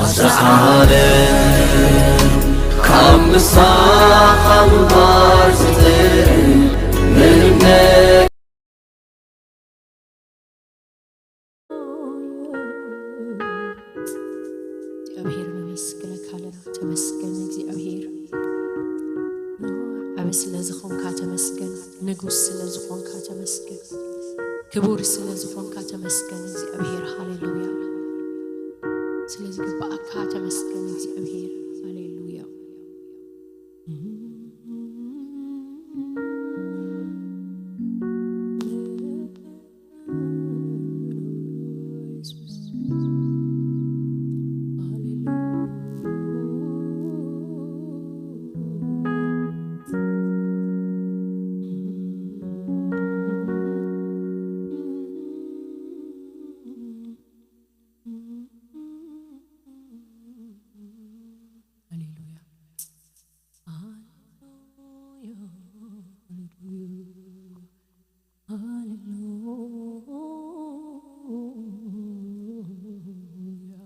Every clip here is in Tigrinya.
ሰዓረ ካብ ምሳኻ ምንባር ዝጥዕም ምንም ነገር እግዚኣብሔር ነመስግነካ ኣለና። ተመስገን እግዚኣብሔር፣ ዓቢ ስለ ዝኾንካ ተመስገን፣ ንጉስ ስለ ዝኾንካ ተመስገን፣ ክቡር ስለ ዝኾንካ ተመስገን እግዚኣብሔር። ሃሌሉያ። ስለ ዝግባኣካ ተመስገን እግዚኣብሔር። ሃሌሉያ። ሃሌሉያ። ሃሌሉያ። ሃሌሉያ። ሃሌሉያ።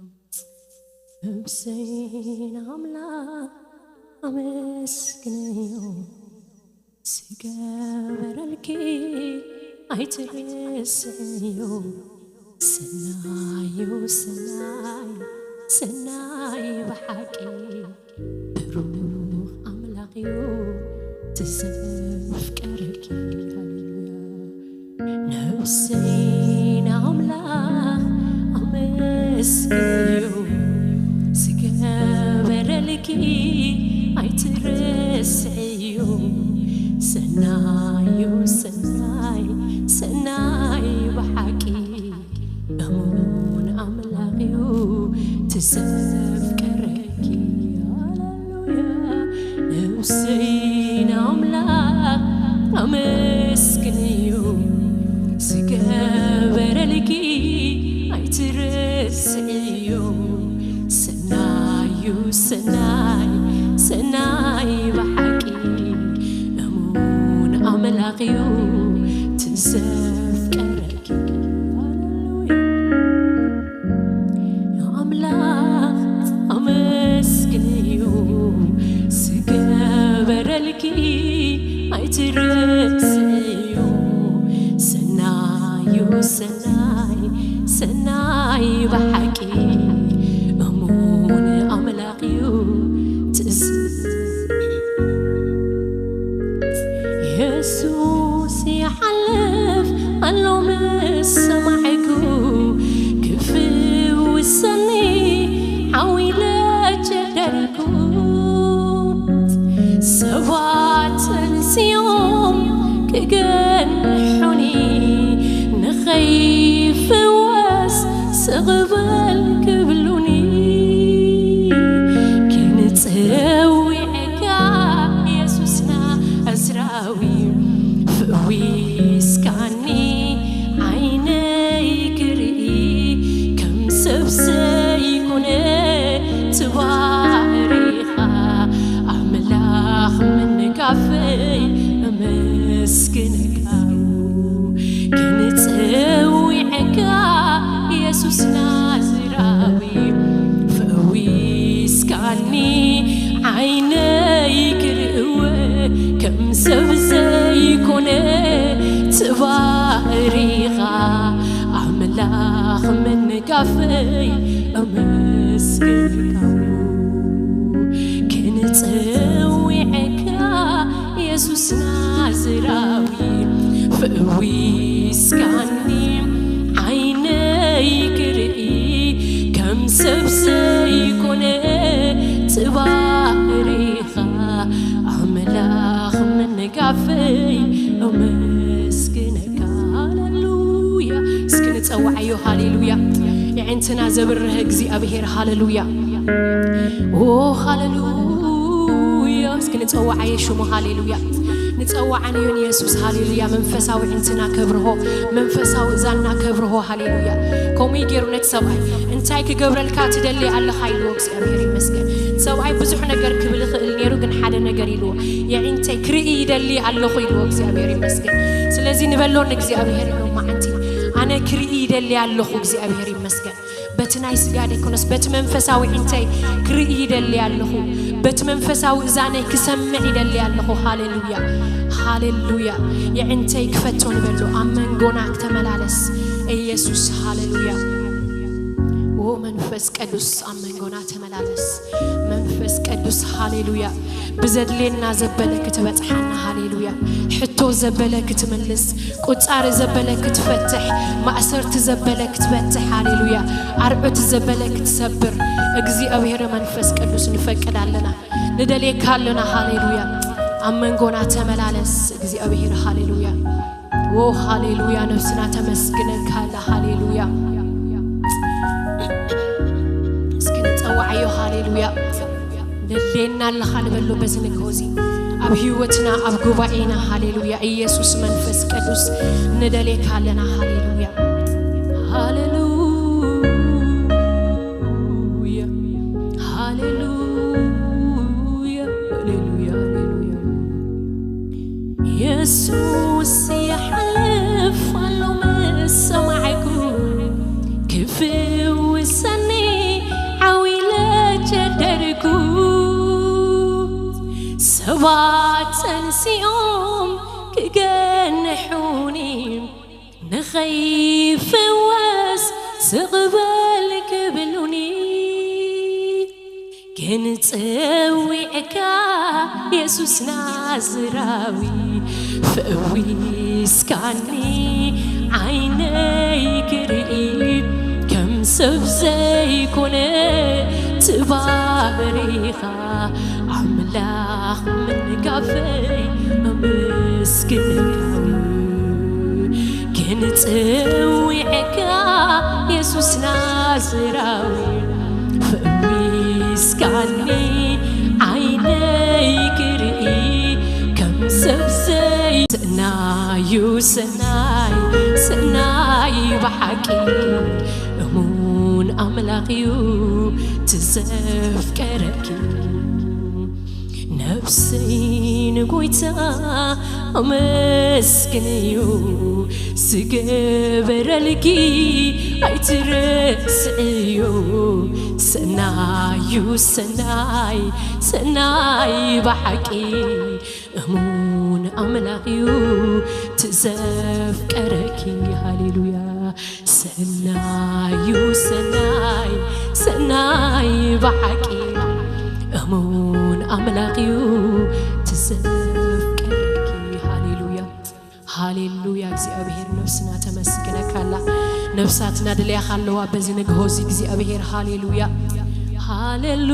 ነብሰይ ንኣምላኽ ኣመስግንዮ፣ ዝገበረልኪ ኣይትርስዕዮ። ሰናዩ ሰናይ፣ ሰናይ ብሓቂ ብሩኽ ኣምላኽ እዩ ትዘፍቀረኪ። ሃሌሉያ። ነብሰይ ንኣምላኽ ኣመስግንዮ፣ ዝገበረልኪ ኣይትርስዕዮ። ሰናዩ ሰናይ፣ ሰናይ ብሓቂ እሙን ኣምላኽ እዩ ትዘፍቀረኪ። ሃሌሉያ። ነብሰይ ንኣምላኽ ኣመስግንዮ፣ ዝገበረልኪ ኣይትርስዕዮ። ሰናዩ ሰናይ፣ ሰናይ ብሓቂ እሙን ኣምላኽ እዩ ትዘፍቀረኪ። ሃሌሉያ። ንኣምላኽ ኣመስግንዮ፣ ዝገበረልኪ ኣይትርስዕዮ። ሰናዩ ሰናይ፣ ሰናይ ብሓቂ እሙን ኣምላኽ እዩ ትስ የሱስ ይሓልፍ ኣሎ ምስ ሰማዕኩ፣ ክፍውሰኒ ሓው ኢለ ጀደርኩ። ሰባት ተንስዮም ክገንሑኒ፣ ንኸይፍወስ ስቕ በል ክብሉኒ፣ ግን ጸዊዐካ የሱስና ኣስራዊ፣ ፍዊስካኒ ዓይነይ ክርኢ፣ ከም ሰብ ዘይኮነ ትባሪኻ ኣምላኽ ምንጋፈይ እመስግነካ። ግን ጸዊዐካ የሱስ ናዝራዊ፣ ፈዊስካኒ ዓይነይ ክርእወ፣ ከም ሰብ ዘይኮነ ትባሪኻ ኣምላኽ ምንጋፈይ እመስግነካ። ግን ጸዊዐካ የሱስ ናዝራዊ፣ ፈዊስካኒ ዓይነይ ክርኢ፣ ከም ሰብ ዘይኮነ ትባሪኻ ኣምላኽ ምንጋፈይ እመስግነካ። ሃሌሉያ። እስኪ ንጸውዓዮ። ሃሌሉያ። የዕንትና ዘብርህ እግዚኣብሔር። ሃሌሉያ። ኦ ሃሌሉያ። እስኪ ንጸውዓዮ ሽሙ። ሃሌሉያ። ንጸውዓንዮ ንየሱስ። ሃሌሉያ። መንፈሳዊ ዕንትና ከብርሆ፣ መንፈሳዊ እዛንና ከብርሆ። ሃሌሉያ። ከምኡ ገይሩ ነቲ ሰብኣይ እንታይ ክገብረልካ ትደሊ ኣለኻ ኢልዎ። እግዚኣብሔር ይመስገን። ሰብኣይ ብዙሕ ነገር ክብል ይኽእል ነይሩ፣ ግን ሓደ ነገር ኢልዎ። የዒንተይ ክርኢ ይደሊ ኣለኹ ኢልዎ። እግዚኣብሔር ይመስገን። ስለዚ ንበሎ ንእግዚኣብሔር ኢሎ መዓንቲ፣ ኣነ ክርኢ ይደሊ ኣለኹ። እግዚኣብሔር ይመስገን። በቲ ናይ ስጋ ደይኮነስ በቲ መንፈሳዊ ዕንተይ ክርኢ ይደሊ ኣለኹ። በቲ መንፈሳዊ እዛነይ ክሰምዕ ይደሊ ኣለኹ። ሃሌሉያ፣ ሃሌሉያ። የዕንተይ ክፈቶ ንበሎ፣ ኣብ መንጎና ክተመላለስ ኢየሱስ። ሃሌሉያ። ዎ መንፈስ ቅዱስ ኣብ መንጎና ተመላለስ። መንፈስ ቅዱስ ሃሌሉያ። ብዘድልየና ዘበለ ክትበጽሓና፣ ሃሌሉያ። ሕቶ ዘበለ ክትምልስ፣ ቁጻሪ ዘበለ ክትፈትሕ፣ ማእሰርቲ ዘበለ ክትፈትሕ፣ ሃሌሉያ። ኣርዑት ዘበለ ክትሰብር፣ እግዚኣብሔር መንፈስ ቅዱስ ንፈቅድ ኣለና፣ ንደልየካ ኣለና፣ ሃሌሉያ። ኣብ መንጎና ተመላለስ እግዚኣብሔር፣ ሃሌሉያ። ዎ ሃሌሉያ፣ ነፍስና ተመስግነካ ኣላ፣ ሃሌሉያ። እስኪ ንጸዋዓዮ፣ ሃሌሉያ። ነድሌና ኣለኻ ንበሎ በዚ ንግሆ እዚ ኣብ ህይወትና፣ ኣብ ጉባኤና፣ ሃሌሉያ። ኢየሱስ መንፈስ ቅዱስ ንደሌካ ኣለና፣ ሃሌሉያ፣ ሃሌሉያ፣ ሃሌሉያ፣ ሃሌሉያ፣ ሃሌሉያ። የሱስ ይሓልፍ ኣሎ ምስ ሰማዕኩ፣ ክፍውሰኒ ዓው ኢለ ጀደርኩ። ሰባት ተንሲኦም ክገንሑኒ፣ ንኸይፍወስ ስቕ በል ክብሉኒ። ግን ጸዊዕካ የሱስ ናዝራዊ፣ ፈዊስካኒ ዓይነይ ክርኢ፣ ከም ሰብ ዘይኮነ ትባህር ኢኻ ኣምላኽ ምንጋፈይ ኣመስግነካ። ግን ጽዊዕካ የሱስ ናዝራዊ፣ ፈዊስካኒ ዓይነይ ክርኢ፣ ከም ሰብ ዘይ-፣ ሰናዩ ሰናይ፣ ሰናይ ብሓቂ እሙን ኣምላኽ እዩ ትዘፍቀረኪ። ነፍሰይ ንጎይታ ኣመስግንዩ፣ ዝገበረልኪ ኣይትረስዕዩ። ሰናዩ ሰናይ፣ ሰናይ ብሓቂ እሙን ኣምላኽ እዩ ትዘፍቀረኪ። ሃሌሉያ። ሰናዩ ሰናይ፣ ሰናይ ብሓቂ እሙን ኣምላኽ እዩ ትዘፍቀረኪ። ሃሌሉያ፣ ሃሌሉያ። እግዚኣብሔር ነፍስና ተመስግነካ ኣላ። ነፍሳትና ድልያኻ ኣለዋ በዚ ንግሆ እዚ እግዚኣብሔር። ሃሌሉያ፣ ሃሌሉያ።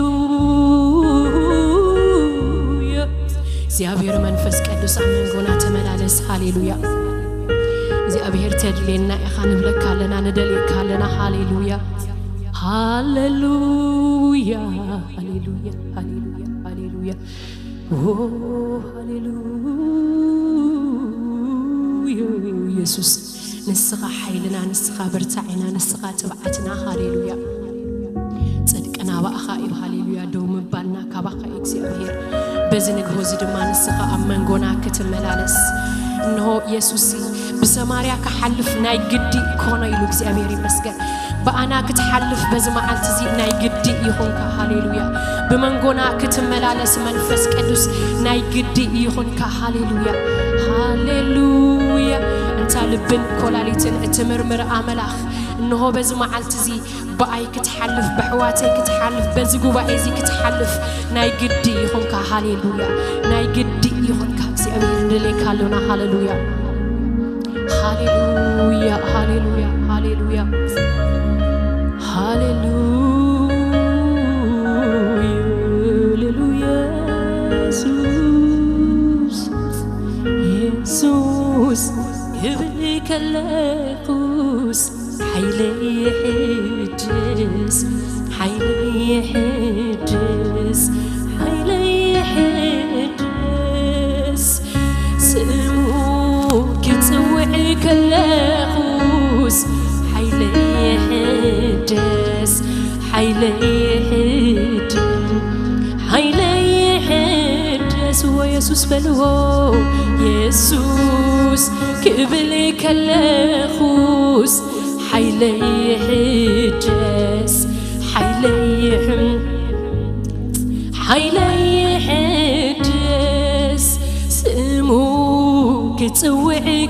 እግዚኣብሔር መንፈስ ቅዱስ ኣብ መንጎና ተመላለስ። ሃሌሉያ። እግዚኣብሔር ተድልየና ኢኻ ንብለካ ኣለና፣ ንደልየካ ኣለና። ሃሌሉያ፣ ሃሌሉያ፣ ሃሌሉያ፣ ሃሌሉያ፣ ሃሌሉያ። ኦ፣ ሃሌሉያ። ኢየሱስ፣ ንስኻ ሓይልና፣ ንስኻ ብርታዕና፣ ንስኻ ትብዓትና። ሃሌሉያ። ጽድቅና ብኣኻ እዩ። ሃሌሉያ። ደው ምባልና ካባኻ እዩ እግዚኣብሔር። በዚ ንግሆ እዚ ድማ ንስኻ ኣብ መንጎና ክትመላለስ። እንሆ ኢየሱስ ብሰማርያ ክሓልፍ ናይ ግዲ ኮነ ኢሉ እግዚኣብሔር ይመስገን። ብኣና ክትሓልፍ በዚ መዓልቲ እዚ ናይ ግዲ ይኹንካ። ሃሌሉያ። ብመንጎና ክትመላለስ መንፈስ ቅዱስ ናይ ግዲ ይኹንካ። ሃሌሉያ፣ ሃሌሉያ። እንታ ልብን ኮላሊትን እትምርምር ኣምላኽ፣ እንሆ በዚ መዓልቲ እዚ ብኣይ ክትሓልፍ፣ ብኣሕዋተይ ክትሓልፍ፣ በዚ ጉባኤ እዚ ክትሓልፍ ናይ ግዲ ይኹንካ። ሃሌሉያ፣ ናይ ግዲ ይኹንካ። እግዚኣብሔር ንደልየካ ኣሎና። ሃሌሉያ፣ ሃሌሉያ፣ ሃሌሉያ፣ ሃሌሉያ፣ ሃሌሉያ፣ ሃሌሉያ። ኢየሱስ፣ ኢየሱስ ክብል ከለኹስ ሓይለይ ይሕደስ፣ ሓይለይ ይሕደስ፣ ሓይለይ ይሕደስ። ስሙ ክጽውዕ ከለኹስ ሓይለይ ይሕደስ፣ ሓይለይ ይሕደስ፣ ሓይለይ ይሕደስ። ዎ የሱስ በልዎ፣ የሱስ ክብል ከለኹስ ሓይለይ ይሕደስ።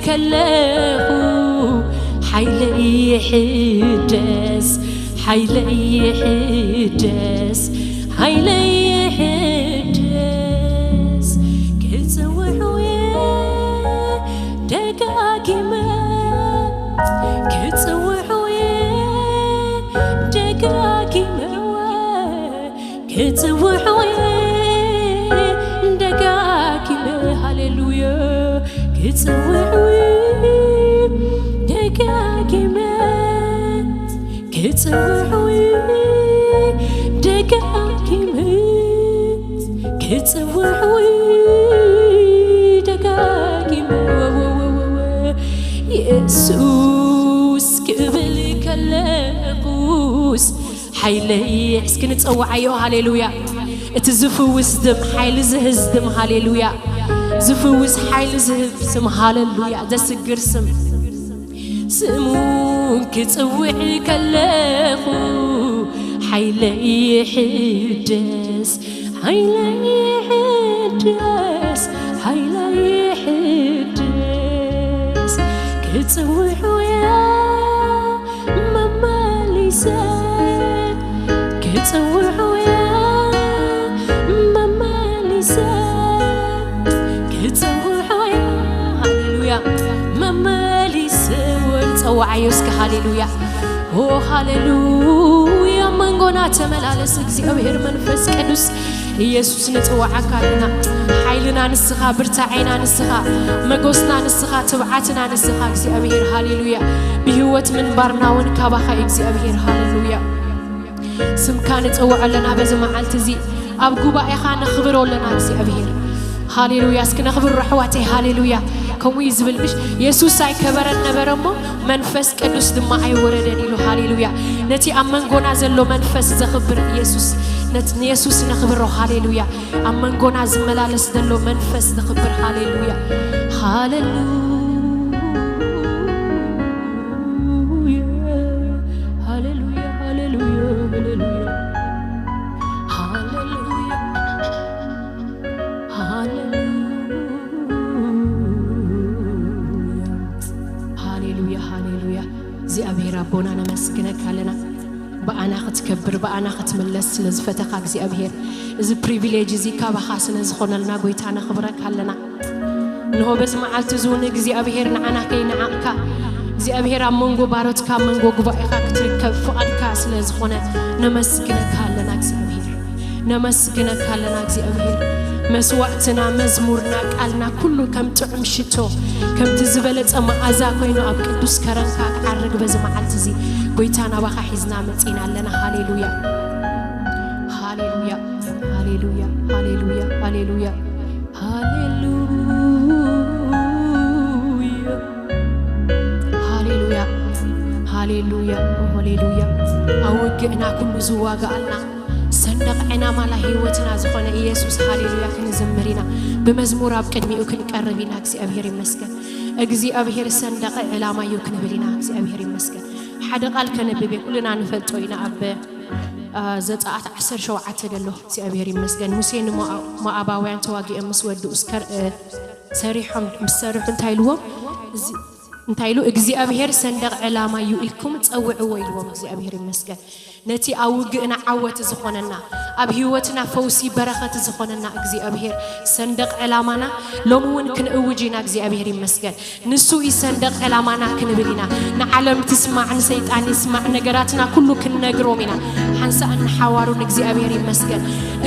ከለኹ ሓይለይ ይሕደስ፣ ሓይለይ ይሕደስ፣ ሓይለይ ይሕደስ። ክጽውዑ እየ ደጋጊመ፣ ክጽውዑ እየ ደጋጊመ፣ ክጽውዑ እየ ደጋጊመ፣ ሃሌሉያ፣ ክጽውዑ እየ ደጋጊመ፣ ክጽውዑ እየ ደጋጊመ፣ ክጽውዑ እየ ደጋጊመ፣ ወወወወወ፣ የሱስ ክብል ከለኹስ ሓይለይ። እስኪ ንጸውዓዮ፣ ሃሌሉያ። እቲ ዝፍውስ ድም፣ ሓይሊ ዝህዝ ድም፣ ሃሌሉያ። ዝፍውስ ሓይሊ ዝህብ ስም፣ ሃሌሉያ። ዘስግር ስም። ስሙ ክጽውዕ ከለኹ ሓይለይ ይሕደስ፣ ሓይለይ ይሕደስ፣ ሓይለይ ይሕደስ። ክጽውዑ እየ መመሊሰ፣ ክጽውዑ እየ መመሊሰ፣ ክጽውዑ እየ፣ ሃሌሉያ፣ መመሊሰ። ወንጸዋዓዮ እስከ፣ ሃሌሉያ። ኦ ሃሌሉያ፣ ኣብ መንጎና ተመላለስ እግዚኣብሔር መንፈስ ቅዱስ። ኢየሱስ ንጽውዓካ ኣለና። ሓይልና ንስኻ፣ ብርታዔና ንስኻ፣ መጎስና ንስኻ፣ ትብዓትና ንስኻ እግዚኣብሔር፣ ሃሌሉያ። ብህይወት ምንባርና እውን ካባኻ እዩ እግዚኣብሔር፣ ሃሌሉያ። ስምካ ንጽውዖ ኣለና በዚ መዓልቲ እዚ፣ ኣብ ጉባኤኻ ነኽብሮ ኣለና እግዚኣብሔር፣ ሃሌሉያ። እስኪ ነኽብሮ ኣሕዋተይ፣ ሃሌሉያ። ከምኡ እዩ ዝብል ምሽ? የሱስ ኣይከበረን ነበረ እሞ መንፈስ ቅዱስ ድማ ኣይወረደን ኢሉ፣ ሃሌሉያ። ነቲ ኣብ መንጎና ዘሎ መንፈስ ዘኽብር ኢየሱስ፣ ነት-፣ ንየሱስ ነኽብሮ፣ ሃሌሉያ። ኣብ መንጎና ዝመላለስ ዘሎ መንፈስ ዘኽብር፣ ሃሌሉያ፣ ሃሌሉያ፣ ሃሌሉያ፣ ሃሌሉያ፣ ሃሌሉያ፣ ሃሌሉያ፣ ሃሌሉያ፣ ሃሌሉያ። እግዚኣብሔር ኣቦና ነመስግነካ ኣለና። ብኣና ክትከብር፣ ብኣና ክትምለስ ስለ ዝፈተኻ እግዚኣብሔር፣ እዚ ፕሪቪሌጅ እዚ ካባኻ ስለ ዝኾነልና ጎይታ ነኽብረካ ኣለና። እንሆ በዚ መዓልቲ እዚ እውን እግዚኣብሔር ንዓና ከይነዓቕካ፣ እግዚኣብሔር ኣብ መንጎ ባሮትካ፣ ኣብ መንጎ ጉባኤኻ ክትርከብ ፍቓድካ ስለ ዝኾነ ነመስግነካ ኣለና እግዚኣብሔር። ነመስግነካ ኣለና እግዚኣብሔር። መስዋዕትና፣ መዝሙርና፣ ቃልና ኩሉ ከም ጥዑም ሽቶ፣ ከምቲ ዝበለጸ መኣዛ ኮይኑ ኣብ ቅዱስ ከረንካ ክዓርግ በዚ መዓልቲ እዚ ጎይታ ናባኻ ሒዝና መጺና ኣለና። ሃሌሉያ፣ ሃሌሉያ፣ ሃሌሉያ፣ ሃሌሉያ፣ ሃሌሉያ፣ ሃሌሉያ፣ ሃሌሉያ፣ ሃሌሉያ፣ ሃሌሉያ። ኣብ ውግእና ኩሉ ዝዋጋኣልና ሰንደቕ ዕላማና ህይወትና ዝኾነ ኢየሱስ፣ ሃሌሉያ፣ ክንዝምር ኢና። ብመዝሙር ኣብ ቅድሚኡ ክንቀርብ ኢና። እግዚኣብሔር ይመስገን። እግዚኣብሔር ሰንደቕ ዕላማ እዩ ክንብል ኢና። እግዚኣብሔር ይመስገን። ሓደ ቃል ከነብብ እየ፣ ኩልና ንፈልጦ ኢና። ኣብ፣ አ፣ ዘጸኣት ዓሰርተ ሸውዓተ ዘሎ እግዚኣብሔር ይመስገን። ሙሴ ንሞኣ-፣ ሞኣባውያን ተዋጊኦም ምስ ወድኡ እስከር-፣ እ፣ ሰሪሖም፣ ምስ ሰሪሑ እንታይ ኢልዎም? እዚ እንታይ ኢሉ? እግዚኣብሔር ሰንደቕ ዕላማ እዩ ኢልኩም ጸውዕዎ ኢልዎም። እግዚኣብሔር ይመስገን። ነቲ ኣብ ውግእና ዓወት ዝኾነና፣ ኣብ ህይወትና ፈውሲ በረኸት ዝኾነና እግዚኣብሔር ሰንደቕ ዕላማና ሎሚ እውን ክንእውጅ ኢና። እግዚኣብሔር ይመስገን። ንሱ እዩ ሰንደቕ ዕላማና ክንብል ኢና። ንዓለም ትስማዕ፣ ንሰይጣን ይስማዕ፣ ነገራትና ኩሉ ክንነግሮም ኢና። ሓንሳእን ንሓዋሩን እግዚኣብሔር ይመስገን።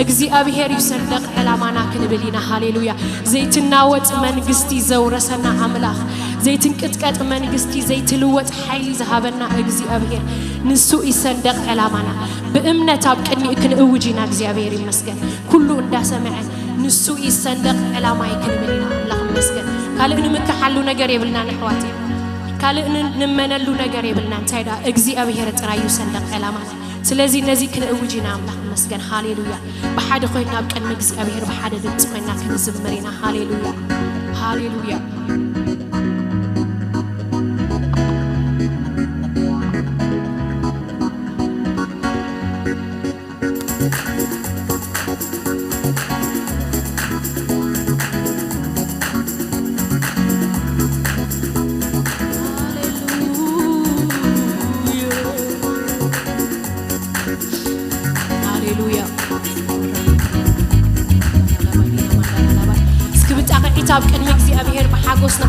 እግዚኣብሔር እዩ ሰንደቕ ዕላማና ክንብል ኢና። ሃሌሉያ። ዘይትናወጽ መንግስቲ ዘውረሰና ኣምላኽ፣ ዘይትንቅጥቀጥ መንግስቲ፣ ዘይትልወጥ ሓይሊ ዝሃበና እግዚኣብሔር፣ ንሱ እዩ ሰንደቕ ዕላማና። ብእምነት ኣብ ቅድሚኡ ክንእውጅ ኢና። እግዚኣብሔር ይመስገን። ኩሉ እንዳሰምዐ ንሱ እዩ ሰንደቕ ዕላማይ ክንብል ኢና። ኣምላኽ ይመስገን። ካልእ ንምክሓሉ ነገር የብልናን ኣሕዋተይ። ካልእ ን-፣ ንመነሉ ነገር የብልናን። እንታይ ደኣ እግዚኣብሔር ጥራይ እዩ ሰንደቕ ዕላማና። ስለዚ ነዚ ክንእውጅ ኢና። ኣምላኽ ይመስገን። ሃሌሉያ። ብሓደ ኮይንና ኣብ ቅድሚ እግዚኣብሔር ብሓደ ድምፂ ኮይንና ክንዝምር ኢና። ሃሌሉያ፣ ሃሌሉያ።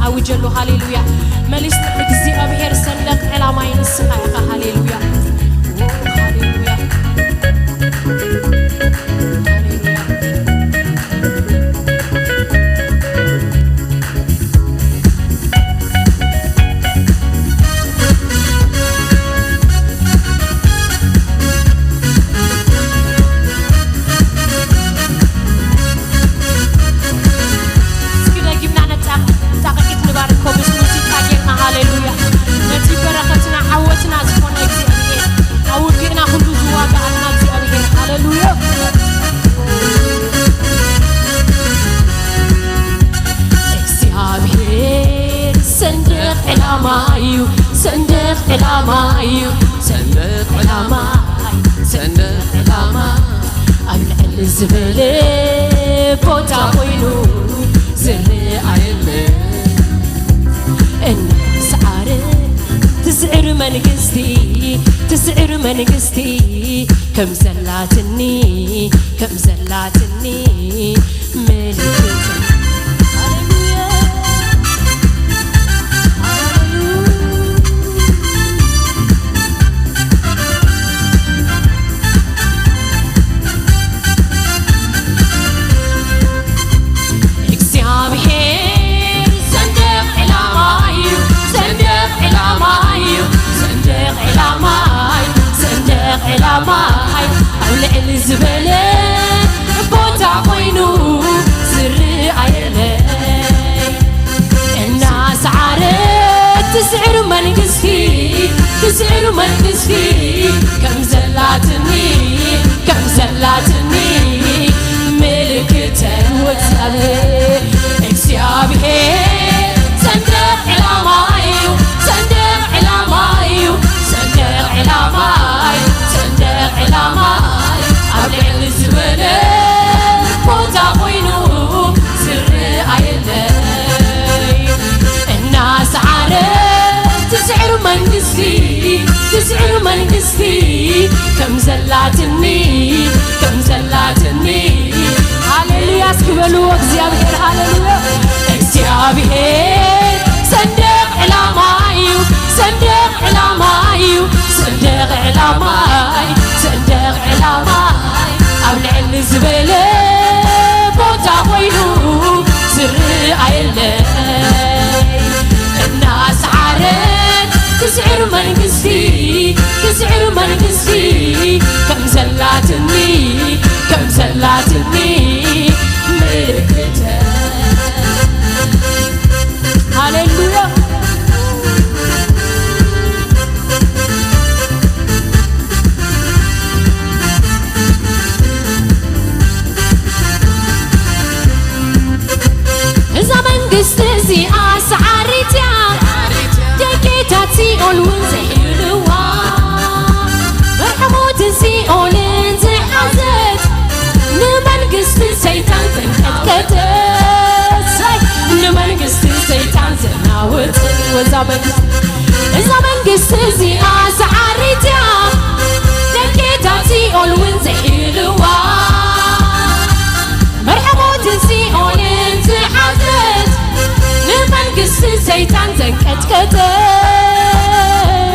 ኣውጀሉ። ሃሌሉያ። መሊስ ንእግዚኣብሔር ሰንደቕ ዕላማይ ንስኻ ኢኻ። ሃሌሉያ። ሃሌሉያ። ሃሌሉያ። እስኪ ደጊምና ነጣቕ-፣ ጣቕዒት ንባርኮ ምስ ሙዚቃ ጌርና። ሃሌሉያ። ነቲ በረኸትና ዓወትና ዝኾነ እግዚኣብሔር፣ ኣብ ውግእና ኩሉ ዝዋጋኣልና እግዚኣብሔር። ሃሌሉያ። እግዚኣብሔር ሰንደቕ ዕላማ እዩ፣ ሰንደቕ ዕላማ እዩ፣ ሰንደቕ ዕላማ፣ ሰንደቕ ዕላማ ኣብ ልዕል ዝበለ ቦታ ኮይኑ ዝረኣየለ እናሰዓረ ትስዕር መንግስቲ፣ ትስዕር መንግስቲ ከም ዘላትኒ፣ ከም ዘላትኒ ምልክት። ሃሌሉያ፣ ሃሌሉያ። እግዚኣብሔር ሰንደቕ ዕላማ እዩ፣ ሰንደቕ ዕላማ እዩ፣ ሰንደቕ ዕላማ እዩ፣ ሰንደቕ ዕላማ እዩ። ኣብ ልዕሊ ዝበለ ቦታ ኮይኑ ዝረኣየለይ እናሰዓረት ትስዕር መንግስቲ፣ ትስዕር መንግስቲ ከም ዘላትኒ፣ ከም ዘላትኒ ምልክተይ ወጻለ። እግዚኣብሔር ሰንደቕ ዕላማ እዩ፣ ሰንደቕ ዕላማ እዩ፣ ሰንደቕ ዕላማ እዩ፣ ሰንደቕ ዕላማ እዩ። ኣብ ልዕሊ ዝበለ ቦታ ኮይኑ ዝረኣየለይ እናሰዓረ ትስዕር መንግስቲ፣ ትስዕር መንግስቲ ከም ዘላትኒ፣ ከም ዘላትኒ። ሃሌሉያ እስኪ በልዎ እግዚኣብሔር። ሃሌሉያ። እግዚኣብሔር ሰንደቕ ዕላማ እዩ፣ ሰንደቕ ዕላማ እዩ፣ ሰንደቕ ዕላማ እዩ፣ ሰንደቕ ዕላማ እዩ። ኣብ ልዕሊ ዝበለ ቦታ ኮይኑ ዝረኣየለይ እናሰዓረት ትስዕር መንግስቲ፣ ትስዕር መንግስቲ ከም ዘላትኒ፣ ከም ዘላትኒ ምልክተ። ሃሌሉያ። እዛ መንግስቲ እዚኣ ሰዓሪት እያ፣ ደቂታት ሲኦል እውን ዘይብልዋ፣ መርሐሞትን ሲኦልን ዝሓዘት፣ ንመንግስቲ ሰይጣን ዘንቀጥቀጠት፣ ንመንግስቲ ሰይጣን ዘናወጠት እዛ መንግስቲ፣ እዛ መንግስቲ እዚኣ ሰዓሪት እያ፣ ደቂታት ሲኦል እውን ዘይብልዋ፣ መርሐሞትን ሲኦልን ዝሓዘት፣ ንመንግስቲ ሰይጣን ዘንቀጥቀጠት፣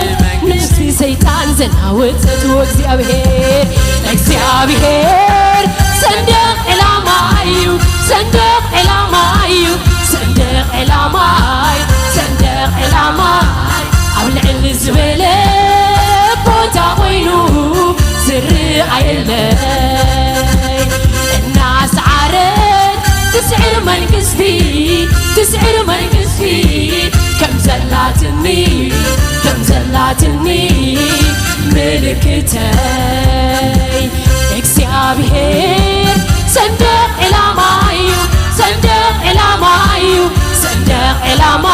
ንመንግስቲ ሰይጣን ዘናወጠት። እግዚኣብሔር፣ እግዚኣብሔር ሰንደቕ ዕላማ እዩ፣ ሰንደቕ ዕላማ እዩ፣ ሰንደቕ ዕላማ እዩ፣ ሰንደቕ ዕላማ እዩ። ኣብ ልዕሊ ዝበለ ቦታ ኮይኑ ዝረኣየለይ እናሰዓረት ትስዕር መንግስቲ፣ ትስዕር መንግስቲ ከም ዘላትኒ፣ ከም ዘላትኒ ምልክተይ። እግዚኣብሔር ሰንደቕ ዕላማ እዩ፣ ሰንደቕ ዕላማ እዩ፣ ሰንደቕ ዕላማ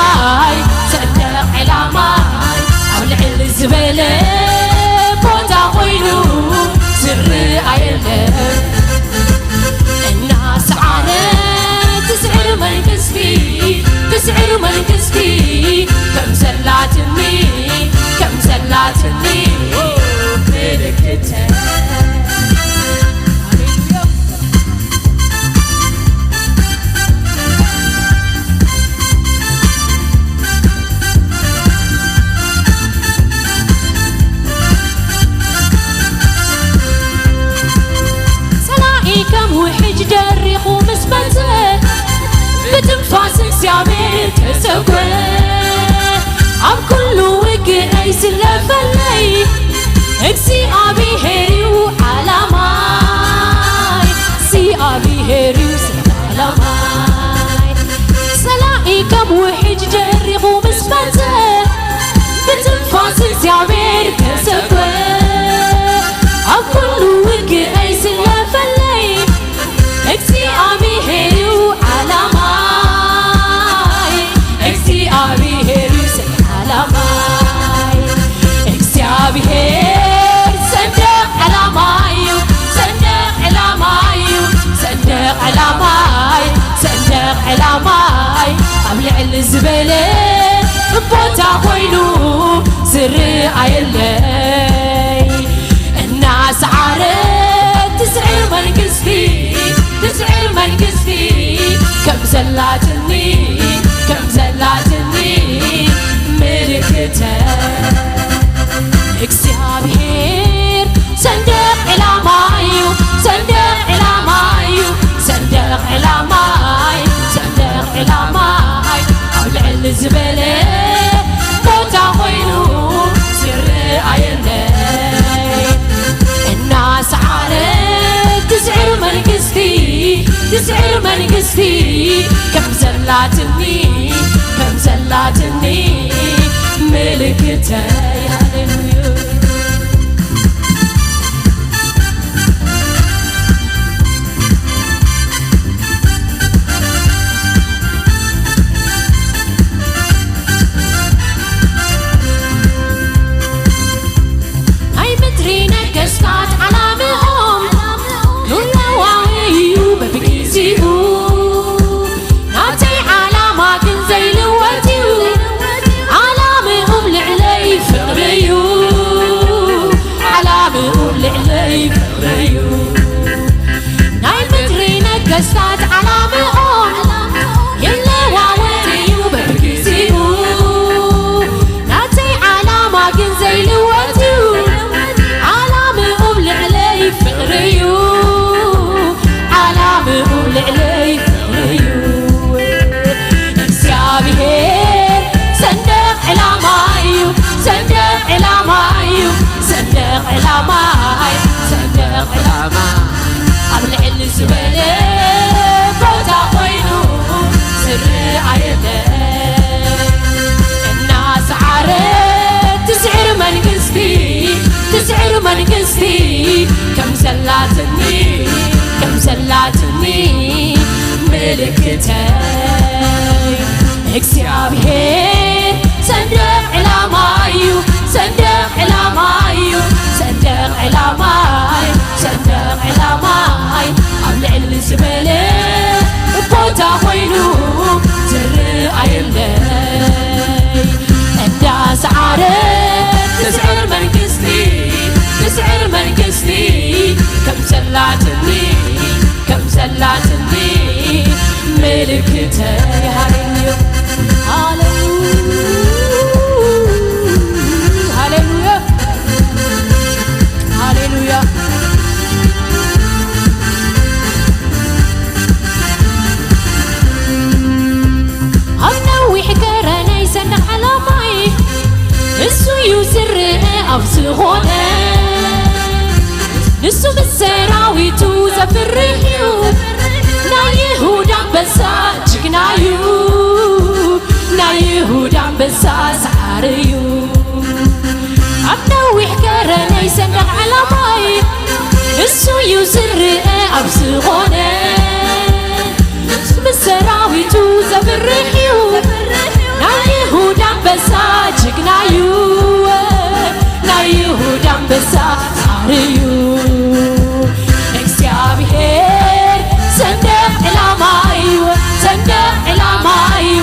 እዩ፣ ሰንደቕ ዕላማ እዩ። ኣብ ልዕሊ ዝበለ ቦታ ኮይኑ ዝረኣየለይ እናሰዓረ ትስዕር መንግስቲ፣ ትስዕር መንግስቲ ከም ዘላትኒ፣ ከም ዘላትኒ ምልክተ። ሃሌሉያ። እግዚኣብሔር ሰንደቕ ዕላማይ እዩ፣ ሰንደቕ ዕላማይ እዩ፣ ሰንደቕ ዕላማይ፣ ሰንደቕ ዕላማይ ኣብ ልዕል ዝበለ ቦታ ኮይኑ ዝረኣየለይ። እናሰዓረ ትስዕር መንግስቲ፣ ትስዕር መንግስቲ ከም ዘላትኒ፣ ከም ዘላትኒ ምልክተይ። ሃሌሉያ። ናይ ምድሪ ነገስታት ዓላምኦም ሉላዋዊ እዩ በብግዜኡ። ናተይ ዓላማ ግን ዘይልወጥ እዩ። ዓላምኦም ልዕለይ ፍቕሪ እዩ። ዓላምኦም ልዕለይ ፍቕሪ እዩ። ናይ ምድሪ ነገስታት ዓላምኦም ይለዋወጥ እዩ በብግዜኡ። ናተይ ዓላማ ግን ዘይልወጥ እዩ። ዓላምኦም ልዕለይ ፍቕሪ እዩ። ዓላምኦም ልዕለይ ፍቕሪ እዩ። እግዚኣብሔር ሰንደቕ ዕላማ እዩ፣ ሰንደቕ ዕላማ እዩ፣ ሰንደቕ ዕላማ እዩ፣ ሰንደቕ ዕላማ ኣብ ልዕል ዝበለ ቦታ ኮይኑ ዝረኣየለይ። እናሰዓረት ትስዕር መንግስቲ፣ ትስዕር መንግስቲ ከም ዘላትኒ፣ ከም ዘላትኒ ምልክተይ። እግዚኣብሔር ሰንደቕ ዕላማ እዩ፣ ሰንደቕ ዕላማ እዩ፣ ሰንደቕ ዕላማ እዩ፣ ሰንደቕ ዕላማ እዩ ኣብ ልዕል ዝበለ ቦታ ኮይኑ ዝረኣየለይ። እንዳሰዓረት ትስዕር መንግስቲ፣ ትስዕር መንግስቲ ከም ዘላትኒ፣ ከም ዘላትኒ ምልክተይ። ሃሌሉያ፣ ሃሌሉያ፣ ሃሌሉያ፣ ሃሌሉያ። ኣብ ነዊሕ ከረነይ ሰንደቕ ዓላማይ፣ ንሱ እዩ ዝረኣ ኣብ ዝኾነ። ንሱ ምስ ሰራዊቱ ዘፍርህ እዩ፣ ናይ ይሁዳ ኣንበሳ ጅግና እዩ፣ ናይ ይሁዳ ኣንበሳ ሰዓሪ እዩ። ኣብ ነዊሕ ከረነይ ሰንደቕ ዓላማይ፣ ንሱ እዩ ዝረኣ ኣብ ዝኾነ። ምስ ሰራዊቱ ዘፍርህ እዩ፣ ናይ ይሁዳ ኣንበሳ ጅግና እዩ፣ ናይ ይሁዳ ኣንበሳ ሰዓሪ እዩ። እግዚኣብሔር ሰንደቕ ዕላማ እዩ፣ ሰንደቕ ዕላማ እዩ፣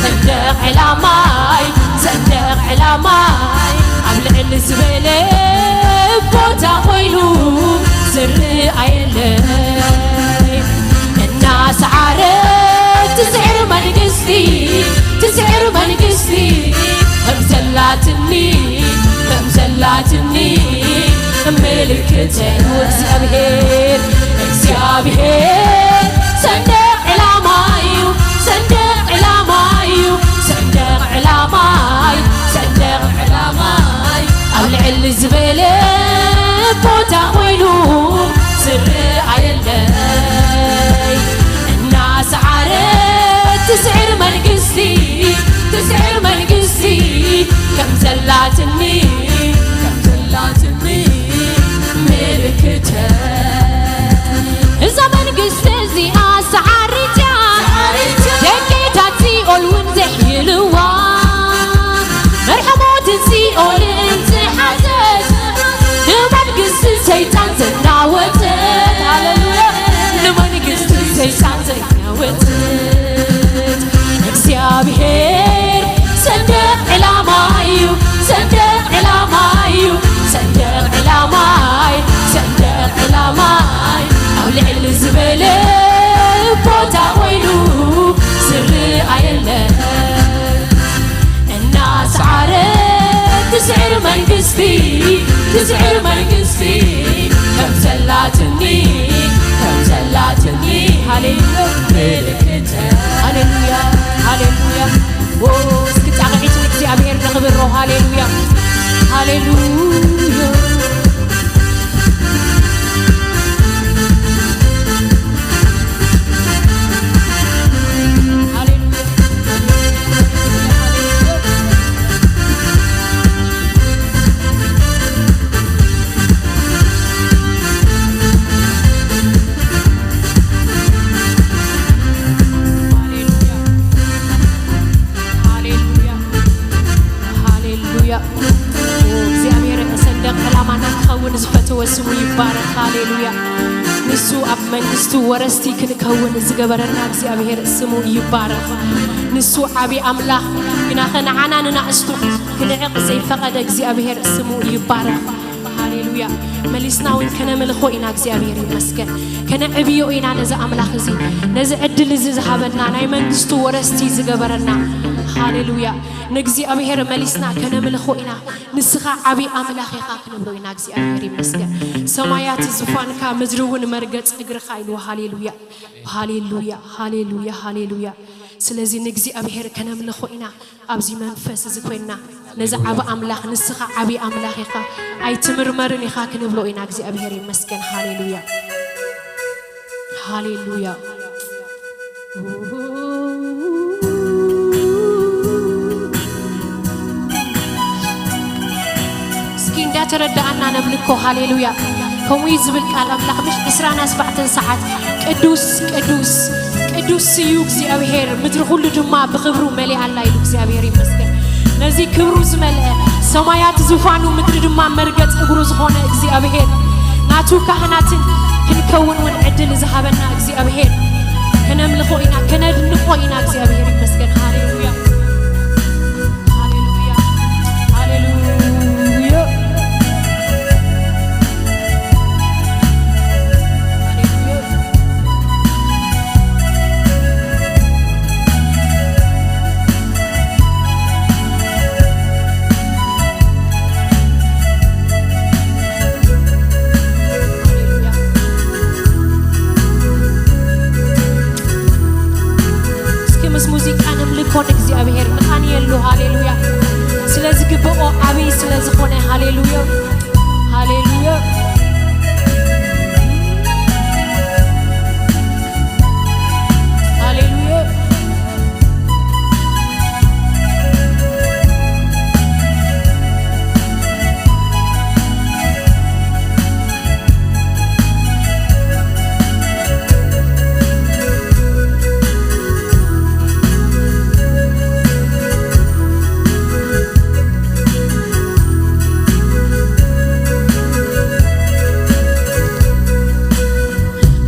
ሰንደቕ ዕላማ እዩ፣ ሰንደቕ ዕላማ እዩ። ኣብ ልዕል ዝበለ ቦታ ኮይኑ ዝረኣየለይ። እናሰዓረት ትስዕር መንግስቲ፣ ትስዕር መንግስቲ ከም ዘላትኒ፣ ከም ዘላትኒ ምልክተይ። እግዚኣብሔር፣ እግዚኣብሔር ሰንደቕ ዕላማ እዩ፣ ሰንደቕ ዕላማ እዩ፣ ሰንደቕ ዕላማ እዩ፣ ሰንደቕ ዕላማ እዩ። ኣብ ልዕል ዝበለ ቦታ ኮይኑ ዝረኣየለይ። እናሰዓረት ትስዕር መንግስቲ፣ ትስዕር መንግስቲ ከም ዘላትኒ፣ ከም ዘላትኒ ምልክተይ። እዛ መንግስቲ እዚኣ ሰዓሪት እያ፣ ሰዓሪት እያ። ደቂታት ሲኦል እውን ዘሕይልዋ፣ መርሐ ሞትን ሲኦልን ዝሓዘት፣ ንመንግስቲ ሰይጣን ዘናወጠት፣ ሃሌሉያ፣ ንመንግስቲ ሰይጣን ዘናወጠት። እግዚኣብሔር ሰንደቕ ዕላማ እዩ፣ ሰንደቕ ትስዕር መንግስቲ ከም ዘላትኒ፣ ከም ዘላትኒ። ሃሌሉያ። ምልክት። ሃሌሉያ፣ ሃሌሉያ። ኦ፣ እስኪ ጻቕዒት ንእግዚኣብሔር ነኽብሮ። ሃሌሉያ፣ ሃሌሉያ። ሃሌሉያ። ሃሌሉያ። ኦ፣ እግዚኣብሔር ሰንደቅ ዕላማና ክኸውን ዝፈተወ ስሙ ይባረክ። ሃሌሉያ። ንሱ ኣብ መንግስቱ ወረስቲ ክንከውን ዝገበረና እግዚኣብሔር ስሙ ይባረክ። ንሱ ዓቢ ኣምላኽ ግናኸ ንዓና ንናእስቱ ክንዕቕ ዘይፈቐደ እግዚኣብሔር ስሙ ይባረክ። ሃሌሉያ። መሊስና እውን ከነምልኾ ኢና። እግዚኣብሔር ይመስገን። ከነዕብዮ ኢና ነዚ ኣምላኽ እዚ፣ ነዚ ዕድል እዚ ዝሃበና፣ ናይ መንግስቱ ወረስቲ ዝገበረና። ሃሌሉያ። ንእግዚኣብሔር መሊስና ከነምልኾ ኢና። ንስኻ ዓቢ ኣምላኽ ኢኻ ክንብሎ ኢና። እግዚኣብሔር ይመስገን። ሰማያት ዙፋንካ፣ ምድሪ እውን መርገጽ እግርኻ ኢልዎ። ሃሌሉያ፣ ሃሌሉያ፣ ሃሌሉያ፣ ሃሌሉያ። ስለዚ ንእግዚኣብሔር ከነምልኾ ኢና። ኣብዚ መንፈስ እዚ ኮይንና ነዚ ዓቢ ኣምላኽ፣ ንስኻ ዓቢ ኣምላኽ ኢኻ፣ ኣይትምርመርን ኢኻ ክንብሎ ኢና። እግዚኣብሔር ይመስገን። ሃሌሉያ፣ ሃሌሉያ። እስኪ እንዳተረዳኣና ነምልኮ። ሃሌሉያ። ከምኡ እዩ ዝብል ቃል ኣምላኽ፣ ምሽ ዕስራን ኣርባዕተን ሰዓት ቅዱስ፣ ቅዱስ፣ ቅዱስ እዩ እግዚኣብሔር፣ ምድሪ ኩሉ ድማ ብኽብሩ መሊኣ ኣላ ኢሉ። እግዚኣብሔር ይመስገን። ነዚ ክብሩ ዝመልአ፣ ሰማያት ዙፋኑ፣ ምድሪ ድማ መርገጽ እግሩ ዝኾነ እግዚኣብሔር፣ ናቱ ካህናትን ክንከውን እውን ዕድል ዝሃበና እግዚኣብሔር፣ ከነምልኾ ኢና፣ ከነድንቖ ኢና። እግዚኣብሔር ይመስገን። ሃሌሉያ፣ ሃሌሉያ፣ ሃሌሉያ፣ ሃሌሉያ። እስኪ ምስ ሙዚቃ ነምልኮ ንእግዚኣብሔር፣ ንቓንየሉ። ሃሌሉያ። ስለ ዝግብኦ፣ ዓብዪ ስለ ዝኾነ። ሃሌሉያ፣ ሃሌሉያ፣ ሃሌሉያ።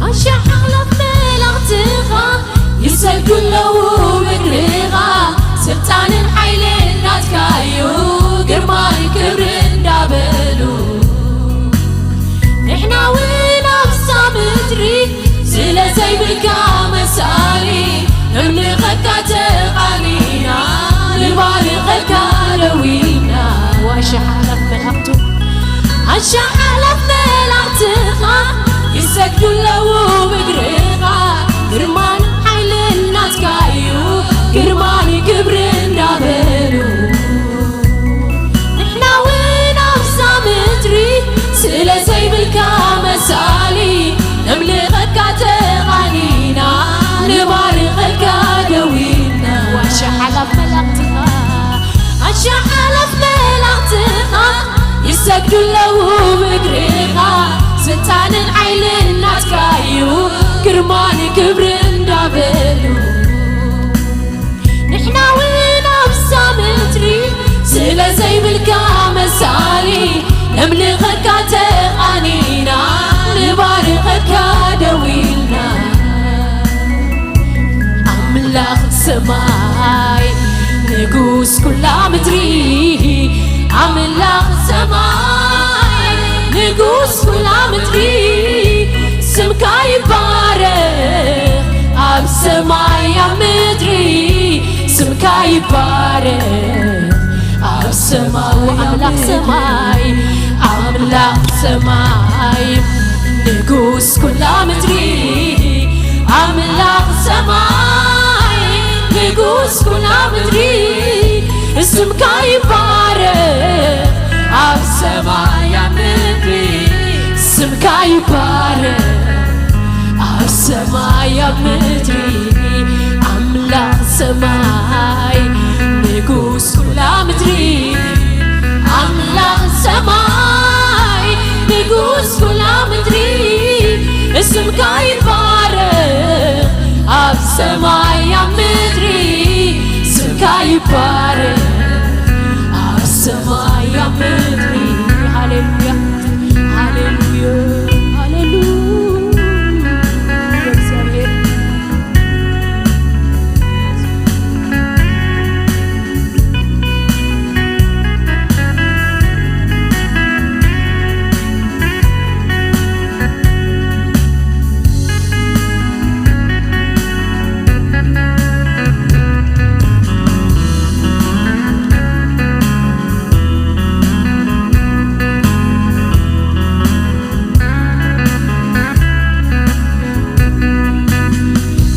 ኣሻ ኣኽላፍ መላእኽትኻ ይሰግዱ ኣለዉ ምድርኻ፣ ስልጣንን ሓይልን ናትካ እዩ፣ ግርማን ክብርን እንዳበሉ። ንሕና እውን ኣብዛ ምድሪ ስለ ዘይብልካ መሳሊ፣ ነምልኸካ ተቓኒና፣ ንባርኸካ ደዊና። ኣሻ ኣኽላፍ መላእኽቱ ኣሻ ኣኽላፍ መላእኽትኻ ይሰግዱ ኣለዉ ምድርኻ፣ ግርማን ሓይልን ናትካ እዩ፣ ግርማን ክብርን እንዳበሉ። ንሕና እውን ኣብዛ ምድሪ ስለ ዘይብልካ መሳሊ፣ ነምልኸካ ተቓኒና፣ ንባርኸካ ደዊና። ኣሻ ኣኽላፍ መላእኽትኻ ኣሻ ኣኽላፍ መላእኽትኻ ይሰግዱ ኣለዉ ምድርኻ፣ ስልጣንን ሓይልን ናትካ እዩ፣ ግርማን ክብርን እንዳበሉ። ንሕና እውን ኣብዛ ምድሪ ስለ ዘይብልካ መሳሊ፣ ነምልኸካ ተቓኒና፣ ንባርኸካ ደዊና። ኣምላኽ ሰማይ ንጉስ ኩላ ምድሪ፣ ኣምላኽ ሰማይ ንጉስ ኩላ ምድሪ፣ ስምካ ይባረኽ ኣብ ሰማይ ኣብ ምድሪ፣ ስምካ ይባረኽ ኣብ ሰማይ ኣብ ኣምላኽ ምድሪ። ሰማይ፣ ኣምላኽ ሰማይ ንጉስ ኩላ ምድሪ ኣምላኽ ሰማይ ንጉስ ኩላ ምድሪ ስምካ ይባረኽ ኣብ ሰማይ ኣብ ምድሪ ስምካ ይባረኽ ኣብ ሰማይ ኣብ ምድሪ ኣምላኽ ሰማይ ንጉስ ኩላ ምድሪ ኣምላኽ ሰማይ ንጉስ ኩላ ምድሪ ስምካ ይባረኽ ኣብ ሰማይ ኣብ ምድሪ ስምካ ይባረኽ ኣብ ሰማይ ኣብ ምድሪ ሃሌሉያ ሃሌሉያ ሃሌሉያ እግዚኣብሔር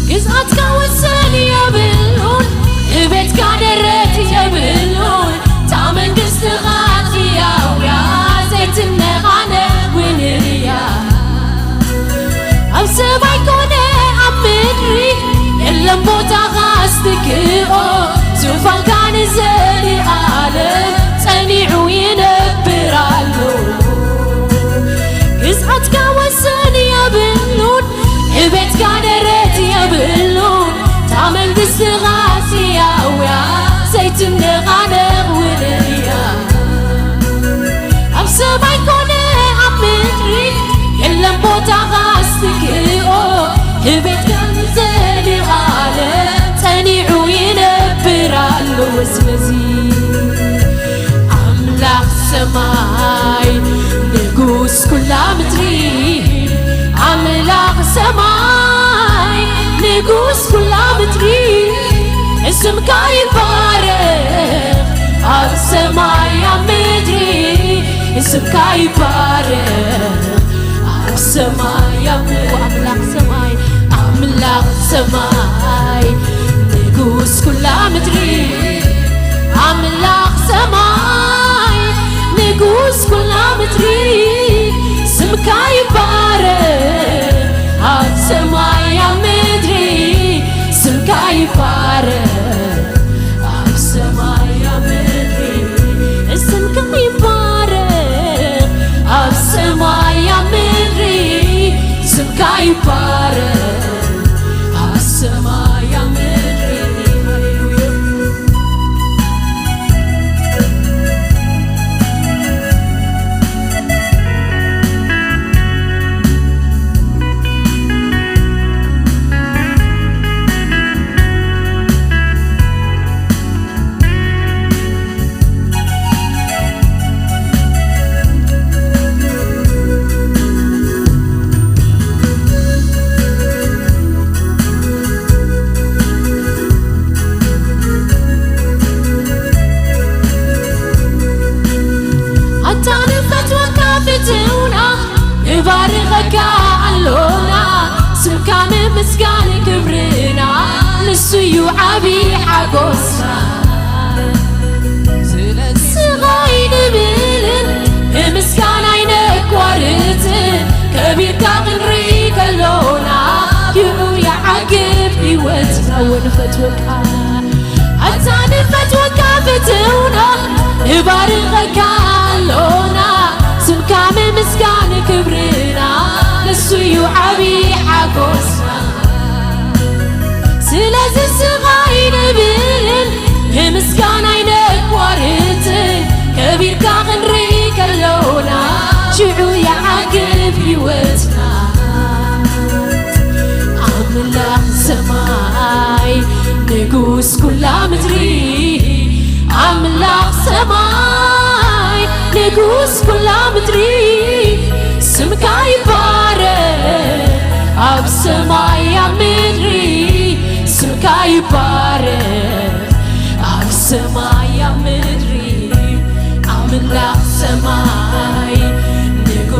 ግዝኣትካ ወሰን የብሉን፣ ንቤትካ ደረት የብሉን። እታ መንግስትኻ ህያው እያ፣ ዘይትነቓነቕ እውን እያ። ኣብ ሰማይ ኮነ ኣብ ምድሪ የለን ቦታኻ ኣስትክኦ፣ ዙፋንካ ንዘለኣለም ጸኒዑ ይነብር ኣሎ። ግዝኣትካ ወሰን የብሉን፣ ንቤትካ ደረት የብሉን። እታ መንግስትኻ ህያው እያ፣ ዘይትነቓነቕ እውን እያ። ኣብ ሰማይ ኮነ ኣብ ምድሪ የለን ቦታኻ ኣስትክኦ፣ ንቤትካ ንዘለኣለም ጸኒዑ ይነብር ኣሎ። ስለዚ ኣምላኽ ሰማይ ንጉስ ኩላ ምድሪ ኣምላኽ ሰማይ ንጉስ ኩላ ምድሪ ስምካ ይባረኽ ኣብ ሰማይ ኣብ ምድሪ ስምካ ይባረኽ ኣብ ሰማይ ኣብ ኣምላኽ ሰማይ ኣምላኽ ሰማይ ንጉስ ኩላ ምድሪ ኣምላኽ ሰማይ ንጉስ ኩላ ምድሪ ስምካ ይባረኽ ኣብ ሰማይ ኣብ ምድሪ ስምካ ይባረኽ ኣብ ሰማይ ኣብ ምድሪ ስምካ ይባረኽ ኣብ ሰማይ ኣብ ምድሪ ስምካ ይባረኽ ኣብ ሰማይ ኣብ ምድሪ ሃሌሉያ ኣታ ንፈትወካ ፍትውና ንባርኸካ ኣሎና ስምካ ምምስጋን ክብርና ንሱ እዩ ዓቢ ሓጎስና ስቓይ ንብልን ብምስጋናይ ነቋርጽ ከቢርካ ክንርኢ ከሎና ሽዑ ይዓግብ ህይወትና ወንፈትወካ ኣታ ንፈትወካ ፍትውና ንባርኸካ ኣሎና ስምካ ምምስጋን ክብርና ንሱ እዩ ዓቢ ሓጎስና ስለዚ ስቓይ ንብልን ብምስጋናይ ነቋርጽ ከቢርካ ክንርኢ ከሎና ሽዑ ይዓግብ ህይወትና ኣምላኽ ሰማይ ንጉስ ኩላ ምድሪ ኣምላኽ ሰማይ ንጉስ ኩላ ምድሪ ስምካ ይባረኽ ኣብ ሰማይ ኣብ ምድሪ ስምካ ይባረኽ ኣብ ሰማይ ኣብ ምድሪ ኣምላኽ ሰማይ ንጉ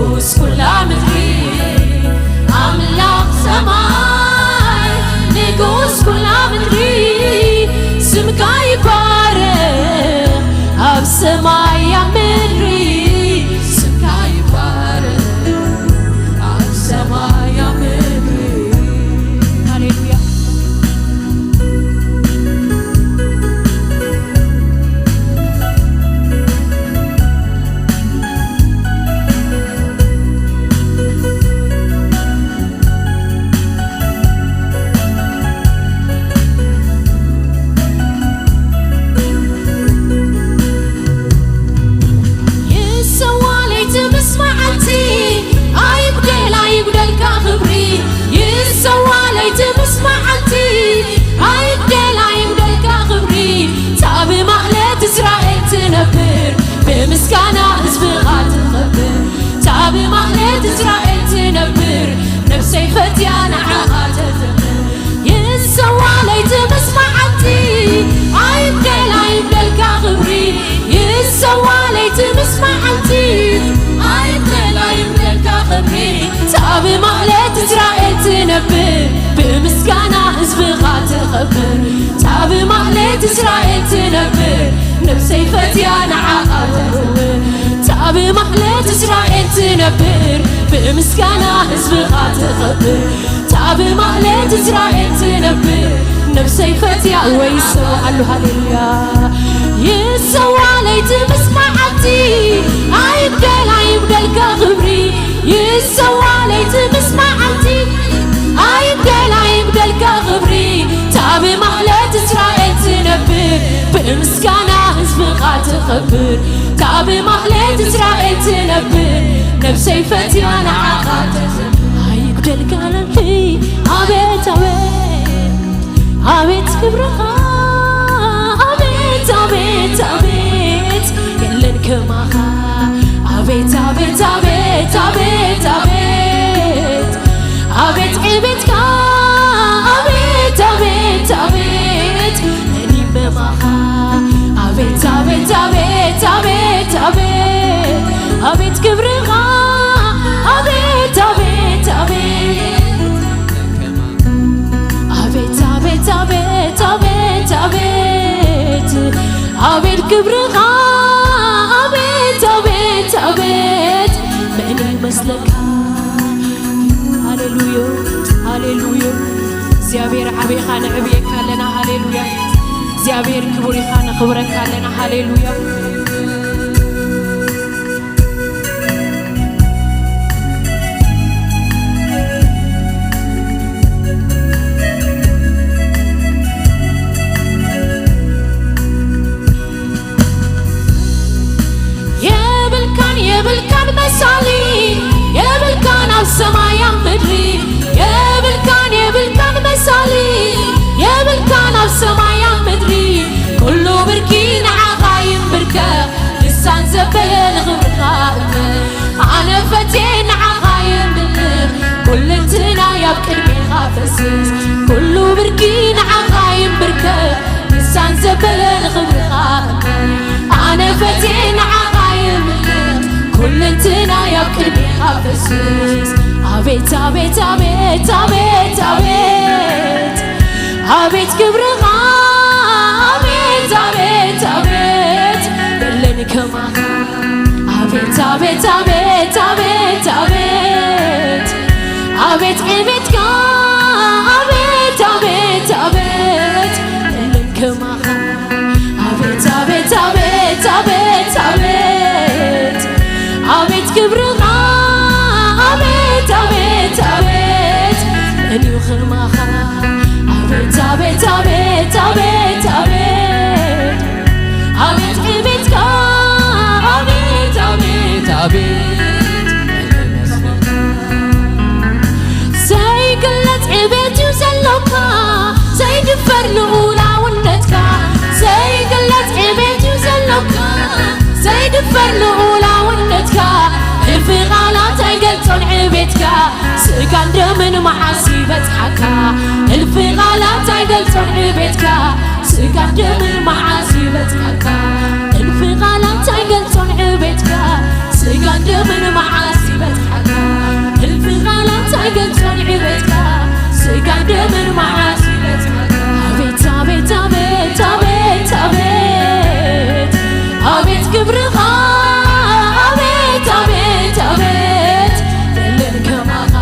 ትምስማዓንቲ ኣይደላይም ደልካ ክብሪ ታብ ማእለት እስራኤል ትነብር ብምስጋና ህዝብኻ ትኸብር ታብ ማእለት እስራኤል ትነብር ነብሰይ ፈትያ ንዓኻ ተዘምር ይሰዋ ለይቲ ምስ መዓልቲ ኣይደላይም ደልካ ክብሪ ይሰዋ ለይቲ ምስ መዓልቲ ኣይደላይም ደልካ ክብሪ ታብ ማእለት እስራኤል ትነብር ብምስጋና ህዝብኻ ትኸብር ታብ ማእለት እስራኤል ትነብር ነብሰይ ፈትያ ንዓኻ ተኽብር ታብ ማእለት እስራኤል ትነብር ብምስጋና ህዝብኻ ትኸብር ታብ ማእለት እስራኤል ትነብር ነብሰይ ፈትያ ወይ ይሰዋዓሉ ሃሌሉያ ይሰዋ ለይቲ ምስ መዓልቲ ኣይደላይም ደልካ ክብሪ ይሰዋ ለይቲ ምስ መዓልቲ ኣይደላይም ደልካ ክብሪ ታብ ማእለት እስራኤል ትነብር ብምስጋና ህዝብኻ ትኸብር ታብ ማእለት እስራኤል ትነብር ነብሰይ ፈትያ ንዓኻ ተዘምር ኣይጉደልካ ለልቲ ኣቤት ኣቤት ኣቤት ክብርኻ ኣቤት ኣቤት ኣቤት የለን ከማኻ ኣቤት ኣቤት ኣቤት ኣቤት ኣቤት ኣቤት ዕቤትካ ኣቤት ኣቤት ኣቤት መን ይመማኻ ኣቤት ኣቤት ኣቤት ኣቤት ኣቤት ኣቤት ክብርኻ ኣቤት ኣቤት ኣቤት ኣቤት ኣቤት ኣቤት ኣቤት ኣቤት ኣቤት ክብርኻ ኣቤት ኣቤት ኣቤት መን ይመስለካ ሃሌሉያ ሃሌሉያ እግዚኣብሔር ዓብኻ ንዕብየካ ኣለና ሃሌሉያ እግዚኣብሔር ክቡር ኢኻ ነኽብረካ ኣለና ሃሌሉያ የብልካን የብልካን መሳሊ የብልካን ኣብ ሰማይ ኣብ ምድሪ የብልካን የብልካን መሳሊ የብልካን ኣብ ሰማይ ኣብ ምድሪ ኩሉ ብርኪ ንዓኻ ይንብርከ ልሳን ዘበለ ንኽብርኻ እምበር ኣነ ፈትየ ንዓኻ የምልኽ ኩልንትናይ ኣብ ቅድሜኻ ፈስስ ኩሉ ብርኪ ንዓኻ ይንብርከ ልሳን ዘበለ ንኽብርኻ እምበር ኣነ ፈትየ ንዓኻ የምልኽ ኩልንትናይ ኣብ ቅድሜኻ ፈስስ ኣቤት ኣቤት ኣቤት ኣቤት ኣቤት ኣቤት ክብርኻ ኣቤት ኣቤት ኣቤት የለን ከማኻ ኣቤት ኣቤት ኣቤት ኣቤት ኣቤት ኣቤት ዕቤትካ ኣቤት ኣቤት ኣቤት የለን ከማኻ ኣቤት ኣቤት ኣቤት ኣቤት ኣቤት ኣቤት ክብርኻ ኣቤት ኣቤት ኣቤት እንዩ ኽርማኻ ኣቤት ኣቤት ኣቤት ኣቤት ኣቤት ኣቤት ዕቤትካ ኣቤት ኣቤት ኣቤት ዘይግለጽ ዕቤት እዩ ዘሎካ ዘይድፈር ልኡላውነትካ ዘይግለጽ ዕቤት እዩ ዘሎካ ዘይድፈር ልኡላውነትካ እልፊ ቃላት ኣይገልጾን ዕቤትካ ስጋን ደምን መዓስ ይበጽሓካ እልፊ ቃላት ኣይገልጾን ዕቤትካ ስጋን ደምን መዓስ ይበጽሓካ እልፊ ቃላት ኣይገልጾን ዕቤትካ ስጋን ደምን መዓስ ይበጽሓካ እልፊ ቃላት ኣይገልጾን ዕቤትካ ስጋን ደምን መዓስ ይበጽሓካ ኣቤት ኣቤት ኣቤት ኣቤት ኣቤት ኣቤት ክብርኻ ኣቤት ኣቤት ኣቤት የለን ከማኻ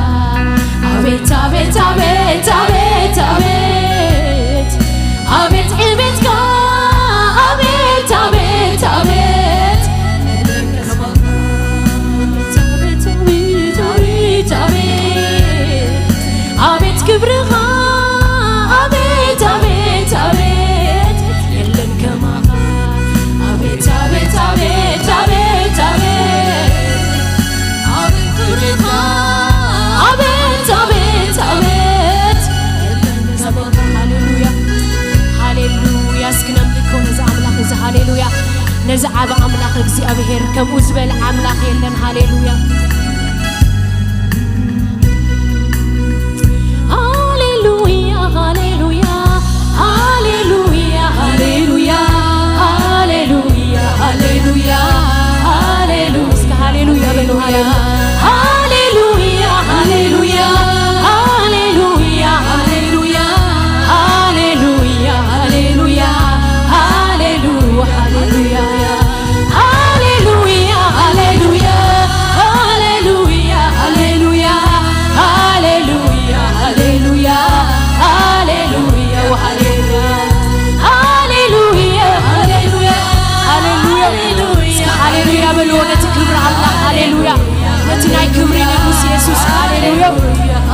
ኣቤት ኣቤት ኣቤት ኣቤት ኣቤት ኣቤት ዕቤትካ ኣቤት ኣቤት ኣቤት ኣቤት ክብርኻ ኣቤት ኣቤት ኣቤት የለን ከማኻ ኣቤት ኣቤት ኣቤት ኣቤት ኣቤት ኣቤት ክብርኻ ኣቤት ኣቤት ኣቤት ዝዓበ ኣምላኽ እግዚኣብሔር ከምኡ ዝበለ ኣምላኽ የለን። ሃሌሉያ። ሃሌሉያ፣ ሃሌሉያ፣ ሃሌሉያ፣ ሃሌሉያ፣ ሃሌሉያ፣ ሃሌሉያ፣ ሃሌሉያ። እስከ ሃሌሉያ በሉ። ሃሌሉያ፣ ሃሌሉያ፣ ሃሌሉያ፣ ሃሌሉያ፣ ሃሌሉያ፣ ሃሌሉያ፣ ሃሌሉያ፣ ሃሌሉያ። ሃሌሉያ፣ ሃሌሉያ፣ ሃሌሉያ፣ ሃሌሉያ፣ ሃሌሉያ፣ ሃሌሉያ፣ ሃሌሉያ፣ ሃሌሉያ። እስኪ ሃሌሉያ በልዎ ነቲ ክብሪ ኣምላኽ። ሃሌሉያ። ነቲ ናይ ክብሪ ንጉስ የሱስ። ሃሌሉያ።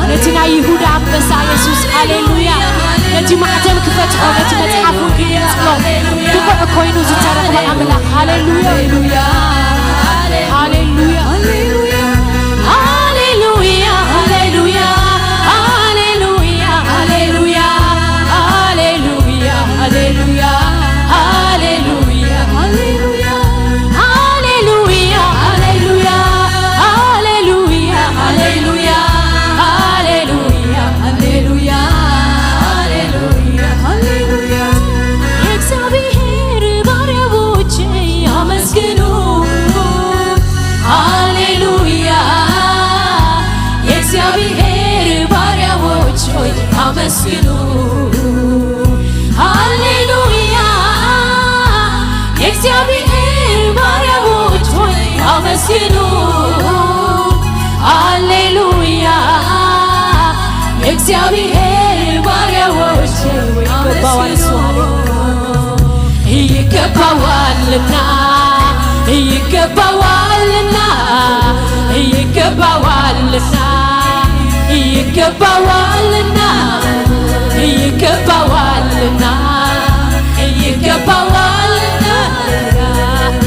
ነቲ ናይ ይሁዳ ኣንበሳ የሱስ። ሃሌሉያ። ነቲ ማዕተብ ክፈትሖ፣ ነቲ መጽሓፍ እውን ክገልጽሎ ብቑዕ ኮይኑ ዝተረኽበ ኣምላኽ። ሃሌሉያ። ሃሌሉያ። ሃሌሉያ፣ ሃሌሉያ፣ ሃሌሉያ፣ ሃሌሉያ፣ ሃሌሉያ፣ ሃሌሉያ፣ ሃሌሉያ፣ ሃሌሉያ፣ ሃሌሉያ፣ ሃሌሉያ፣ ሃሌሉያ፣ ሃሌሉያ፣ ሃሌሉያ፣ ሃሌሉያ፣ ሃሌሉያ፣ ሃሌሉያ። የእግዚአብሔር ባሪያዎች አመስግኑ። ሃሌሉያ። የእግዚአብሔር ባሪያዎች ሆይ አመስግኑ። ሃሌሉያ። የእግዚአብሔር ባሪያዎች ሆይ አመስግኑ። ሃሌሉያ። የእግዚአብሔር ባሪያዎች ሆይ ይገባዋል እሱ። አመስግኑ። ይገባዋልና፣ ይገባዋልና፣ ይገባዋልና፣ ይገባዋልና፣ ይገባዋልና፣ ይገባዋልና።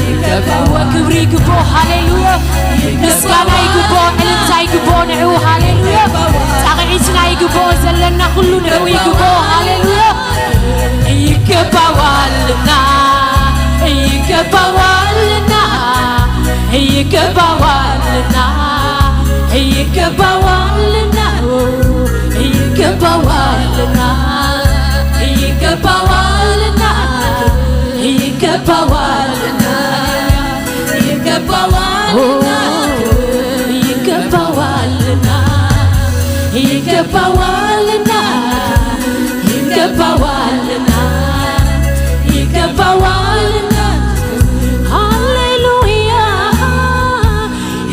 ይገባዋ ክብሪ ይግቦ። ሃሌሉያ። ምስጋና ይግቦ፣ ዕልልታ ይግቦ ንዕኡ። ሃሌሉያ። ጣቕዒትና ይግቦ፣ ዘለና ኩሉ ንዕኡ ይግቦ። ሃሌሉያ። ይገባዋልና፣ ይገባዋልና፣ ይገባዋልና፣ ይገባዋልና፣ ይገባዋልና፣ ይገባዋልና፣ ይገባዋልና፣ ይገባዋልና፣ ይገባዋልና፣ ይገባዋልና፣ ይገባዋልና፣ ይገባዋልና። ሃሌሉያ።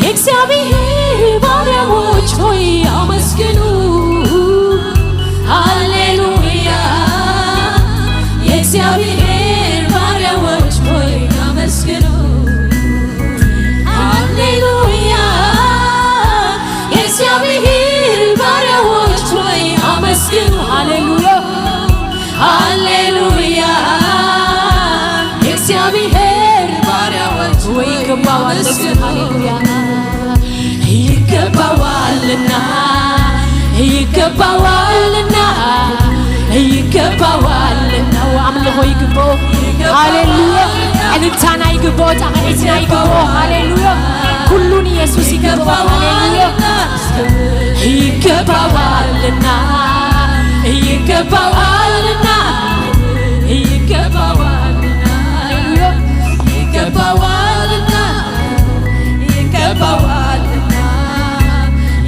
የእግዚአብሔር ባሪያዎች ሆይ አመስግኑ። ሃሌሉያ። የእግዚአብሔር ባሪያዎች ሆይ አመስግኑ። ሃሌሉያ። የእግዚአብሔር ባሪያዎች ሆይ አመስግኑ። ሃሌሉያ፣ ሃሌሉያ። የእግዚአብሔር ባሪያዎች ሆይ ይገባዋል። አመስግኑ። ሃሌሉያ። ይገባዋልና፣ ይገባዋልና፣ ይገባዋልና። ኣምልኾ ይግብኦ። ሃሌሉያ። ዕልልታና ይግብኦ፣ ጣቕዒትና ይግብኦ። ሃሌሉያ። ኩሉ ንየሱስ ይግብኦ። ሃሌሉያ። ይገባዋልና፣ ይገባዋልና፣ ይገባዋልና፣ ይገባዋልና፣ ይገባዋልና፣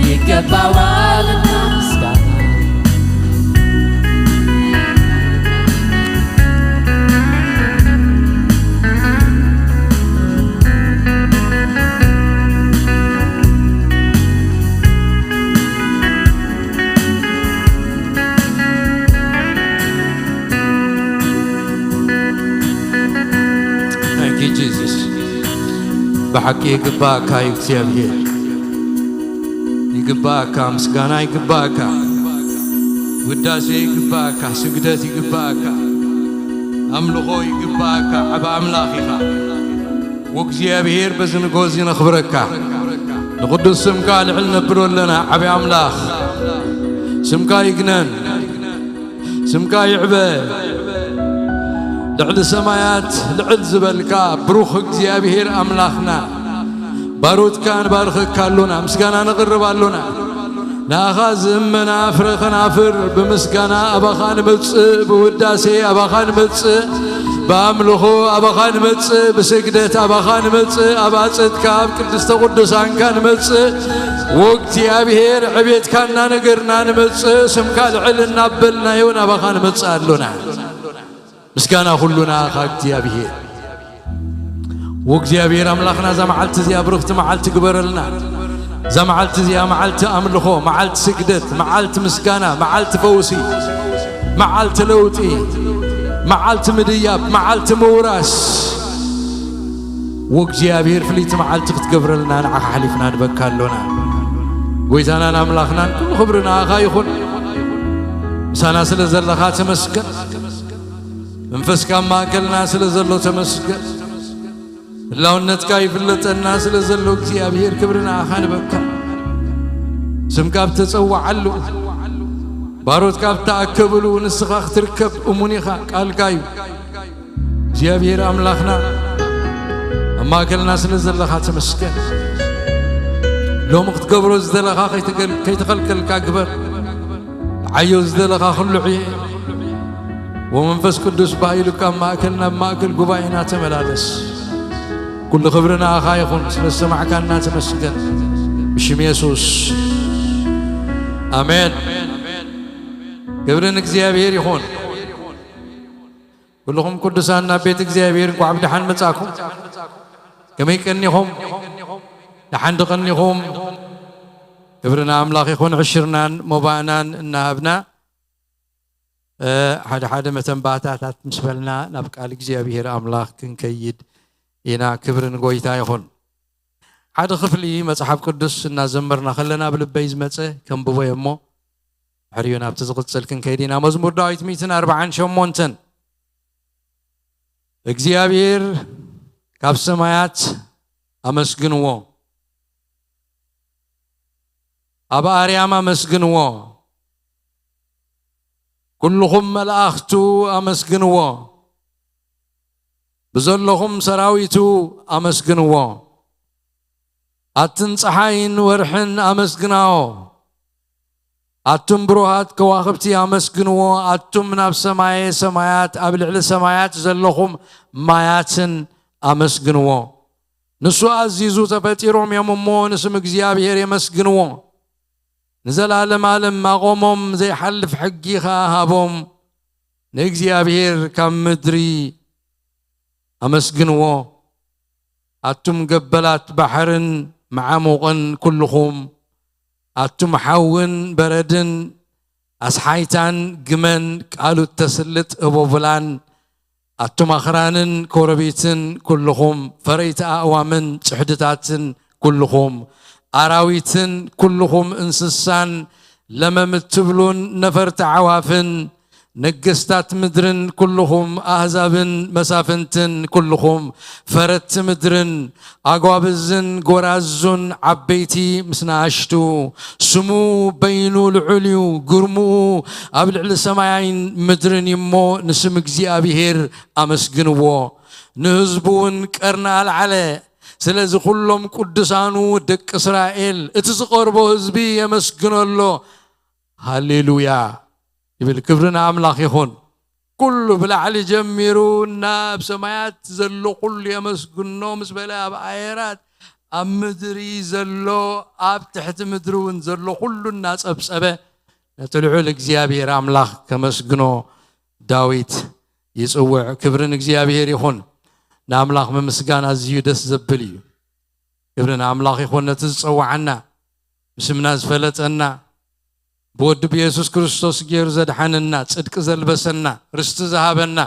ይገባዋልና። Thank you, Jesus. ብሓቂ ይግባእካ እዩ እግዚኣብሔር። ይግባእካ፣ ምስጋና ይግባእካ፣ ውዳሴ ይግባእካ፣ ስግደት ይግባእካ፣ ኣምልኾ ይግባእካ። ዓብ ኣምላኽ ኢኻ። ወእግዚኣብሔር በዚ ንግሆ እዚ ነኽብረካ። ንቕዱስ ስምካ ልዕል ነብሎ ኣለና። ዓብ ኣምላኽ ስምካ ይግነን። ስምካ ይዕበ። ልዕሊ ሰማያት ልዕል ዝበልካ ብሩኽ እግዚኣብሔር ኣምላኽና፣ ባሮትካ ንባርኸካ ኣሎና፣ ምስጋና ነቕርብ ኣሎና። ንኣኻ ዝእመና ፍረ ኸናፍር ብምስጋና ኣባኻ ንመጽእ፣ ብውዳሴ ኣባኻ ንመጽእ፣ ብኣምልኾ ኣባኻ ንመጽእ፣ ብስግደት ኣባኻ ንመጽእ፣ ኣብ ኣጸድካ ኣብ ቅድስተ ቅዱሳንካ ንመጽእ። ወእግዚኣብሔር ዕቤትካ እናነገርና ንመጽእ፣ ስምካ ልዕል እናበልናዮ ናባኻ ንመጽእ ኣሎና። ምስጋና ኩሉ ንኣኻ እግዚኣብሔር። ወእግዚኣብሔር ኣምላኽና፣ እዛ መዓልቲ እዚኣ ብርኽቲ መዓልቲ ግበረልና። እዛ መዓልቲ እዚኣ መዓልቲ ኣምልኾ፣ መዓልቲ ስግደት፣ መዓልቲ ምስጋና፣ መዓልቲ ፈውሲ፣ መዓልቲ ለውጢ፣ መዓልቲ ምድያብ፣ መዓልቲ ምውራስ። ወእግዚኣብሔር ፍልይቲ መዓልቲ ክትገብረልና ንዓኻ ሓሊፍና ንበካ ኣሎና። ጎይታናን ኣምላኽናን፣ ኩሉ ክብሪ ንኣኻ ይኹን። ምሳና ስለ ዘለኻ ተመስገን። መንፈስካ ኣብ ማእከልና ስለ ዘሎ ተመስገን። ህላውነትካ ይፍለጠና ስለ ዘሎ እግዚኣብሔር ክብሪ ንኣኻ ንበካ። ስምካ ኣብ ተጸዋዓሉ፣ ባሮትካ ኣብ ተኣከብሉ ንስኻ ክትርከብ እሙን ኢኻ። ቃልካ እዩ። እግዚኣብሔር ኣምላኽና ኣብ ማእከልና ስለ ዘለኻ ተመስገን። ሎሚ ክትገብሮ ዝደለኻ ከይተገል-፣ ከይተኸልከልካ ግበር። ዓዮ ዝደለኻ ኩሉ ዕየ። ወመንፈስ ቅዱስ ብሃይሉካ ኣብ ማእከልና፣ ኣብ ማእከል ጉባኤና ተመላለስ። ኩሉ ክብሪ ንኣኻ ይኹን፣ ስለ ዝሰማዕካና ተመስገን። ብሽም የሱስ፣ ኣሜን። ክብሪ ንእግዚኣብሔር ይኹን። ኩልኹም ቅዱሳን ናብ ቤት እግዚኣብሔር እንኳዕ ብደሓን መጻእኩም። ከመይ ቀኒኹም? ደሓን ዶ ቀኒኹም? ክብሪ ንኣምላኽ ይኹን። ዕሽርናን ሞባእናን እናሃብና፣ እ፣ ሓደ ሓደ መተንባታታት ምስ በልና ናብ ቃል እግዚኣብሔር ኣምላኽ ክንከይድ ኢና። ክብሪ ንጎይታ ይኹን። ሓደ ክፍሊ መጽሓፍ ቅዱስ እናዘመርና ከለና ኣብ ልበይ ዝመጸ ከንብቦ እየ እሞ፣ ድሕሪኡ ናብቲ ዝቕጽል ክንከይድ ኢና። መዝሙር ዳዊት ሚእትን ኣርባዓን ሸሞንተን። እግዚኣብሔር ካብ ሰማያት ኣመስግንዎ፣ ኣብ ኣርያም ኣመስግንዎ፣ ኩልኹም መላእኽቱ ኣመስግንዎ፣ ብዘለኹም ሰራዊቱ ኣመስግንዎ። ኣትን ጸሓይን ወርሕን ኣመስግናዎ። ኣቱም ብሩሃት ከዋኽብቲ ኣመስግንዎ። ኣቱም ናብ ሰማየ ሰማያት፣ ኣብ ልዕሊ ሰማያት ዘለኹም ማያትን ኣመስግንዎ። ንሱ ኣዚዙ ተፈጢሮም እዮም እሞ፣ ንስም እግዚኣብሔር የመስግንዎ። ንዘላለም ኣለም ኣቖሞም፣ ዘይሓልፍ ሕጊ ኸኣ ሃቦም። ንእግዚኣብሔር ካብ ምድሪ ኣመስግንዎ። ኣቱም ገበላት ባሕርን መዓሙቕን ኩልኹም፣ ኣቱም ሓውን በረድን ኣስሓይታን ግመን፣ ቃሉ እተስልጥ ህቦብላን፣ ኣቱም ኣኽራንን ኮረቢትን ኩልኹም፣ ፈረይቲ ኣእዋምን ጽሕድታትን ኩልኹም፣ ኣራዊትን ኩልኹም እንስሳን፣ ለመም እትብሉን ነፈርቲ ኣዕዋፍን፣ ነገስታት ምድርን ኩልኹም፣ ኣህዛብን መሳፍንትን ኩልኹም፣ ፈረቲ ምድርን ኣጓብዝን ጎራዙን፣ ዓበይቲ ምስ ንኣሽቱ፣ ስሙ በይኑ ልዑል እዩ፣ ግርምኡ ኣብ ልዕሊ ሰማይን ምድርን እዩ እሞ፣ ንስም እግዚኣብሄር ኣመስግንዎ። ንህዝቡ እውን ቀርኒ ኣልዓለ። ስለዚ ኩሎም ቅዱሳኑ ደቂ እስራኤል፣ እቲ ዝቐርቦ ህዝቢ የመስግኖ ኣሎ። ሃሌሉያ ይብል። ክብሪ ንኣምላኽ ይኹን። ኩሉ ብላዕሊ ጀሚሩ ናብ ሰማያት ዘሎ ኩሉ የመስግኖ ምስ በለ፣ ኣብ ኣየራት፣ ኣብ ምድሪ ዘሎ፣ ኣብ ትሕቲ ምድሪ እውን ዘሎ ኩሉ እናጸብጸበ ነቲ ልዑል እግዚኣብሔር ኣምላኽ ከመስግኖ ዳዊት ይጽውዕ። ክብሪ ንእግዚኣብሔር ይኹን። ንኣምላኽ ምምስጋን ኣዝዩ ደስ ዘብል እዩ። ክብሪ ንኣምላኽ ይኹን። ነቲ ዝጸውዓና፣ ብስምና ዝፈለጠና፣ ብወዱ ብየሱስ ክርስቶስ ገይሩ ዘድሓነና፣ ጽድቂ ዘልበሰና፣ ርስቲ ዝሃበና፣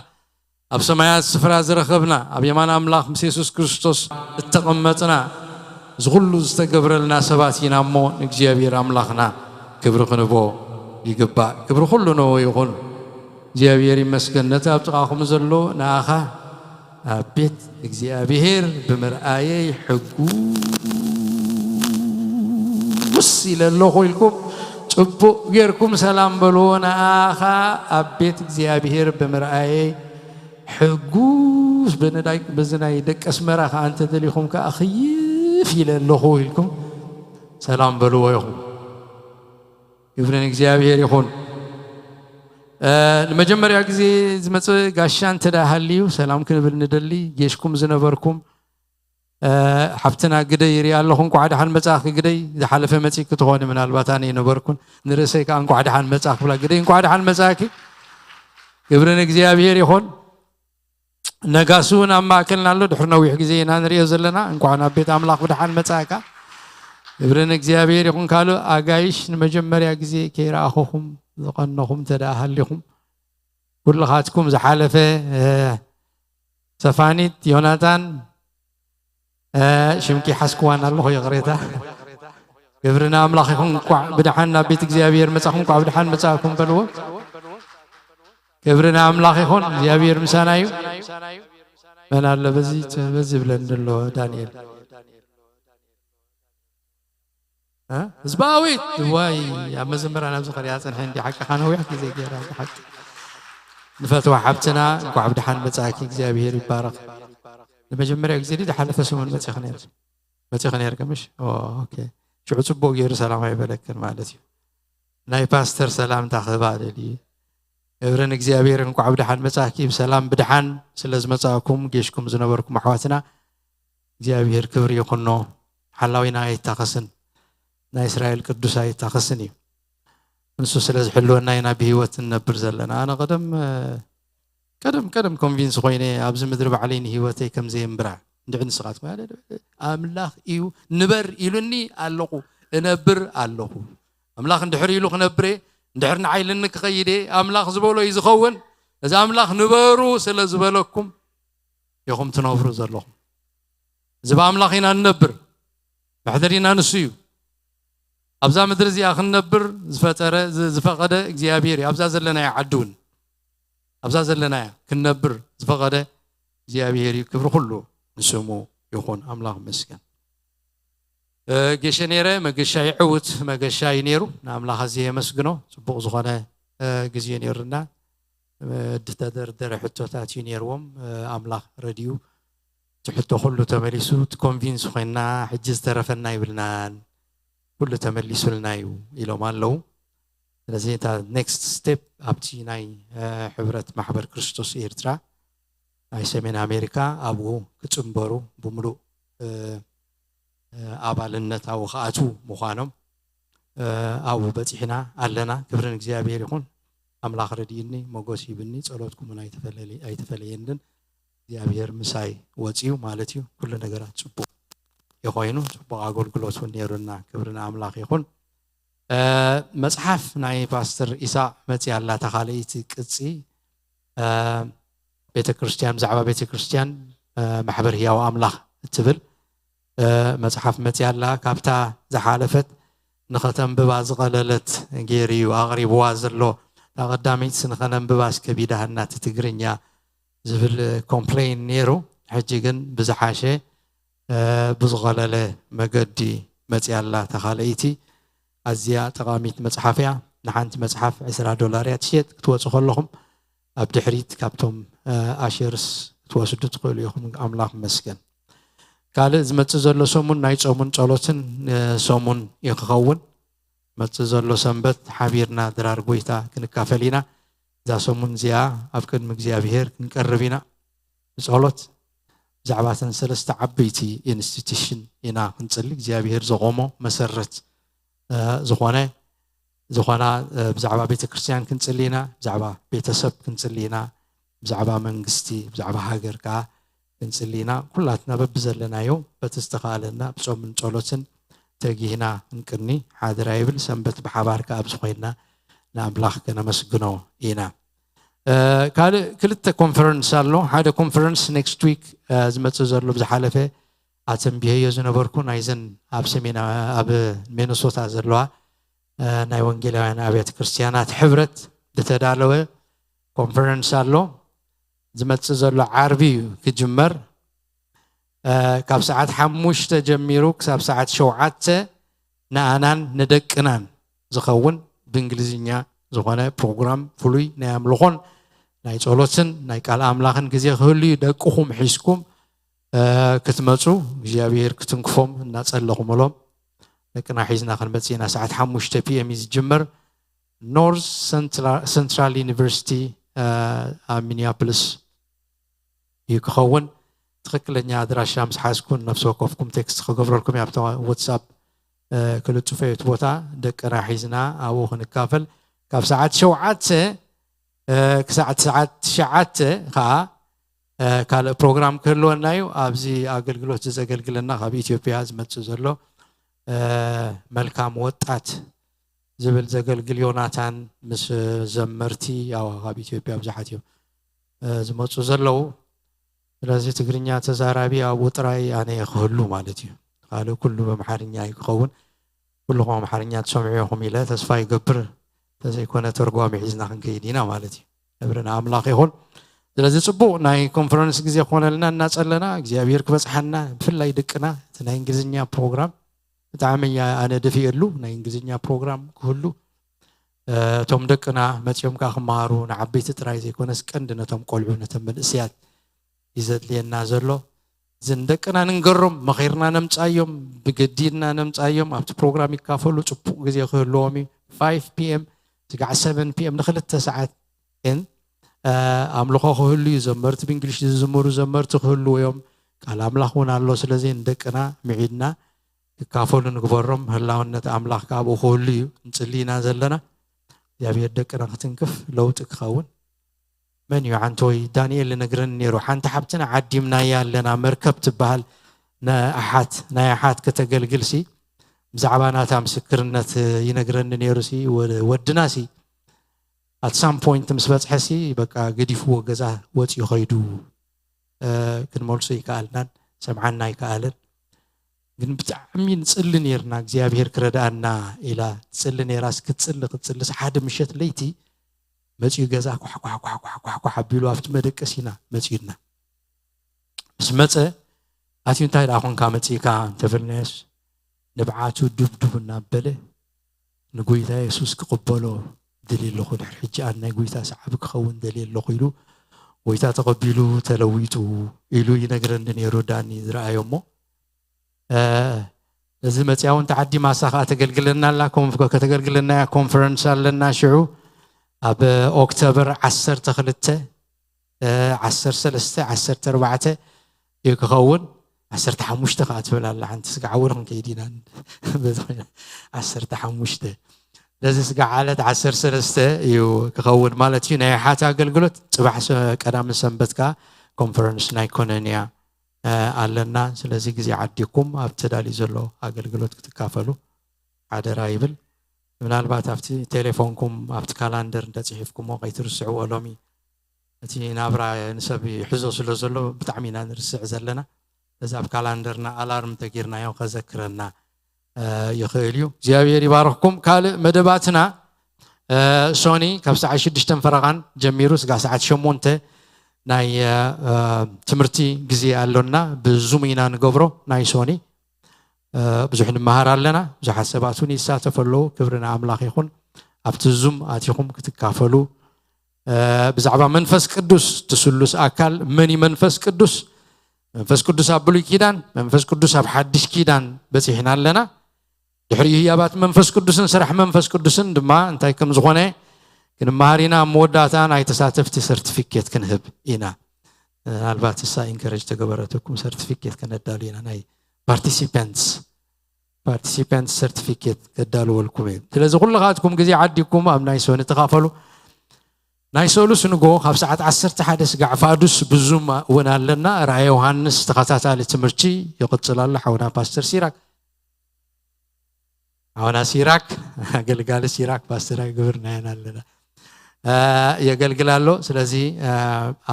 ኣብ ሰማያት ስፍራ ዝረኸብና፣ ኣብ የማን ኣምላኽ ምስ የሱስ ክርስቶስ እተቐመጥና፣ እዚ ኩሉ ዝተገብረልና ሰባት ኢና እሞ፣ ንእግዚኣብሔር ኣምላኽና ክብሪ ክንቦ ይግባእ። ክብሪ ኩሉ ንኡ ይኹን። እግዚኣብሔር ይመስገን። ነቲ ኣብ ጥቓኹም ዘሎ ንኣኻ ኣብ ቤት እግዚኣብሔር ብምርኣየይ ሕጉስ ኢለ ኣለኹ ኢልኩም ጽቡቕ ጌርኩም ሰላም በልዎ። ንኣኻ ኣብ ቤት እግዚኣብሔር ብምርኣየይ ሕጉስ በነዳይ በዚ ናይ ደቂ ኣስመራ ከኣ እንተደሊኹም ከኣ ክይፍ ኢለ ኣለኹ ኢልኩም ሰላም በልዎ ኢኹም። ክብሪ ንእግዚኣብሔር ይኹን። ንመጀመርያ ግዜ ዝመጽእ ጋሻ እንተ ደኣ ሃልዩ ሰላም ክንብል ንደሊ። ጌሽኩም ዝነበርኩም ሓፍትና ግደይ ይሪኣ ኣለኹ። እንኳዕ ደሓን መጻእኪ ግደይ። ዝሓለፈ መጺእኪ ትኾኒ ምናልባት፣ ኣነ ይነበርኩን። ንርእሰይ ከኣ እንኳዕ ደሓን መጻእኪ ብላ። ግደይ እንኳዕ ደሓን መጻእኪ። ክብሪ ንእግዚኣብሔር ይኹን። ነጋሲ እውን ኣብ ማእከልና ኣሎ። ድሕሪ ነዊሕ ግዜ ኢና ንሪኦ ዘለና። እንኳዕ ናብ ቤት ኣምላኽ ብደሓን መጻእካ። ክብሪ ንእግዚኣብሔር ይኹን። ካልእ ኣጋይሽ ንመጀመርያ ግዜ ከይረኣኹኹም ዝቐነኹም እንተ ደኣ ሃሊኹም፣ ኩልኻትኩም ዝሓለፈ፣ እ፣ ሰፋኒት፣ ዮናታን፣ እ፣ ሽምኪ ሓዝክዋን ኣለኹ፣ ይቕሬታ። ክብሪ ንኣምላኽ ይኹን። እንኳዕ ብደሓን ናብ ቤት እግዚኣብሔር መጻኹም፣ እንኳዕ ብደሓን መጻእኩም በልዎ። ክብሪ ንኣምላኽ ይኹን። እግዚኣብሔር ምሳና እዩ። መን ኣሎ በዚ፣ በዚ ይብለኒ ኣሎ ዳንኤል። እ? ህዝባዊት ዋይ፣ ኣብ መዘምራን ኣብዚ ኸሪያ ጸንሐ እንዲ ሓቅኻ ነዊሕ ግዜ ገይራ፣ እዚ ሓቂ። ንፈትዋ ሓብትና እንኳዕ ብደሓን መጻእኪ፣ እግዚኣብሔር ይባረኽ። ንመጀመርያ ግዜ ድዩ ዝሓለፈ ሰሙን መጺእኺ ነይርኪ? መጺእኺ ነይርኪ ምሽ? ኦ፣ ኦኬ። ሽዑ ጽቡቕ ገይሩ ሰላም ኣይበለክን ማለት እዩ። ናይ ፓስተር ሰላምታ ክህባ ደልዩ። ክብሪ ንእግዚኣብሔር፣ እንኳዕ ብደሓን መጻእኪ። ብሰላም ብደሓን ስለ ዝመጻእኩም፣ ጌሽኩም ዝነበርኩም ኣሕዋትና እግዚኣብሔር ክብሪ ይኹኖ። ሓላዊና ኣይታኸስን፣ ናይ እስራኤል ቅዱስ ኣይታኸስን እዩ። ንሱ ስለ ዝሕልወና ኢና ብህይወት እንነብር ዘለና። ኣነ ቀደም፣ ቀደም፣ ቀደም ኮንቪንስ ኮይነ ኣብዚ ምድሪ ባዕለይ ንህይወተይ ከም ዘየንብራ። እንድዒ ንስኻትኩም፣ ኣምላኽ እዩ ንበር ኢሉኒ ኣለኹ፣ እነብር ኣለኹ። ኣምላኽ እንድሕር ኢሉ ክነብር እየ፣ እንድሕር ንዓይ ኢሉኒ ክኸይድ እየ፣ ኣምላኽ ዝበሎ እዩ ዝኸውን። እዚ ኣምላኽ ንበሩ ስለ ዝበለኩም ኢኹም ትነብሩ ዘለኹም። እዚ ብኣምላኽ ኢና ንነብር። መሕደሪና ንሱ እዩ። ኣብዛ ምድሪ እዚኣ ክንነብር ዝፈጠረ፣ ዝ-፣ ዝፈቐደ እግዚኣብሔር እዩ። ኣብዛ ዘለናያ ዓዲ እውን፣ ኣብዛ ዘለናያ ክንነብር ዝፈቐደ እግዚኣብሔር እዩ። ክብሪ ኩሉ ንስሙ ይኹን። ኣምላኽ ይመስገን። እ፣ ጌሸ ነይረ፣ መገሻ ይዕውት መገሻ እዩ ነይሩ። ንኣምላኽ ኣዝየ የመስግኖ። ጽቡቕ ዝኾነ፣ እ፣ ግዜ ነይሩና። እ፣ ዝተደርደረ ሕቶታት እዩ ነይርዎም። እ፣ ኣምላኽ ረድዩ። እቲ ሕቶ ኩሉ ተመሊሱ፣ እቲ ኮንቪንስ ኮይንና፣ ሕጂ ዝተረፈና ይብልናን፣ ኩሉ ተመሊሱልና እዩ ኢሎም ኣለዉ። ስለዚ እታ ኔክስት ስቴፕ ኣብቲ ናይ፣ እ፣ ሕብረት ማሕበር ክርስቶስ ኤርትራ ናይ ሰሜን ኣሜሪካ ኣብኡ ክጽንበሩ ብምሉእ፣ እ፣ እ፣ ኣባልነት ኣብኡ ክኣትዉ ምዃኖም፣ እ፣ ኣብኡ በጺሕና ኣለና። ክብሪ ንእግዚኣብሔር ይኹን። ኣምላኽ ረድእኒ፣ ሞጎስ ሂብኒ፣ ጸሎትኩም እውን ኣይተፈለሊ-፣ ኣይተፈለየንን። እግዚኣብሔር ምሳይ ወጺኡ ማለት እዩ። ኩሉ ነገራት ጽቡቕ ይኾይኑ፣ ጽቡቕ ኣገልግሎት እውን ነይሩና። ክብሪ ንኣምላኽ ይኹን። እ፣ መጽሓፍ ናይ ፓስተር ኢሳቕ መጽያ ኣላ፣ እታ ካልኣይቲ ቅጺ፣ እ፣ ቤተ ክርስቲያን፣ ብዛዕባ ቤተ ክርስቲያን፣ እ፣ ማሕበር ህያው ኣምላኽ እትብል፣ እ፣ መጽሓፍ መጽያ ኣላ። ካብታ ዝሓለፈት ንኸተንብባ ዝቐለለት ገይሩ እዩ ኣቕሪብዋ ዘሎ። እታ ቀዳመይትስ ንኸነንብባ ኣስከቢዳሃና፣ እቲ ትግርኛ ዝብል ኮምፕሌን ነይሩ። ሕጂ ግን ብዝሓሸ፣ እ፣ ብዝቐለለ መገዲ መጽያ ኣላ እታ ካልኣይቲ። ኣዝያ ጠቓሚት መጽሓፍ እያ። ንሓንቲ መጽሓፍ ዕስራ ዶላር እያ ትሽየጥ። ክትወጹ ከለኹም ኣብ ድሕሪት ካብቶም፣ እ፣ ኣሸርስ ክትወስዱ ትኽእሉ ኢኹም። ኣምላኽ ይመስገን። ካልእ ዝመጽእ ዘሎ ሰሙን ናይ ጾሙን ጸሎትን፣ እ፣ ሰሙን እዩ ክኸውን። መጽእ ዘሎ ሰንበት ሓቢርና ድራር ጎይታ ክንካፈል ኢና። እዛ ሰሙን እዚኣ ኣብ ቅድሚ እግዚኣብሔር ክንቀርብ ኢና። ብጸሎት ብዛዕባ እተን ሰለስተ ዓበይቲ ኢንስቲትዩሽን ኢና ክንጽሊ። እግዚኣብሔር ዘቖሞ መሰረት፣ እ፣ ዝኾነ፣ ዝኾና፣ እ፣ ብዛዕባ ቤተ ክርስቲያን ክንጽሊ ኢና፣ ብዛዕባ ቤተሰብ ክንጽሊ ኢና፣ ብዛዕባ መንግስቲ፣ ብዛዕባ ሃገር ከኣ ክንጽሊ ኢና። ኩላትና በብዘለናዮ በቲ ዝተኻእለና ብጾምን ጸሎትን ተጊህና ክንቅኒ ሓደራ ይብል። ሰንበት ብሓባር ከኣ ኣብዚ ኮይንና ንኣምላኽ ከነመስግኖ ኢና። እ፣ ካልእ ክልተ ኮንፈረንስ ኣሎ። ሓደ ኮንፈረንስ ኔክስት ዊክ፣ እ፣ ዝመጽእ ዘሎ ብዝሓለፈ ኣተንቢሀዮ ዝነበርኩ ናይዘን ኣብ ሰሜን፣ ኣብ ሚነሶታ ዘለዋ፣ እ፣ ናይ ወንጌላውያን ኣብያተ ክርስቲያናት ሕብረት ዝተዳለወ ኮንፈረንስ ኣሎ። ዝመጽእ ዘሎ ዓርቢ እዩ ክጅመር። እ፣ ካብ ሰዓት ሓሙሽተ ጀሚሩ ክሳብ ሰዓት ሸውዓተ ንኣናን ንደቅናን ዝኸውን ብእንግሊዝኛ ዝኾነ ፕሮግራም ፍሉይ ናይ ኣምልኾን ናይ ጸሎትን ናይ ቃል ኣምላኽን ግዜ ክህሉ እዩ። ደቅኹም ሒዝኩም ክትመፁ እግዚኣብሔር ክትንክፎም እናፀለኹምሎም ደቅና ሒዝና ክንመፅእ ኢና። ሰዓት ሓሙሽተ ፒኤም እዩ ዝጅመር። ኖርዝ ሰንትራል ዩኒቨርሲቲ ኣብ ሚኒያፖሊስ እዩ ክኸውን። ትኽክለኛ ኣድራሻ ምስ ሓዝኩ ነፍሲ ወከፍኩም ቴክስት ክገብረልኩም እየ ኣብታ ዋትሳፕ ክልጥፎ እዩ እቲ ቦታ። ደቅና ሒዝና ኣብኡ ክንካፈል ካብ ሰዓት ሸውዓተ ክሳዕ ሰዓት ትሽዓተ ከዓ ካልእ ፕሮግራም ክህልወና እዩ። ኣብዚ ኣገልግሎት ዘገልግለና ካብ ኢትዮጵያ ዝመፅእ ዘሎ መልካም ወጣት ዝብል ዘገልግል ዮናታን ምስ ዘመርቲ ያው ካብ ኢትዮጵያ ብዙሓት እዮም ዝመፁ ዘለዉ። ስለዚ ትግርኛ ተዛራቢ ኣብኡ ጥራይ ኣነ ክህሉ ማለት እዩ። ካልእ ኩሉ ብኣምሓርኛ እዩ ክኸውን። ኩልኹም ኣምሓርኛ ትሰምዑ ኢኹም ኢለ ተስፋ ይገብር። ተዘይኮነ ተርጓሚ ሒዝና ክንከይድ ኢና ማለት እዩ። ክብሪ ንኣምላኽ ይኹን። ስለዚ ፅቡቕ ናይ ኮንፈረንስ ግዜ ክኾነልና እናፀለና እግዚኣብሔር ክበፅሓና፣ ብፍላይ ደቅና እቲ ናይ እንግሊዝኛ ፕሮግራም ብጣዕሚ እያ ኣነ ደፊኤሉ። ናይ እንግሊዝኛ ፕሮግራም ክህሉ እቶም ደቅና መፂኦም ከዓ ክመሃሩ ንዓበይቲ ጥራይ ዘይኮነስ ቀንዲ ነቶም ቆልዑ ነቶም መንእስያት እዩ ዘድልየና ዘሎ። እዝን ደቅና ንንገሮም፣ መኺርና ነምፃዮም፣ ብገዲድና ነምፃዮም ኣብቲ ፕሮግራም ይካፈሉ። ፅቡቕ ግዜ ክህልዎም እዩ። ፋይቭ ፒኤም ስጋዕ ሰቨን ፒኤም ንክልተ ሰዓት ግን ኣምልኾ ክህሉ እዩ። ዘመርቲ ብእንግሊሽ ዝዝምሩ ዘመርቲ ክህልዉ እዮም። ቃል ኣምላኽ እውን ኣሎ። ስለዚ ንደቅና ምዒድና ክካፈሉ ንግበሮም። ህላውነት ኣምላኽ ካብኡ ክህሉ እዩ። ንፅሊ ኢና ዘለና እግዚኣብሔር ደቅና ክትንክፍ ለውጢ ክኸውን። መን እዩ ዓንተወይ ዳንኤል ዝነግረኒ ነይሩ። ሓንቲ ሓብትና ዓዲምናያ ኣለና መርከብ ትበሃል ንኣሓት ናይ ኣሓት ከተገልግል ሲ ብዛዕባ ናታ ምስክርነት ይነግረኒ ነይሩ ሲ ወድና ሲ ኣት ሳም ፖይንት ምስ በፅሐ ሲ በቃ ገዲፍዎ ገዛ ወፂኡ ኸይዱ። ክንመልሶ ይከኣልናን ሰምዓና ይከኣልን። ግን ብጣዕሚ ንፅሊ ነርና እግዚኣብሔር ክረድኣና ኢላ ትፅሊ ነራስ ክትፅሊ ክትፅልስ ሓደ ምሸት ለይቲ መፅኡ ገዛ ኳሕኳሕኳሕኳሕኳሕ ኣቢሉ ኣብቲ መደቀሲና መፅኡና ምስ መፀ ኣትዩ እንታይ ደኣ ኮንካ መፅእካ እንተበልናዮስ ንብዓቱ ዱብዱብ እናበለ ንጎይታ የሱስ ክቕበሎ ደልየ ኣለኹ። ድሕሪ ሕጂ ኣነ ናይ ጎይታ ሰዓቢ ክኸውን ደልየ ኣለኹ ኢሉ ጎይታ ተቐቢሉ ተለዊጡ ኢሉ ይነግረኒ ነይሩ። ዳኒ ዝረኣዮ እሞ እዚ መፅያ እውን ተዓዲማሳ ከዓ ተገልግለና ኣላ። ከተገልግለና እያ። ኮንፈረንስ ኣለና ሽዑ ኣብ ኦክቶበር ዓሰርተ ክልተ ዓሰርተ ሰለስተ ዓሰርተ ኣርባዕተ እዩ ክኸውን። ዓሰርተ ሓሙሽተ ከዓ ትብል ኣላ ሓንቲ ስጋዕ እውን ክንከይድ ኢና። ዓሰርተ ሓሙሽተ ለዚ ስጋዕ ዓለት ዓሰርተ ሰለስተ እዩ ክኸውን ማለት እዩ። ናይ ሓት ኣገልግሎት ፅባሕ ቀዳምን ሰንበት ከዓ ኮንፈረንስ ናይ ኮነንያ ኣለና። ስለዚ ግዜ ዓዲኩም ኣብ ተዳልዩ ዘሎ ኣገልግሎት ክትካፈሉ ሓደራ ይብል። ምናልባት ኣብቲ ቴሌፎንኩም ኣብቲ ካላንደር እንተፅሒፍኩሞ ከይትርስዕዎ። ሎሚ እቲ ናብራ ንሰብ ይሕዞ ስለ ዘሎ ብጣዕሚ ኢና ንርስዕ ዘለና። እዚ ኣብ ካላንደርና ኣላርም ተጌርናዮ ከዘክረና ይኽእል እዩ። እግዚኣብሔር ይባርኽኩም። ካልእ መደባትና ሶኒ ካብ ሰዓት ሽዱሽተ ፈረቓን ጀሚሩ ስጋ ሰዓት ሸሞንተ ናይ ትምህርቲ ግዜ ኣሎና። ብዙም ኢና ንገብሮ ናይ ሶኒ ብዙሕ ንመሃር ኣለና። ብዙሓት ሰባት እውን ይሳተፉ ኣለዉ። ክብሪ ንኣምላኽ ይኹን። ኣብቲ ዙም ኣቲኹም ክትካፈሉ ብዛዕባ መንፈስ ቅዱስ ትስሉስ ኣካል መን እዩ መንፈስ ቅዱስ? መንፈስ ቅዱስ ኣብ ብሉይ ኪዳን መንፈስ ቅዱስ ኣብ ሓድሽ ኪዳን በፂሕና ኣለና። ድሕሪኡ ህያባት መንፈስ ቅዱስን ስራሕ መንፈስ ቅዱስን ድማ እንታይ ከም ዝኾነ ክንመሃር ኢና። ኣብ መወዳእታ ናይ ተሳተፍቲ ሰርቲፊኬት ክንህብ ኢና። ምናልባት እሳ ኢንከረጅ ተገበረትኩም ሰርቲፊኬት ከነዳሉ ኢና። ናይ ፓርቲሲፐንትስ ፓርቲሲፓንት ሰርቲፊኬት ከዳልወልኩም እየ። ስለዚ ኩልኻትኩም ግዜ ዓዲኩም ኣብ ናይ ሶኒ ተኻፈሉ። ናይ ሰሉስ ንጎ ካብ ሰዓት ዓሰርተ ሓደ ስጋዕ ፋዱስ ብዙም እውን ኣለና። ራእየ ዮሃንስ ተኸታታሊ ትምህርቲ ይቕፅል ኣሎ። ሓውና ፓስተር ሲራክ ሓውና ሲራክ ኣገልጋሊ ሲራክ ፓስተር ግብር ናየን ኣለና የገልግል ኣሎ። ስለዚ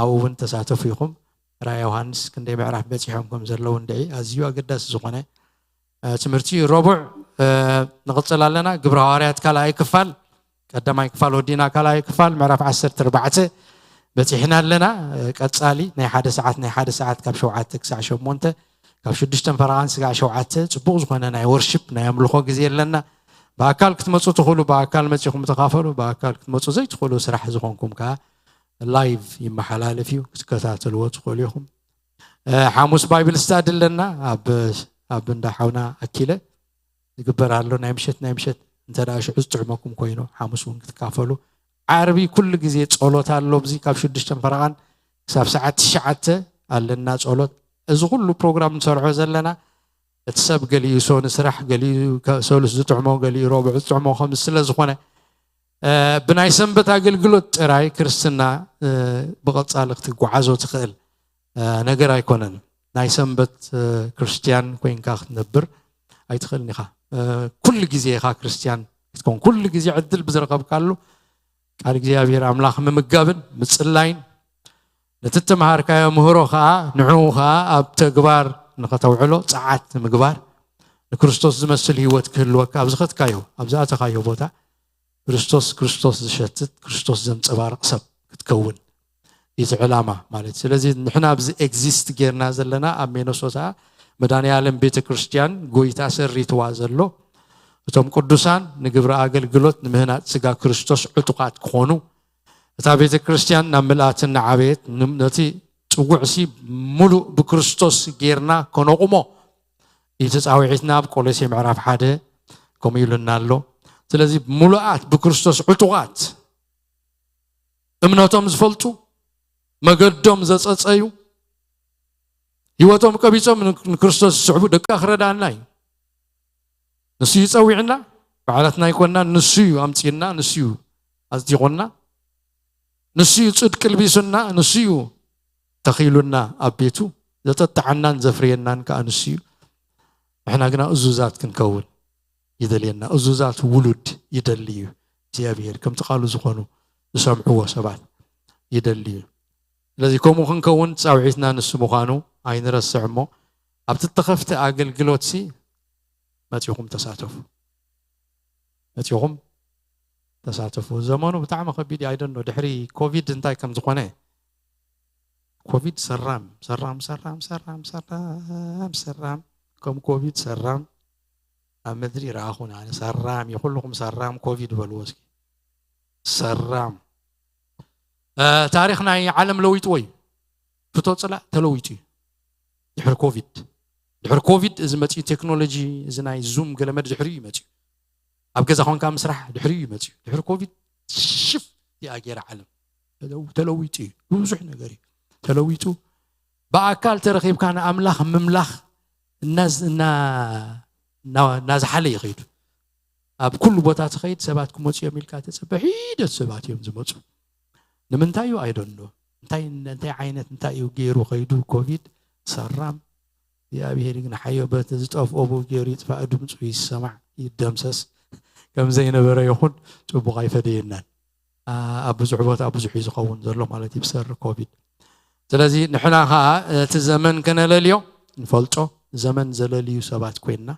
ኣብኡ እውን ተሳተፉ ይኹም። ራእየ ዮሃንስ ክንደይ ምዕራፍ በፂሖም ከም ዘለዉ እንድዒ ኣዝዩ ኣገዳሲ ዝኾነ ትምህርቲ እዩ። ረቡዕ ንቕፅል ኣለና። ግብረ ሃዋርያት ካልኣይ ክፋል ቀዳማይ ክፋል ወዲና ካልኣይ ክፋል ምዕራፍ ዓሰርተ ኣርባዕተ በፂሕና ኣለና። ቀፃሊ ናይ ሓደ ሰዓት ናይ ሓደ ሰዓት ካብ ሸውዓተ ክሳዕ ሸሞንተ ካብ ሽዱሽተ ፈረቓን ስጋዕ ሸውዓተ ፅቡቕ ዝኾነ ናይ ወርሽፕ ናይ ኣምልኾ ግዜ ኣለና። ብኣካል ክትመፁ ትኽእሉ ብኣካል መፂኹም ተኻፈሉ። ብኣካል ክትመፁ ዘይትኽእሉ ስራሕ ዝኾንኩም ከዓ ላይቭ ይመሓላለፍ እዩ፣ ክትከታተልዎ ትኽእሉ ኢኹም። ሓሙስ ባይብል ስታዲ ኣለና ኣብ ኣብ እንዳ ሓውና ኣኪለ ዝግበር ኣሎ። ናይ ምሸት ናይ ምሸት እንተ ደኣ ሽዑ ዝጥዕመኩም ኮይኑ ሓሙስ እውን ክትካፈሉ። ዓርቢ ኩሉ ግዜ ጸሎት ኣሎ። ኣብዚ ካብ ሽዱሽተ ፈረቓን ክሳብ ሰዓት ትሽዓተ ኣለና ጸሎት። እዚ ኩሉ ፕሮግራም ንሰርሖ ዘለና እቲ ሰብ ገሊኡ ሰኑ ስራሕ፣ ገሊኡ ሰሉስ ዝጥዕሞ፣ ገሊኡ ረቡዕ ዝጥዕሞ ከም ስለ ዝኾነ ብናይ ሰንበት ኣገልግሎት ጥራይ ክርስትና ብቐጻሊ ክትጓዓዞ ትኽእል ነገር ኣይኮነን። ናይ ሰንበት ክርስትያን ኮይንካ ክትነብር ኣይትኽእልን ኢኻ። ኩሉ ግዜ ኢኻ ክርስትያን ክትከውን፣ ኩሉ ግዜ ዕድል ብዝረኸብካሉ ቃል እግዚኣብሔር ኣምላኽ ምምጋብን ምጽላይን፣ ነቲ እተምሃርካዮ ምህሮ ኸዓ ንዕኡ ኸዓ ኣብ ተግባር ንኸተውዕሎ ጸዓት ንምግባር፣ ንክርስቶስ ዝመስል ህይወት ክህልወካ ኣብ ዝኸትካዮ ኣብ ዝኣተኻዮ ቦታ ክርስቶስ ክርስቶስ ዝሸትት ክርስቶስ ዘንጸባርቕ ሰብ ክትከውን እዩ እቲ ዕላማ ማለት። ስለዚ ንሕና ኣብዚ ኤግዚስት ጌርና ዘለና ኣብ ሚነሶታ መድኃኔዓለም ቤተ ክርስቲያን ጎይታ ሰሪትዋ ዘሎ እቶም ቅዱሳን ንግብሪ ኣገልግሎት ንምህናጽ ስጋ ክርስቶስ ዕጡቓት ክኾኑ እታ ቤተ ክርስቲያን ናብ ምልኣትን ንዓበየት ነቲ ጽውዕሲ ሙሉእ ብክርስቶስ ጌርና ከነቑሞ እቲ ጻውዒትና ኣብ ቆሎሴ ምዕራፍ ሓደ ከምኡ ኢሉና ኣሎ። ስለዚ ሙሉኣት ብክርስቶስ ዕጡቓት እምነቶም ዝፈልጡ መገዶም ዘጸጸዩ ህይወቶም ቀቢጾም ንክርስቶስ ዝስዕቡ ደቂ ክረዳና እዩ። ንሱ እዩ ጸዊዕና፣ ባዕላትና ኣይኮንና፣ ንሱ እዩ ኣምጺእና፣ ንሱ እዩ ኣጽዲቑና፣ ንሱ እዩ ጽድቂ ልቢሱና፣ ንሱ እዩ ተኺሉና ኣብ ቤቱ ዘጠጥዓናን ዘፍርየናን ከኣ ንሱ እዩ። ንሕና ግና እዙዛት ክንከውን ይደልየና። እዙዛት ውሉድ ይደሊ እዩ እግዚኣብሔር። ከምቲ ቃሉ ዝኾኑ ዝሰምዕዎ ሰባት ይደሊ እዩ። ስለዚ ከምኡ ክንከውን ጻውዒትና ንሱ ምዃኑ ኣይንረስዕ እሞ ኣብቲ እተኸፍተ ኣገልግሎትሲ መጺኹም ተሳተፉ። መጺኹም ተሳተፉ። ዘመኑ ብጣዕሚ ከቢድ እዩ። ኣይደኖ ድሕሪ ኮቪድ እንታይ ከም ዝኾነ። ኮቪድ ሰራም ሰራም ሰራም ሰራም ሰራም ሰራም ከም ኮቪድ ሰራም ኣብ ምድሪ ረኣኹን ኣነ። ሰራም እዩ። ኩልኹም ሰራም ኮቪድ በልዎ እስኪ። ሰራም ታሪኽ ናይ ዓለም ለዊጥዎ እዩ። ፍቶ ጽላእ ተለዊጡ እዩ። ድሕሪ ኮቪድ ድሕሪ ኮቪድ እዚ መጺኡ ቴክኖሎጂ እዚ ናይ ዙም ገለመድ ድሕሪ እዩ መጺኡ። ኣብ ገዛ ኮንካ ምስራሕ ድሕሪ እዩ መጺኡ። ድሕሪ ኮቪድ ሽፍ እያ ገይራ ዓለም ተለዊጡ እዩ። ብዙሕ ነገር እዩ ተለዊጡ። ብኣካል ተረኺብካ ንኣምላኽ ምምላኽ እናዝሓለ ይኸይዱ። ኣብ ኩሉ ቦታ ትኸይድ ሰባት ክመፁ እዮም ኢልካ ተፀበ ሒደት ሰባት እዮም ዝመፁ። ንምንታይ እዩ ኣይደንዶ እንታይ እንታይ ዓይነት እንታይ እዩ ገይሩ ከይዱ ኮቪድ ሰራም እግዚኣብሔር ግን ሓዮ በቲ ዝጠፍኦ ብኡ ገይሩ ይጥፋእ ድምፁ ይሰማዕ ይደምሰስ። ከም ዘይነበረ ይኹን ፅቡቕ ኣይፈደየናን። ኣብ ብዙሕ ቦታ ብዙሕ እዩ ዝኸውን ዘሎ ማለት እዩ ብሰሪ ኮቪድ። ስለዚ ንሕና ከዓ እቲ ዘመን ከነለልዮ ንፈልጦ ዘመን ዘለልዩ ሰባት ኮይንና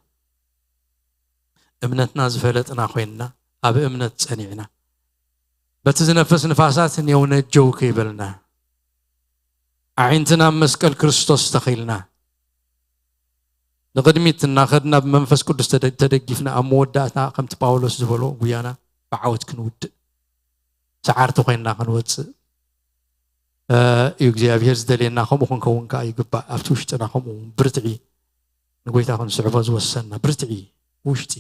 እምነትና ዝፈለጥና ኮይንና ኣብ እምነት ጸኒዕና በቲ ዝነፍስ ንፋሳት ኔው ነጀው ከይበልና ኣዒንትና ኣብ መስቀል ክርስቶስ ተኺልና ንቕድሚት እናኸድና ብመንፈስ ቅዱስ ተደጊፍና ኣብ መወዳእታ ከምቲ ጳውሎስ ዝበሎ ጉያና ብዓወት ክንውድእ ሰዓርቲ ኮይንና ክንወፅእ እዩ እግዚኣብሔር ዝደልየና። ከምኡ ክንከውን ከዓ ይግባእ። ኣብቲ ውሽጥና ከምኡ ብርትዒ ንጎይታ ክንስዕቦ ዝወሰንና ብርትዒ ውሽጢ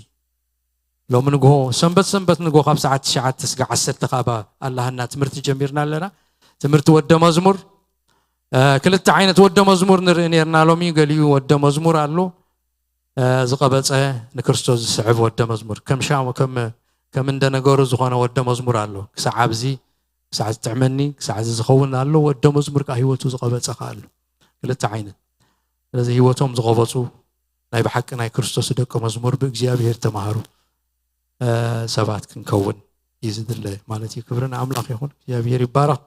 ሎሚ ንግሆ ሰንበት ሰንበት ንግሆ ካብ ሰዓት ትሽዓተ ስጋ ዓሰርተ ካብ ኣላህና ትምህርቲ ጀሚርና ኣለና። ትምህርቲ ወደ መዝሙር ክልተ ዓይነት ወደ መዝሙር ንርኢ ነርና። ሎሚ ገሊኡ ወደ መዝሙር ኣሎ ዝቐበፀ ንክርስቶስ ዝስዕብ ወደ መዝሙር ከም ሻሙ ከም ከም እንደነገሩ ዝኾነ ወደ መዝሙር ኣሎ። ክሳዕ ኣብዚ ክሳዕ ዝጥዕመኒ ክሳዕ እዚ ዝኸውን ኣሎ። ወደ መዝሙር ከዓ ህይወቱ ዝቐበፀ ከዓ ኣሎ። ክልተ ዓይነት ስለዚ ህይወቶም ዝቐበፁ ናይ ብሓቂ ናይ ክርስቶስ ደቀ መዝሙር ብእግዚኣብሔር ተማሃሩ ሰባት ክንከውን እዩ ዝድለ ማለት እዩ። ክብሪ ንኣምላኽ ይኹን። እግዚኣብሔር ይባረኽ።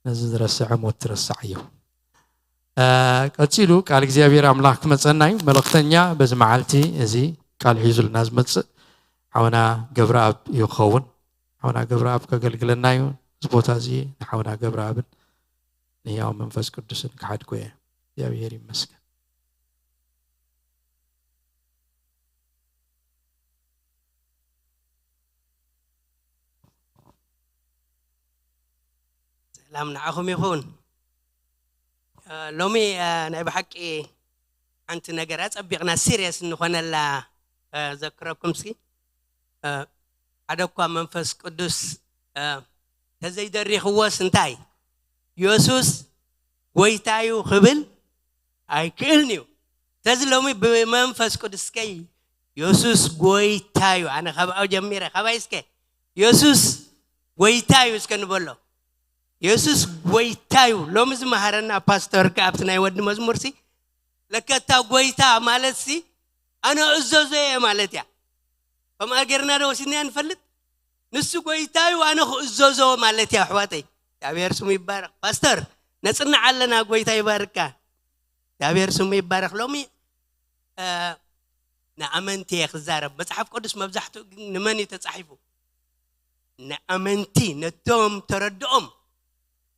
ነዚ ዝረስዐ ሞት ትረስዓዮ። ቀፂሉ ቃል እግዚኣብሔር ኣምላኽ ክመፀና እዩ። መልእኽተኛ በዚ መዓልቲ እዚ ቃል ሒዙልና ዝመፅእ ሓውና ገብረኣብ እዩ ክኸውን። ሓውና ገብረኣብ ከገልግለና እዩ። እዚ ቦታ እዚ ንሓውና ገብረኣብን ንህያው መንፈስ ቅዱስን ክሓድጎ እየ። እግዚኣብሔር ይመስገን። ሰላም ንዓኹም ይኹን። እ፣ ሎሚ፣ እ፣ ናይ ብሓቂ ሓንቲ ነገር ኣጸቢቕና ሲርየስ እንኾነላ፣ እ፣ ዘክረኩም እስኪ። እ፣ ሓደ እኳ መንፈስ ቅዱስ፣ እ፣ ተዘይደሪኽዎስ እንታይ? የሱስ ጎይታ እዩ ክብል ኣይክእልን እዩ። ስለዚ ሎሚ ብመንፈስ ቅዱስ እስከ የሱስ ጎይታ እዩ። ኣነ ካብኣው ጀሚረ፣ ካባይ እስከ የሱስ ጎይታ እዩ እስከ ንበሎ። የሱስ ጎይታ እዩ። ሎሚ ዝመሃረና ፓስተር ከ ኣብቲ ናይ ወዲ መዝሙር ሲ፣ ለከታ ጎይታ ማለት ሲ፣ ኣነ እዘዞ እየ ማለት እያ። ከምኣ ጌርና ዶ ወሲድና ንፈልጥ? ንሱ ጎይታ እዩ፣ ኣነ ክእዘዞ ማለት እያ ኣሕዋተይ። እግዚኣብሔር ስሙ ይባረኽ። ፓስተር፣ ነጽንዕ ኣለና፣ ጎይታ ይባርካ። እግዚኣብሔር ስሙ ይባረኽ። ሎሚ፣ እ፣ ንኣመንቲ እየ ክዛረብ። መጽሓፍ ቅዱስ መብዛሕትኡ ግን ንመን እዩ ተጻሒፉ? ንኣመንቲ፣ ነቶም ተረድኦም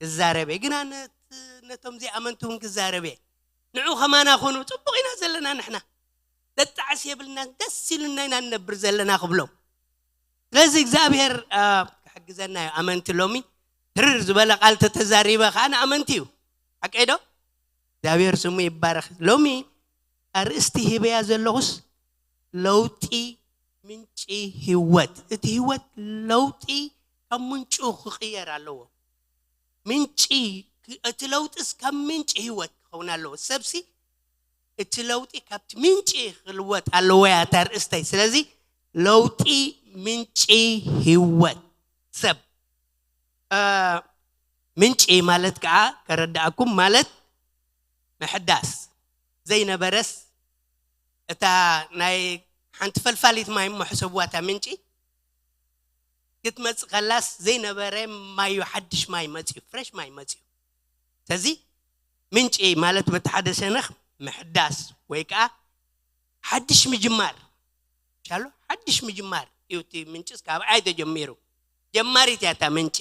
ክዛረብ እየ። ግና ነት-፣ ነቶም ዘይኣመንቲ እውን ክዛረብ እየ። ንዑ ከማና ኩኑ፣ ጽቡቕ ኢና ዘለና ንሕና። ዘጣዕስ የብልና፣ ደስ ኢሉና ኢና ንነብር ዘለና ክብሎም። ስለዚ እግዚኣብሔር፣ እ፣ ክሕግዘና እዩ። ኣመንቲ ሎሚ ትርር ዝበለ ቃል ተተዛሪበ ከዓ ንኣመንቲ እዩ። ሓቀይ ዶ? እግዚኣብሔር ስሙ ይባረኽ። ሎሚ ኣርእስቲ ሂበያ ዘለኹስ ለውጢ ምንጪ ህይወት። እቲ ህይወት ለውጢ ካብ ምንጩ ክቕየር ኣለዎ። ምንጪ፣ እቲ ለውጢስ ካብ ምንጪ ህይወት ክኸውን ኣለዎ። ሰብሲ እቲ ለውጢ ካብቲ ምንጪ ክልወጥ ኣለዎ እያ እታ ኣርእስተይ። ስለዚ ለውጢ ምንጪ ህይወት ሰብ፣ እ፣ ምንጪ ማለት ከዓ ከረድኣኩም ማለት ምሕዳስ ዘይነበረስ እታ ናይ ሓንቲ ፈልፋሊት ማይ እሞ ሕሰብዋ እታ ምንጪ ክትመጽእ ከላስ ዘይነበረ ማይ እዩ፣ ሓድሽ ማይ መጽዩ፣ ፍሬሽ ማይ መጽዩ። ስለዚ ምንጪ ማለት በቲ ሓደ ሸነኽ ምሕዳስ ወይ ከዓ ሓድሽ ምጅማር። ሻሎ ሓድሽ ምጅማር እዩ። እቲ ምንጭስ ካብ ኣይ ተጀሚሩ? ጀማሪት እያ እታ ምንጪ።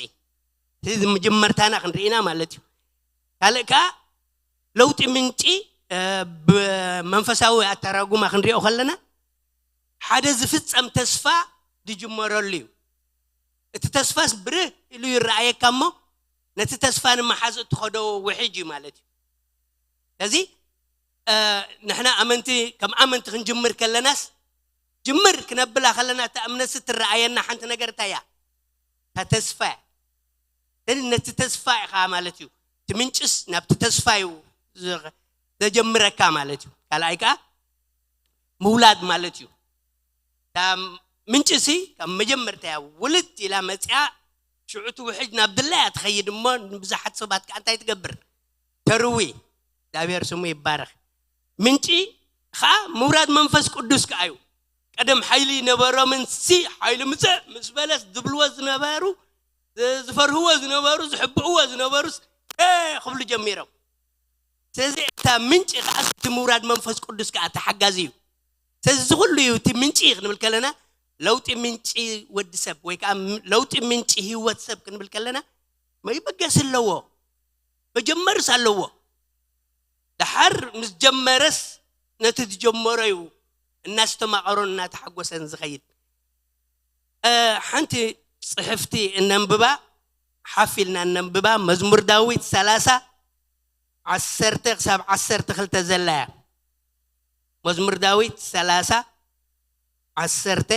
ስለዚ ምጅመርታና ክንርኢና ማለት እዩ። ካልእ ከዓ ለውጢ ምንጪ፣ እ፣ ብመንፈሳዊ ኣተራጉማ ክንሪኦ ከለና ሓደ ዝፍጸም ተስፋ ዝጅመረሉ እዩ። እቲ ተስፋስ ብርህ ኢሉ ይረኣየካ እሞ ነቲ ተስፋ ንምሓዝ እትኸዶ ውሕጅ እዩ ማለት እዩ። ስለዚ፣ እ፣ ንሕና ኣመንቲ፣ ከም ኣመንቲ ክንጅምር ከለናስ፣ ጅምር ክነብላ ከለና እታ እምነትስ ትረኣየና ሓንቲ ነገር እንታይ እያ? እታ ተስፋ እያ። ስለዚ ነቲ ተስፋ ኢኻ ማለት እዩ። እቲ ምንጭስ ናብቲ ተስፋ እዩ ዝ-፣ ዘጀምረካ ማለት እዩ። ካልኣይ ከዓ ምውላድ ማለት እዩ። እታ ምንጭሲ ካብ መጀመርታ እያ ውልድ ኢላ መፅያ፣ ሽዑ እቲ ውሕጅ ናብ ድላያ ትኸይድ እሞ ንብዙሓት ሰባት ከዓ እንታይ ትገብር? ተርዊ። እግዚኣብሔር ስሙ ይባረኽ። ምንጪ ከዓ ምውራድ መንፈስ ቅዱስ ከዓ እዩ። ቀደም ሓይሊ ነበሮምን ሲ ሓይሊ ምፅእ ምስ በለስ ዝብልዎ ዝነበሩ፣ ዝ-፣ ዝፈርህዎ ዝነበሩ፣ ዝሕብእዎ ዝነበሩስ፣ "ኤ!" ክብሉ ጀሚሮም። ስለዚ እታ ምንጪ ከዓ እቲ ምውራድ መንፈስ ቅዱስ ከዓ ተሓጋዚ እዩ። ስለዚ እዚ ኩሉ እዩ እቲ ምንጪ ክንብል ከለና፣ ለውጢ ምንጪ ወዲ ሰብ ወይ ከዓ ም-፣ ለውጢ ምንጪ ህይወት ሰብ ክንብል ከለና መበገሲ ኣለዎ። መጀመርስ ኣለዎ። ደሓር ምስ ጀመረስ ነቲ ዝጀመሮ እዩ እናስተማቐሮን እናተሓጎሰን ዝኸይድ። እ፣ ሓንቲ ጽሕፍቲ እነንብባ፣ ሓፍ ኢልና እነንብባ፣ መዝሙር ዳዊት ሰላሳ፣ ዓሰርተ ክሳብ ዓሰርተ ክልተ ዘላ እያ። መዝሙር ዳዊት ሰላሳ፣ ዓሰርተ፣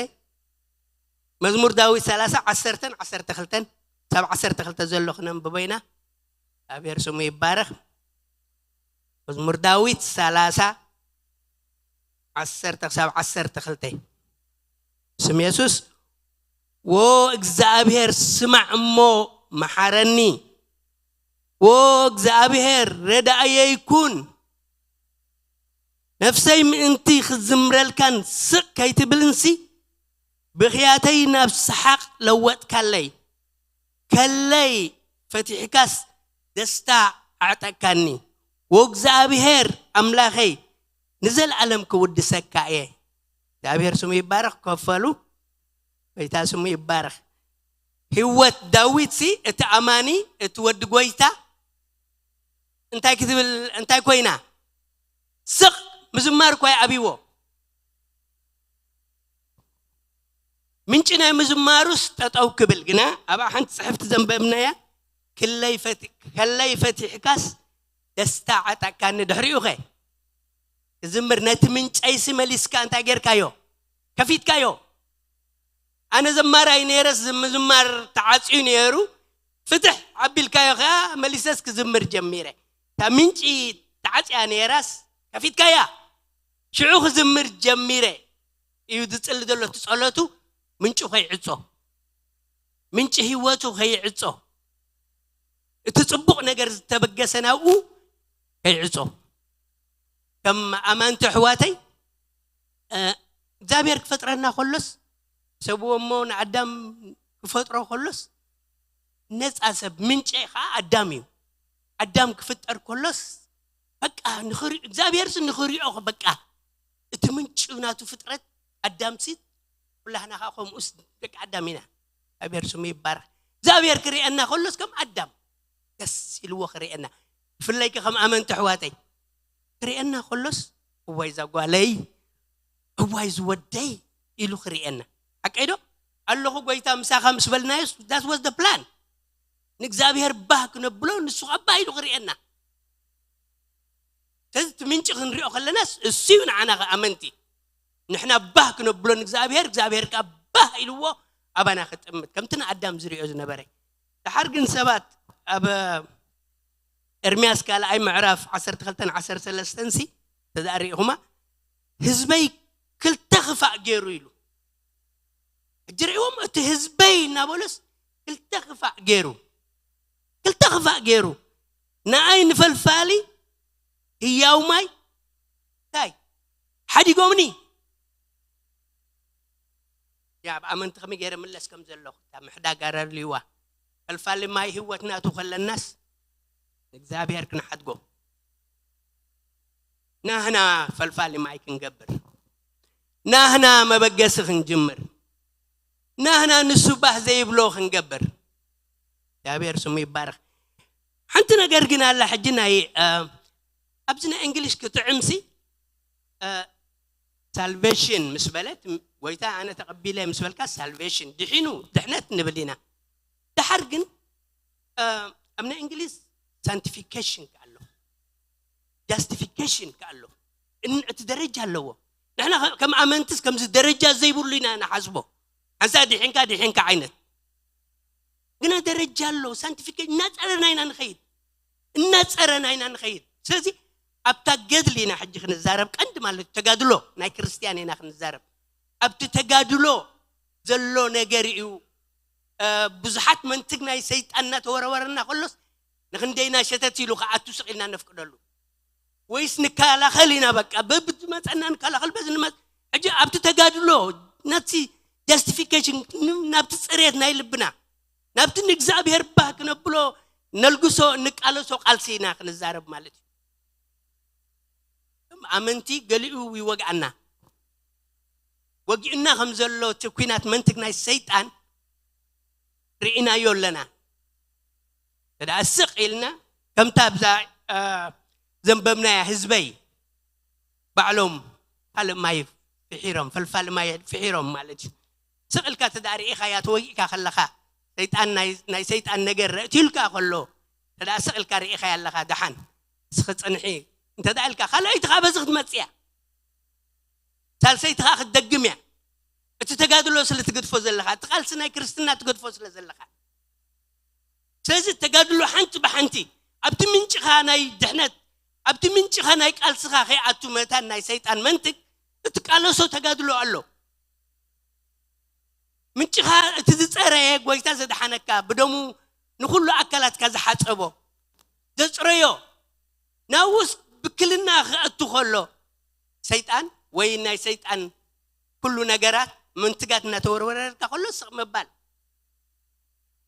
መዝሙር ዳዊት ሰላሳ፣ ዓሰርተን ዓሰርተ ክልተን፣ ክሳብ ዓሰርተ ክልተ ዘሎ ክነንብቦ ኢና። እግዚኣብሔር ስሙ ይባረኽ። መዝሙር ዳዊት ሰላሳ፣ ዓሰርተ ክሳብ ዓሰርተ ክልተ። ስም የሱስ። "ዎ እግዚኣብሔር ስማዕ እሞ መሓረኒ፣ ዎ እግዚኣብሔር ረዳእየይ ኩን፣ ነፍሰይ ምእንቲ ክዝምረልካን ስቕ ከይትብልንሲ፣ ብኽያተይ ናብ ሰሓቕ ለወጥካለይ፣ ከለይ ፈቲሕካስ ደስታ ኣዕጠካኒ። ዎ እግዚኣብሔር ኣምላኸይ ንዘለኣለም ክውድሰካ እየ።" እግዚኣብሔር ስሙ ይባረኽ። ከፈሉ። ጎይታ ስሙ ይባረኽ። ህይወት ዳዊትሲ፣ እቲ ኣማኒ፣ እቲ ወዲ ጎይታ እንታይ ክትብል፣ እንታይ ኮይና? ስቕ ምዝማር እኳ ይኣብይዎ። ምንጪ ናይ ምዝማሩስ ጠጠው ክብል፣ ግና ኣብኣ ሓንቲ ጽሕፍቲ ዘንበብናያ፣ ክለይ ፈቲ-፣ ከለይ ፈቲሕካስ ደስታ ዓጠቃኒ። ድሕሪኡ ኸ ክዝምር፣ ነቲ ምንጨይሲ መሊስካ እንታይ ጌርካዮ? ከፊትካዮ። ኣነ ዘማራይ ነይረስ፣ ምዝማር ተዓጽዩ ነይሩ። ፍትሕ ኣቢልካዮ ኸኣ መሊሰስ ክዝምር ጀሚረ። እታ ምንጪ ተዓጽያ ነይራስ ከፊትካያ። ሽዑ ክዝምር ጀሚረ እዩ ዝጽሊ ዘሎ። እቲ ጸሎቱ ምንጩ ከይዕጾ፣ ምንጪ ህይወቱ ከይዕጾ፣ እቲ ጽቡቕ ነገር ዝተበገሰ ናብኡ ከይዕጾ። ከም ኣማንቲ ኣሕዋተይ፣ እ፣ እግዚኣብሔር ክፈጥረና ከሎስ፣ ሰብዎ እሞ ንኣዳም ክፈጥሮ ከሎስ፣ ነጻ ሰብ፣ ምንጪ ኸዓ ኣዳም እዩ። ኣዳም ክፍጠር ከሎስ፣ በቃ ንኽሪ-፣ እግዚኣብሔርስ ንኽሪኦ፣ በቃ እቲ ምንጩ ናቱ ፍጥረት ኣዳምሲ፣ ኩላህና ኸዓ ከምኡስ ደቂ ኣዳም ኢና። እግዚኣብሔር ስሙ ይባረኽ። እግዚኣብሔር ክርእየና ከሎስ ከም ኣዳም ደስ ኢልዎ ክርእየና። ብፍላይ ከ ከም ኣመንቲ ኣሕዋተይ ክርእየና ከሎስ፣ እዋይ እዛ ጓለይ፣ እዋይ ዝወደይ ኢሉ ክርእየና። ሓቀይ ዶ? ኣለኹ ጎይታ ምሳኻ ምስ በልናዮስ፣ that was the plan። ንእግዚኣብሔር ባህ ክነብሎ፣ ንሱ ኸዓ ባህ ኢሉ ክርእየና። ስለዚ እቲ ምንጪ ክንሪኦ ከለናስ፣ እሱ እዩ ንዓና ኸ ኣመንቲ። ንሕና ባህ ክነብሎ ንእግዚኣብሔር፣ እግዚኣብሔር ከኣ ባህ ኢልዎ ኣባና ክጥምት፣ ከምቲ ንኣዳም ዝሪኦ ዝነበረ። ደሓር ግን ሰባት ኣብ ኤርምያስ ካልኣይ ምዕራፍ ዓሰርተ ክልተን ዓሰርተ ሰለስተን ሲ፣ ተዛሪእኹማ፣ ህዝበይ ክልተ ክፋእ ገይሩ ኢሉ። ሕጂ ርእዎም፣ እቲ ህዝበይ እናበሉስ ክልተ ክፋእ ገይሩ፣ ክልተ ክፋእ ገይሩ፣ ንኣይ ንፈልፋሊ ህያው ማይ እንታይ ሓዲጎምኒ። ያ፣ ኣብ ኣመንቲ ከመይ ገይረ ምለስ ከም ዘለኹ፣ እታ ምሕዳግ ኣረልዋ። ፈልፋሊ ማይ ህይወት ናቱ ከለናስ፣ ንእግዚኣብሔር ክንሓድጎ። ናህና ፈልፋሊ ማይ ክንገብር። ናህና መበገሲ ክንጅምር። ናህና ንሱ ባህ ዘይብሎ ክንገብር። እግዚኣብሔር ስሙ ይባረኽ። ሓንቲ ነገር ግን ኣላ፣ ሕጂ ናይ፣ እ፣ ኣብዚ ናይ እንግሊሽ ክጥዕምሲ፣ እ፣ ሳልቬሽን ምስ በለት፣ ጎይታ ኣነ ተቐቢለ ምስ በልካ ሳልቬሽን፣ ድሒኑ፣ ድሕነት ንብል ኢና። ደሓር ግን፣ እ፣ ኣብ ናይ እንግሊዝ ሳንቲፊኬሽን ከ ኣሎ፣ ጃስቲፊኬሽን ከ ኣሎ። እን-፣ እቲ ደረጃ ኣለዎ። ንሕና ከ-፣ ከም ኣመንትስ ከምዚ ደረጃ ዘይብሉ ኢና ንሓስቦ። ሓንሳእ ድሒንካ፣ ድሒንካ ዓይነት። ግና ደረጃ ኣሎ። ሳንቲፊኬሽን እናጸረና ኢና ንኸይድ። እናጸረና ኢና ንኸይድ። ስለዚ ኣብታ ገድሊ ኢና ሕጂ ክንዛረብ፣ ቀንዲ ማለት ተጋድሎ ናይ ክርስትያን ኢና ክንዛረብ። ኣብቲ ተጋድሎ ዘሎ ነገር እዩ። እ፣ ብዙሓት መንትግ ናይ ሰይጣን እናተወረወረና ከሎስ፣ ንኽንደይና ሸተት ኢሉ ክኣቱ ስቕ ኢልና ነፍቅደሉ? ወይስ ንከላኸል ኢና? በቃ በብዝመጸና ንከላኸል፣ በዚ ንመጽ-፣ ሕጂ ኣብቲ ተጋድሎ፣ ናብቲ ጃስቲፊኬሽን፣ ን-፣ ናብቲ ጽሬት ናይ ልብና፣ ናብቲ ንእግዚኣብሔር ባህ ክነብሎ ነልግሶ፣ እንቃለሶ ቃልሲ ኢና ክንዛረብ ማለት እዩ። እም ኣመንቲ ገሊኡ ይወግኣና። ወጊኡና ከም ዘሎ እቲ ኲናት መንትግ ናይ ሰይጣን ርኢናዮ ኣለና። እንተ ደኣ ስቕ ኢልና፣ ከምታ ኣብዛ፣ እ፣ ዘንበብናያ ህዝበይ ባዕሎም ካልእ ማይ ፍሒሮም፣ ፈልፋሊ ማይ ፍሒሮም ማለት እዩ። ስቕ ኢልካ እንተ ደኣ ርኢኻያ፣ ተወጊእካ ከለኻ፣ ሰይጣን ናይ፣ ናይ ሰይጣን ነገር ረእትዩልካ ከሎ፣ እንተ ደኣ ስቕ ኢልካ ርኢኻያ ኣለኻ፣ ደሓን፣ እስኺ ጽንሒ፣ እንተ ደኣ ኢልካ፣ ካልኣይቲ ኸዓ በዚ ክትመጽእ እያ። ሳልሰይቲ ኸዓ ክትደግም እያ። እቲ ተጋድሎ ስለ ትገድፎ ዘለኻ፣ እቲ ቃልሲ ናይ ክርስትና ትገድፎ ስለ ዘለኻ። ስለዚ ተጋድሎ ሓንቲ ብሓንቲ ኣብቲ ምንጭኻ ናይ ድሕነት፣ ኣብቲ ምንጭኻ ናይ ቃልስኻ ከይኣቱ መታን ናይ ሰይጣን መንትግ እትቃለሶ ተጋድሎ ኣሎ። ምንጭኻ እቲ ዝጸረየ፣ ጎይታ ዘድሓነካ፣ ብደሙ ንኹሉ ኣካላትካ ዝሓጸቦ፣ ዘጽረዮ፣ ናብኡስ ብክልና ክኣቱ ከሎ፣ ሰይጣን ወይ ናይ ሰይጣን ኩሉ ነገራት፣ መንትጋት እናተወርወረልካ ከሎ ስቕ ምባል።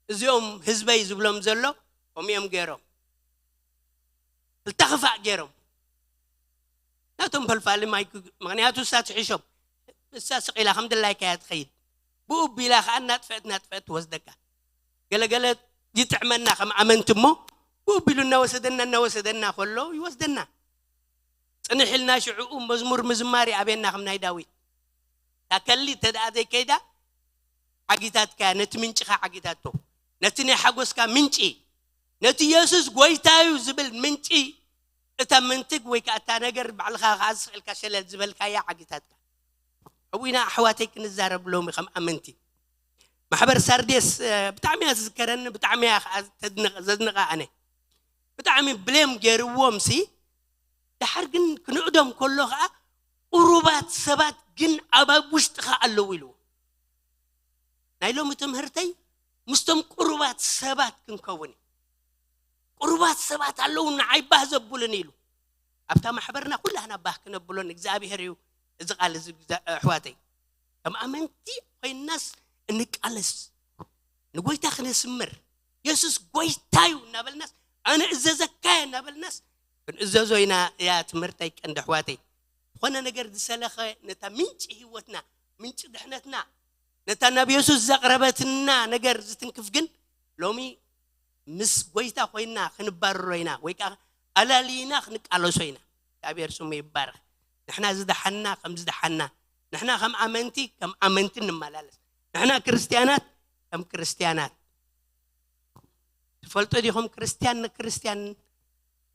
እዚኦም ህዝበይ ዝብሎም ዘሎ ከምኡ እዮም ገይሮም። ክልተ ክፋእ ገይሮም። ናቶም ፈልፋሊ ማይ ክ-፣ ምኽንያቱ እሳ ትሕሾም። እሳ ስቕ ኢላ ከም ድላይካ እያ ትኸይድ። ብኡ ቢላ ኸዓ እናጥፈአት፣ እናጥፈአት ትወስደካ። ገለገለ ይጥዕመና ከም ኣመንቲ እሞ፣ ብኡ ቢሉ እናወሰደና፣ እናወሰደና ከሎ ይወስደና። ጽንሕ ኢልና ሽዕኡ መዝሙር ምዝማር ይኣብየና ከም ናይ ዳዊት። እታ ከሊ እንተ ደኣ ዘይከይዳ፣ ዓጊታትካያ፣ ነቲ ምንጭኻ ዓጊታቶ። ነቲ ናይ ሓጎስካ ምንጪ፣ ነቲ የሱስ ጎይታ እዩ ዝብል ምንጪ እታ ምንትግ ወይ ከዓ እታ ነገር ባዕልኻ ከዓ ዝስእልካ ሸለል ዝበልካያ ዓጊታትካ። ኣብኡ ኢና ኣሕዋተይ ክንዛረብ ሎሚ ከም ኣመንቲ። ማሕበር ሳርዴስ ብጣዕሚ እያ ዝዝከረኒ፣ ብጣዕሚ እያ ከዓ ዘድንቓ ኣነ። ብጣዕሚ ብሌም ገይርዎም ሲ ድሓር ግን ክንዕዶም ከሎ ከዓ ቁሩባት ሰባት ግን ኣብ ውሽጥኻ ኣለዉ ኢልዎ። ናይ ሎሚ ትምህርተይ ምስቶም ቁሩባት ሰባት ክንከውን እዩ። ቁሩባት ሰባት ኣለዉ ንዓይ ባህ ዘብሉን ኢሉ። ኣብታ ማሕበርና ኩላህና ባህ ክነብሎን እግዚኣብሔር እዩ። እዚ ቃል እዚ ኣሕዋተይ ከም ኣመንቲ ኮይናስ እንቃለስ ንጎይታ ክነስምር የሱስ ጎይታ እዩ እናበልናስ ኣነ እዘዘካየ እናበልናስ ክንእዘዞ ኢና። እያ ትምህርተይ ቀንዲ ኣሕዋተይ። ዝኾነ ነገር ዝሰለኸ ነታ ምንጪ ህይወትና ምንጪ ድሕነትና ነታ ናብ የሱስ ዘቕረበትና ነገር ዝትንክፍ ግን ሎሚ ምስ ጎይታ ኮይና ክንባርሮ ኢና ወይ ከዓ ኣላሊና ክንቃለሶ ኢና። እግዚኣብሔር ስሙ ይባረክ። ንሕና ዝደሓና ከም ዝደሓና ንሕና ከም ኣመንቲ ከም ኣመንቲ ንመላለስ። ንሕና ክርስትያናት ከም ክርስትያናት ትፈልጡ ዲኹም? ክርስትያን ንክርስትያን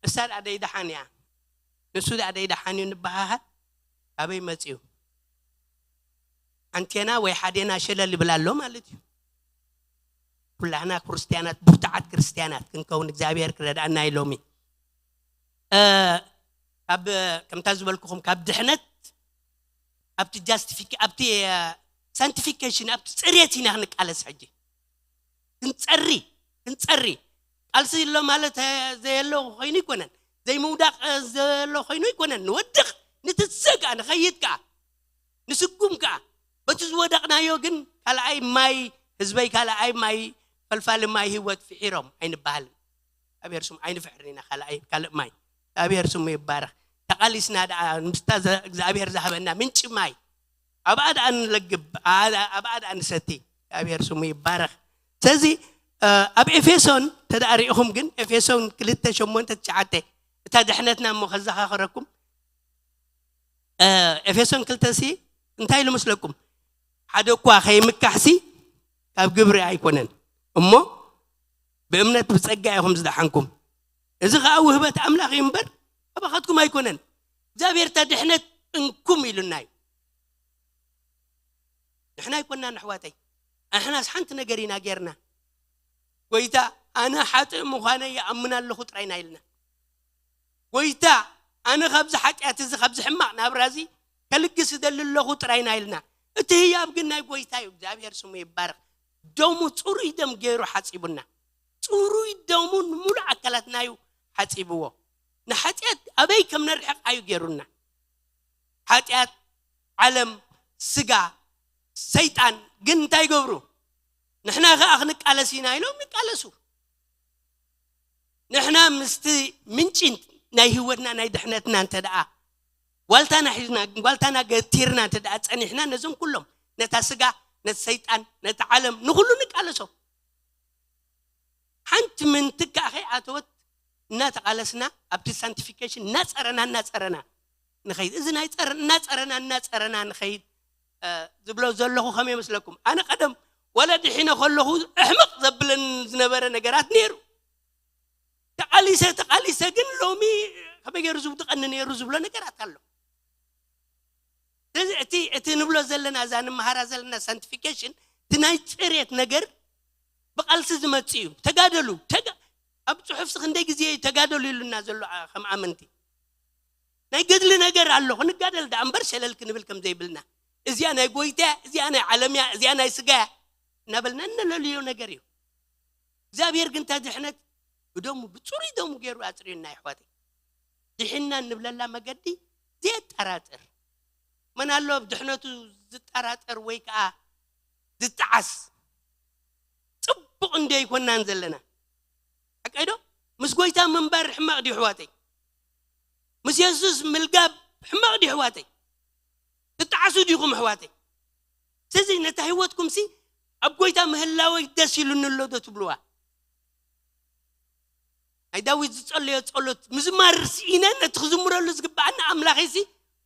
እሳ ደኣ ደይደሓን እያ ንሱ ደኣ ደይደሓን እዩ ንበሃሃል። ኣበይ መፅዩ? ኣንቴና ወይ ሓዴና ሸለል ይብል ኣሎ ማለት እዩ። ኩላህና ክርስትያናት ብርቱዓት ክርስትያናት ክንከውን እግዚኣብሔር ክረድኣና ኢሎሚ። ካብ ከምታ ዝበልኩኹም ካብ ድሕነት ኣብቲ ጃስቲፊክ ኣብቲ ሳንቲፊኬሽን ኣብቲ ፅሬት ኢና ክንቃለስ ሕጂ። ክንፀሪ ክንፀሪ ቃልሲ ኣሎ ማለት ዘየሎ ኮይኑ ይኮነን። ዘይምውዳቅ ዘሎ ኮይኑ ይኮነን። ንወድቅ ንትስእ ከዓ ንኸይድ ከዓ ንስጉም ከዓ በቲ ዝወደቕናዮ ግን ካልኣይ ማይ ህዝበይ ካልኣይ ማይ ፈልፋሊ ማይ ህይወት ፍሒሮም ኣይንበሃልን። እግዚኣብሔር ስሙ ኣይንፍሕርን ኢና። ካልኣይ ካልእ ማይ እግዚኣብሔር ስሙ ይባረክ። ተቃሊስና ደኣ ምስታ እግዚኣብሔር ዝሃበና ምንጪ ማይ ኣብኣ ደኣ ንለግብ ኣብኣ ደኣ ንሰቲ። እግዚኣብሔር ስሙ ይባረክ። ስለዚ ኣብ ኤፌሶን ተደኣ ሪኢኹም ግን ኤፌሶን ክልተ ሸሞንተ ትሽዓተ እታ ድሕነትና እሞ ከዘኻኽረኩም። ኤፌሶን ክልተ ሲ እንታይ ኢሉ መስለኩም? ሓደ እኳ ከይምካሕሲ ካብ ግብሪ ኣይኮነን እሞ ብእምነት ብፀጋ ኢኹም ዝደሓንኩም። እዚ ከዓ ውህበት ኣምላኽ እዩ እምበር ካባኻትኩም ኣይኮነን። እግዚኣብሔር እታ ድሕነት እንኩም ኢሉና እዩ። ንሕና ኣይኮናን ኣሕዋተይ። ንሕናስ ሓንቲ ነገር ኢና ጌርና። ጎይታ ኣነ ሓጥእ ምዃነ ይኣምን ኣለኹ ጥራይ ኢና ኢልና። ጎይታ ኣነ ካብዚ ሓጢኣት እዚ ካብዚ ሕማቕ ናብራ እዚ ከልግስ እደሊ ኣለኹ ጥራይ ኢና ኢልና። እቲ ህያብ ግን ናይ ጎይታ እዩ። እግዚኣብሔር ስሙ ይባረክ። ደሙ ፅሩይ ደም ገይሩ ሓፂቡና። ፅሩይ ደሙ ንምሉእ ኣካላትና እዩ ሓፂብዎ። ንሓጢኣት ኣበይ ከም ነርሕቕ እዩ ገይሩና። ሓጢኣት ዓለም ስጋ ሰይጣን ግን እንታይ ይገብሩ? ንሕና ከዓ ክንቃለስ ኢና ኢሎም ይቃለሱ። ንሕና ምስቲ ምንጪ ናይ ህይወትና ናይ ድሕነትና እንተ ደኣ ጓልታና ሒዝና ጓልታና ገቲርና እንተ ደኣ ፀኒሕና ነዞም ኩሎም ነታ ስጋ ነቲ ሰይጣን ነቲ ዓለም ንኩሉ ንቃለሶ። ሓንቲ ምንትካ ከይኣተወት እናተቃለስና ኣብቲ ሳንቲፊኬሽን እናፀረና እናፀረና ንኸይድ እዚ ናይ ፀረ እናፀረና እናፀረና ንኸይድ ዝብሎ ዘለኹ ከመይ ይመስለኩም? ኣነ ቀደም ዋላ ድሒነ ከለኹ ኣሕምቕ ዘብለኒ ዝነበረ ነገራት ነይሩ። ተቓሊሰ ተቓሊሰ ግን ሎሚ ከመይ ገይሩ ዝውድቐኒ ነይሩ ዝብሎ ነገራት ኣሎ። ስለዚ እቲ እቲ ንብሎ ዘለና እዛ ንምሃራ ዘለና ሳንቲፊኬሽን እቲ ናይ ፅሬት ነገር ብቃልሲ ዝመፅእ እዩ። ተጋደሉ። ኣብ ፅሑፍሲ ክንደይ ግዜ እዩ ተጋደሉ ኢሉና ዘሎ ከም ኣመንቲ ናይ ገድሊ ነገር ኣሎ። ክንጋደል ደኣ እምበር ሸለል ክንብል ከም ዘይብልና። እዚኣ ናይ ጎይታ እያ፣ እዚኣ ናይ ዓለም እያ፣ እዚኣ ናይ ስጋ እያ እናበልና እነለልዮ ነገር እዩ። እግዚኣብሔር ግን እታ ድሕነት ብደሙ ብፅሩይ ደሙ ገይሩ ኣፅርዩና። ይሕዋተይ ድሕና እንብለላ መገዲ ዘየጠራጥር መን ኣሎ? ኣብ ድሕነቱ ዝጠራጠር ወይ ከዓ ዝጠዓስ? ፅቡቕ እንደ ኣይኮናን ዘለና ሓቀይ ዶ? ምስ ጎይታ ምንባር ሕማቕ ድዩ ኣሕዋተይ? ምስ የሱስ ምልጋብ ሕማቕ ድዩ ኣሕዋተይ? ትጠዓሱ ዲኹም ኣሕዋተይ? ስለዚ ነታ ህይወትኩም ሲ ኣብ ጎይታ ምህላወይ ደስ ኢሉኒ ኣሎ ዶ ትብልዋ? ናይ ዳዊት ዝጸለዮ ጸሎት ምዝማር ስኢነ ነቲ ክዝምረሉ ዝግብኣኒ ኣምላኸይ ሲ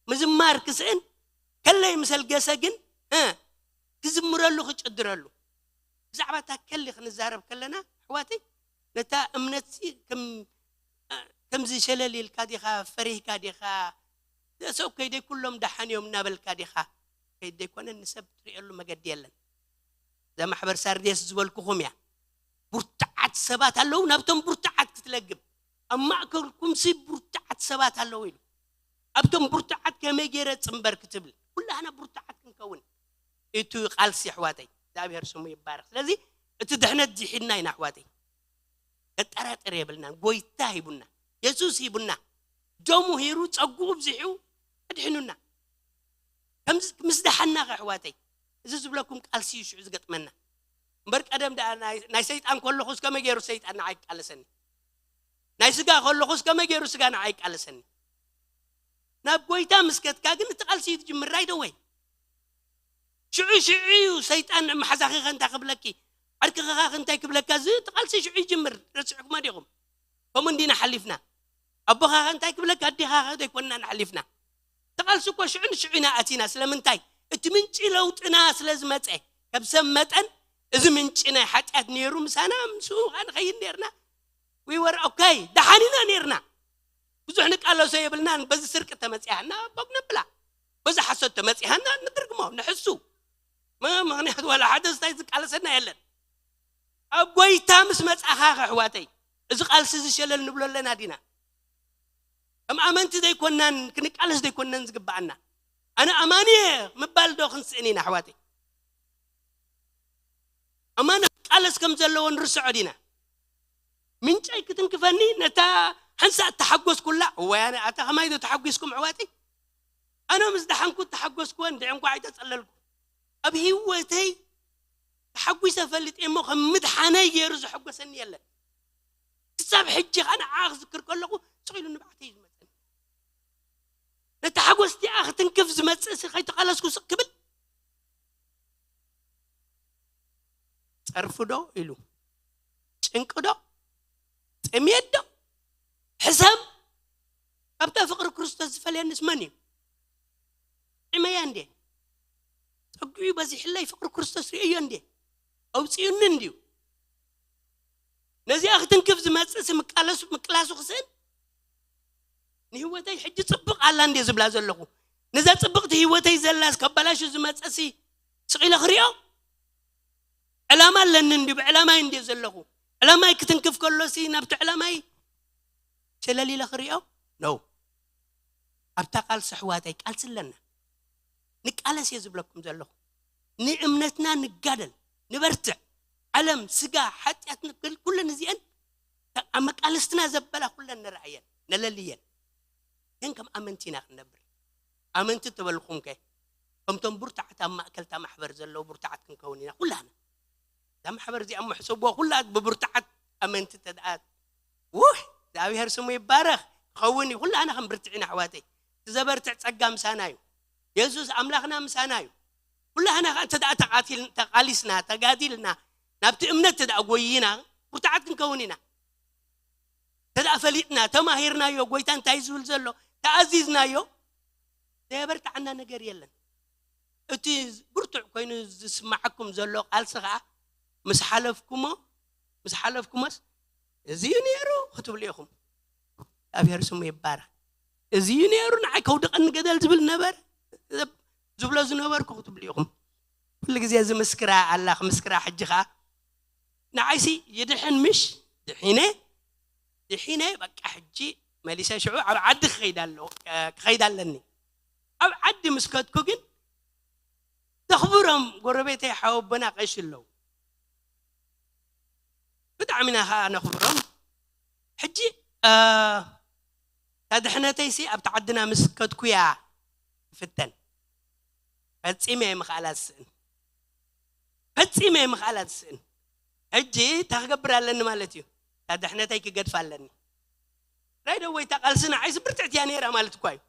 ምዝማር ክስእን ከለይ ምስ ኣልገሰ ግን እ ክዝምረሉ ክጭድረሉ። ብዛዕባ እታ ከሊ ክንዛረብ ከለና ኣሕዋተይ ነታ እምነትሲ ከም ከምዚ ሸለል ኢልካ ዲኻ፣ ፈሪህካ ዲኻ? ሰው ከይደይ ኩሎም ደሓን እዮም እናበልካ ዲኻ? ከይደይ ኮነ ንሰብ ትሪእሉ መገዲ የለን። እዛ ማሕበር ሳርዴስ ዝበልኩኹም እያ። ብርቱዓት ሰባት ኣለዉ፣ ናብቶም ብርቱዓት ክትለግብ። ኣብ ማእከልኩምሲ ብርቱዓት ሰባት ኣለዉ ኢሉ። ኣብቶም ብርቱዓት ከመይ ገይረ ጽንበር ክትብል። ኩላህና ብርቱዓት ክንከውን። እቲ ቃልሲ ኣሕዋተይ፣ እግዚኣብሔር ስሙ ይባረክ። ስለዚ እቲ ድሕነት ዚሒድና ኢና ኣሕዋተይ። ከጠራጥር የብልናን። ጎይታ ሂቡና፣ የሱስ ሂቡና፣ ደሙ ሂሩ ጸጉኡ ብዚሑ ኣድሕኑና። ከምዚ ምስ ደሓና ከ ኣሕዋተይ፣ እዚ ዝብለኩም ቃልሲ እዩ ሽዑ ዝገጥመና። እምበር ቀደም ደኣ ናይ ናይ ሰይጣን ከለኹስ ከመይ ገይሩ ሰይጣን ንዓይ ይቃለሰኒ? ናይ ስጋ ከለኹስ ከመይ ገይሩ ስጋ ንዓይ ይቃለሰኒ? ናብ ጎይታ ምስ ከድካ ግን እቲ ቃልሲ እዩ ዝጅምር። ራይት ኣወይ ሽዑ ሽዑ እዩ ሰይጣን መሓዛኺ ከ እንታይ ክብለኪ፣ ዓርክኻ ከ እንታይ ክብለካ፣ እዚ እቲ ቃልሲ ሽዑ ይጅምር። ረሲዕኩሞ ዲኹም? ከምኡ እንዲና ሓሊፍና። ኣቦኻ ከ እንታይ ክብለካ፣ ኣዴኻ ከ ዘይኮንና ንሓሊፍና። እቲ ቃልሲ እኮ ሽዑ ንሽዑ ኢና ኣቲና። ስለምንታይ? እቲ ምንጪ ለውጥና ስለ ዝመፀ። ከም ሰብ መጠን እዚ ምንጪ ናይ ሓጢኣት ነይሩ ምሳና፣ ምስኡ ከዓ ንኸይድ ነርና። We were okay፣ ደሓን ኢና ነርና። ብዙሕ ንቃለሶ የብልናን። በዚ ስርቂ ተመፅያና ቦግ ነብላ፣ በዚ ሓሶት ተመፅያና ንድርግሞ ንሕሱ። ም- ምክንያቱ ዋላ ሓደ ስታይ ዝቃለሰና የለን። ኣብ ጎይታ ምስ መፃኻ ከሕዋተይ፣ እዚ ቃልሲ እዚ ሸለል ንብሎ ኣለና ዲና? ከም ኣመንቲ ዘይኮናን ክንቃለስ ዘይኮነን ዝግባኣና። ኣነ ኣማኒ እየ ምባል ዶ ክንስእን ኢና ኣሕዋተይ? ኣማኒ ክቃለስ ከም ዘለዎ ንርስዖ ዲና? ምንጨይ ክትንክፈኒ ነታ ሓንሳእ እተሓጎስኩላ። እዋይ ኣነ ኣታ ከማይ ዶ ተሓጒስኩም ኣሕዋተይ? ኣነ ምስ ደሓንኩ እተሓጎስኩወ እንድዒ እንኳዕ ኣይተጸለልኩ። ኣብ ህይወተይ ተሓጒሰ ፈልጥ እሞ ከም ምድሓነይ ገይሩ ዘሐጎሰኒ የለን። ክሳብ ሕጂ ከዓ ንዓ ክዝክር ከለኹ ስቕ ኢሉ ንባዕተይ እዩ ዝመፀኒ። ነታ ሓጎስ እቲኣ ክትንክፍ ዝመፅእ ሲ ከይተቓለስኩ ስቕ ክብል ጸርፊ ዶ ኢሉ፣ ጭንቂ ዶ፣ ጥሜት ዶ፣ ሕሰም፣ ካብታ ፍቕሪ ክርስቶስ ዝፈልየንስ መን እዩ? ዒመያ እንዴ? ጸግኡ በዚሕለይ ፍቕሪ ክርስቶስ ርእዮ እንዴ? ኣውፅኡኒ እንድዩ። ነዚኣ ክትንክፍ ዝመፅእ ሲ ምቃለሱ ምቅላሱ ክስእን? ንህይወተይ ሕጂ ፅብቕ ኣላ እንዴ ዝብላ ዘለኹ? ነዛ ፅብቕቲ ህይወተይ ዘላስ ከባላሹ ዝመፀ ሲ ስቕ ኢለ ክሪኦ? ዕላማ ኣለኒ እንዲ ብዕላማይ እንዲ ዘለኹ? ዕላማይ ክትንክፍ ከሎ ሲ ናብቲ ዕላማይ ሸለል ኢለ ክሪኦ? ነው። ኣብታ ቃልሲ ኣሕዋተይ ቃልሲ ኣለና። ንቃለስ እየ ዝብለኩም ዘለኹ። ንእምነትና ንጋደል፣ ንበርትዕ። ዓለም፣ ስጋ፣ ሓጢኣት፣ ንክል ኩለን እዚአን ኣብ መቃለስትና ዘበላ ኩለን ንረኣየን፣ ነለልየን። ግን ከም ኣመንቲ ኢና ክንነብር። ኣመንቲ ተበልኹም ከ ከምቶም ብርቱዓት ኣብ ማእከል እታ ማሕበር ዘለዉ ብርቱዓት ክንከውን ኢና ኩላና። እዛ ማሕበር እዚኣ እሞ ሕሰብዎ ኩላ ብብርቱዓት ኣመንቲ ተድኣ ውሕ እግዚኣብሔር ስሙ ይባረኽ። ክኸውን እዩ። ኩላና ከም ብርትዕ ኢና ኣሕዋተይ። እቲ ዘበርትዕ ጸጋ ምሳና እዩ። የሱስ ኣምላኽና ምሳና እዩ። ኩላህና ከኣ እንተ ደኣ ተቓቲል- ተቓሊስና፣ ተጋዲልና፣ ናብቲ እምነት እንተ ደኣ ጎይና፣ ብርቱዓት ክንከውን ኢና። እንተ ደኣ ፈሊጥና፣ ተማሂርናዮ፣ ጎይታ እንታይ ዝብል ዘሎ፣ ተኣዚዝናዮ፣ ዘየበርትዓና ነገር የለን። እቲ ብርቱዕ ኮይኑ ዝስማዓኩም ዘሎ ቃልሲ ከኣ ምስ ሓለፍኩሞ ምስ ሓለፍኩሞስ እዚ እዩ ነይሩ ክትብሉ ኢኹም። እግዚኣብሔር ስሙ ይባረክ። እዚ እዩ ነይሩ ንዓይ ከውድቐኒ ገደል ዝብል ነበረ ዝብሎ ዝነበርኩ ክትብሉ ኢኹም። ኩሉ ግዜ እዚ ምስክራ ኣላ ክምስክራ ሕጂ ከኣ ንዓይሲ ይድሕን ምሽ ድሒነ ድሒነ በቃ ሕጂ መሊሰ ሽዑ ኣብ ዓዲ ክኸይድ ኣለዎ ክኸይድ ኣለኒ። ኣብ ዓዲ ምስ ከድኩ ግን ዘኽብሮም ጎረቤተይ ሓወቦና ቀሺ ኣለዉ። ብጣዕሚ ኢና ከዓ ነኽብሮም። ሕጂ እታ ድሕነተይሲ ኣብቲ ዓድና ምስ ከድኩያ ትፍተን። ፈጺመ እየ ምኽኣላ ዝስእን። ፈጺመ እየ ምኽኣላ ዝስእን። ሕጂ እንታይ ክገብር ኣለኒ ማለት እዩ? እታ ድሕነተይ ክገድፍ ኣለኒ። ራይዶ ወይ እታ ቃልሲ ንዓይሲ ብርትዕቲ እያ ነይራ ማለት እኳ እዩ።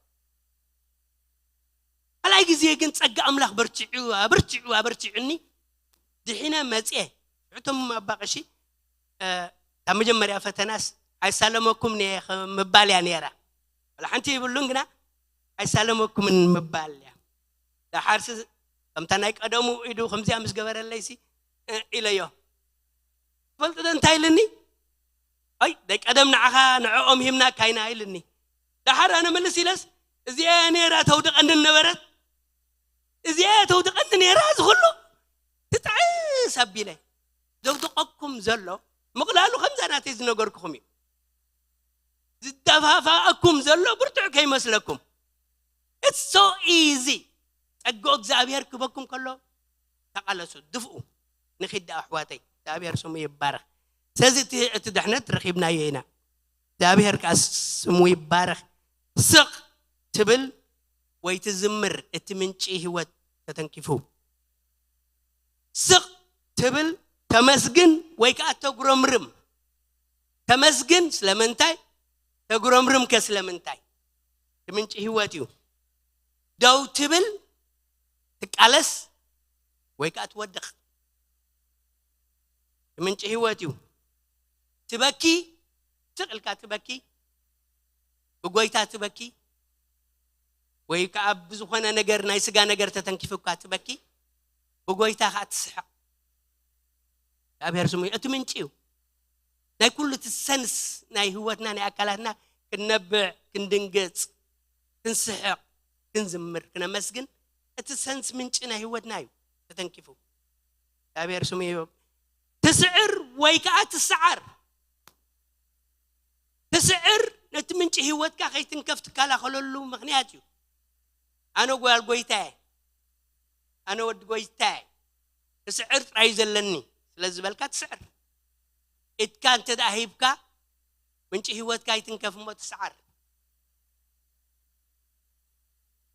ካልኣይ ግዜ ግን ጸጋ ኣምላኽ በርቲዑ ኣበርቲዑ ኣበርቲዑኒ ድሒነ መጽየ። እቶም ኣባቐሺ ካብ መጀመርያ ፈተናስ ኣይሳለመኩም ምባል እያ ነይራ። ወላ ሓንቲ ይብሉን ግና ኣይሳለመኩምን ምባል እያ። ደሓርሲ ከምታ ናይ ቀደሙ ኢዱ ከምዚኣ ምስ ገበረለይሲ ኢለዮ። ትፈልጡ ዶ እንታይ ኢልኒ? ኣይ ናይ ቀደም ንዓኻ ንዕኦም ሂብናካ ኢና ኢልኒ። ደሓር ኣነ ምልስ ኢለስ እዚኣ እያ ነይራ ተውድቐኒ ነበረት፣ እዚኣ እያ ተውድቐኒ ነይራ፣ እዚ ኩሉ ትጥዕስ ኣቢለ። ዘውድቐኩም ዘሎ ምቕላሉ ከምዛ ናተይ ዝነገርኩኹም እዩ። ዝደፋፋኣኩም ዘሎ ብርቱዕ ከይመስለኩም። It's so easy። ጸግኦ እግዚኣብሔር ክበኩም ከሎ ተቓለሱ፣ ድፍኡ። ንኺድ ደኣ ኣሕዋተይ፣ እግዚኣብሔር ስሙ ይባረኽ። ስለዚ እቲ እቲ ድሕነት ረኺብናዮ ኢና። እግዚኣብሔር ከኣ ስሙ ይባረኽ። ስቕ ትብል ወይ ትዝምር፣ እቲ ምንጪ ህይወት ተተንኪፉ። ስቕ ትብል፣ ተመስግን ወይ ከኣ ተጉረምርም። ተመስግን ስለምንታይ? ተጉረምርም ከ ስለምንታይ? እቲ ምንጪ ህይወት እዩ። ደው ትብል፣ ትቃለስ ወይ ከኣ ትወድቕ። እቲ ምንጪ ህይወት እዩ። ትበኪ፣ ስቕ ኢልካ ትበኪ፣ ብጎይታ ትበኪ፣ ወይ ከኣ ብዝኾነ ነገር ናይ ስጋ ነገር ተተንኪፉካ ትበኪ፣ ብጎይታ ከኣ ትስሕቕ። እግዚኣብሔር ስሙ እዩ። እቲ ምንጪ እዩ። ናይ ኩሉ እቲ ሰንስ ናይ ህይወትና ናይ ኣካላትና ክንነብዕ፣ ክንድንግጽ፣ ክንስሕቕ፣ ክንዝምር፣ ክነመስግን እቲ ሰንስ ምንጪ ናይ ህይወትና እዩ ተተንኪፉ። እግዚኣብሔር ስሙ እዩ። ትስዕር ወይ ከኣ ትስዓር። ትስዕር ነቲ ምንጪ ህይወትካ ከይትንከፍ ትከላኸለሉ ምኽንያት እዩ። ኣነ ጓል ጎይታየ፣ ኣነ ወዲ ጎይታየ፣ ትስዕር ጥራይ እዩ ዘለኒ ስለ ዝበልካ ትስዕር። ኢድካ እንተ ደኣ ሂብካ ምንጪ ህይወትካ ይትንከፍ እሞ ትስዓር።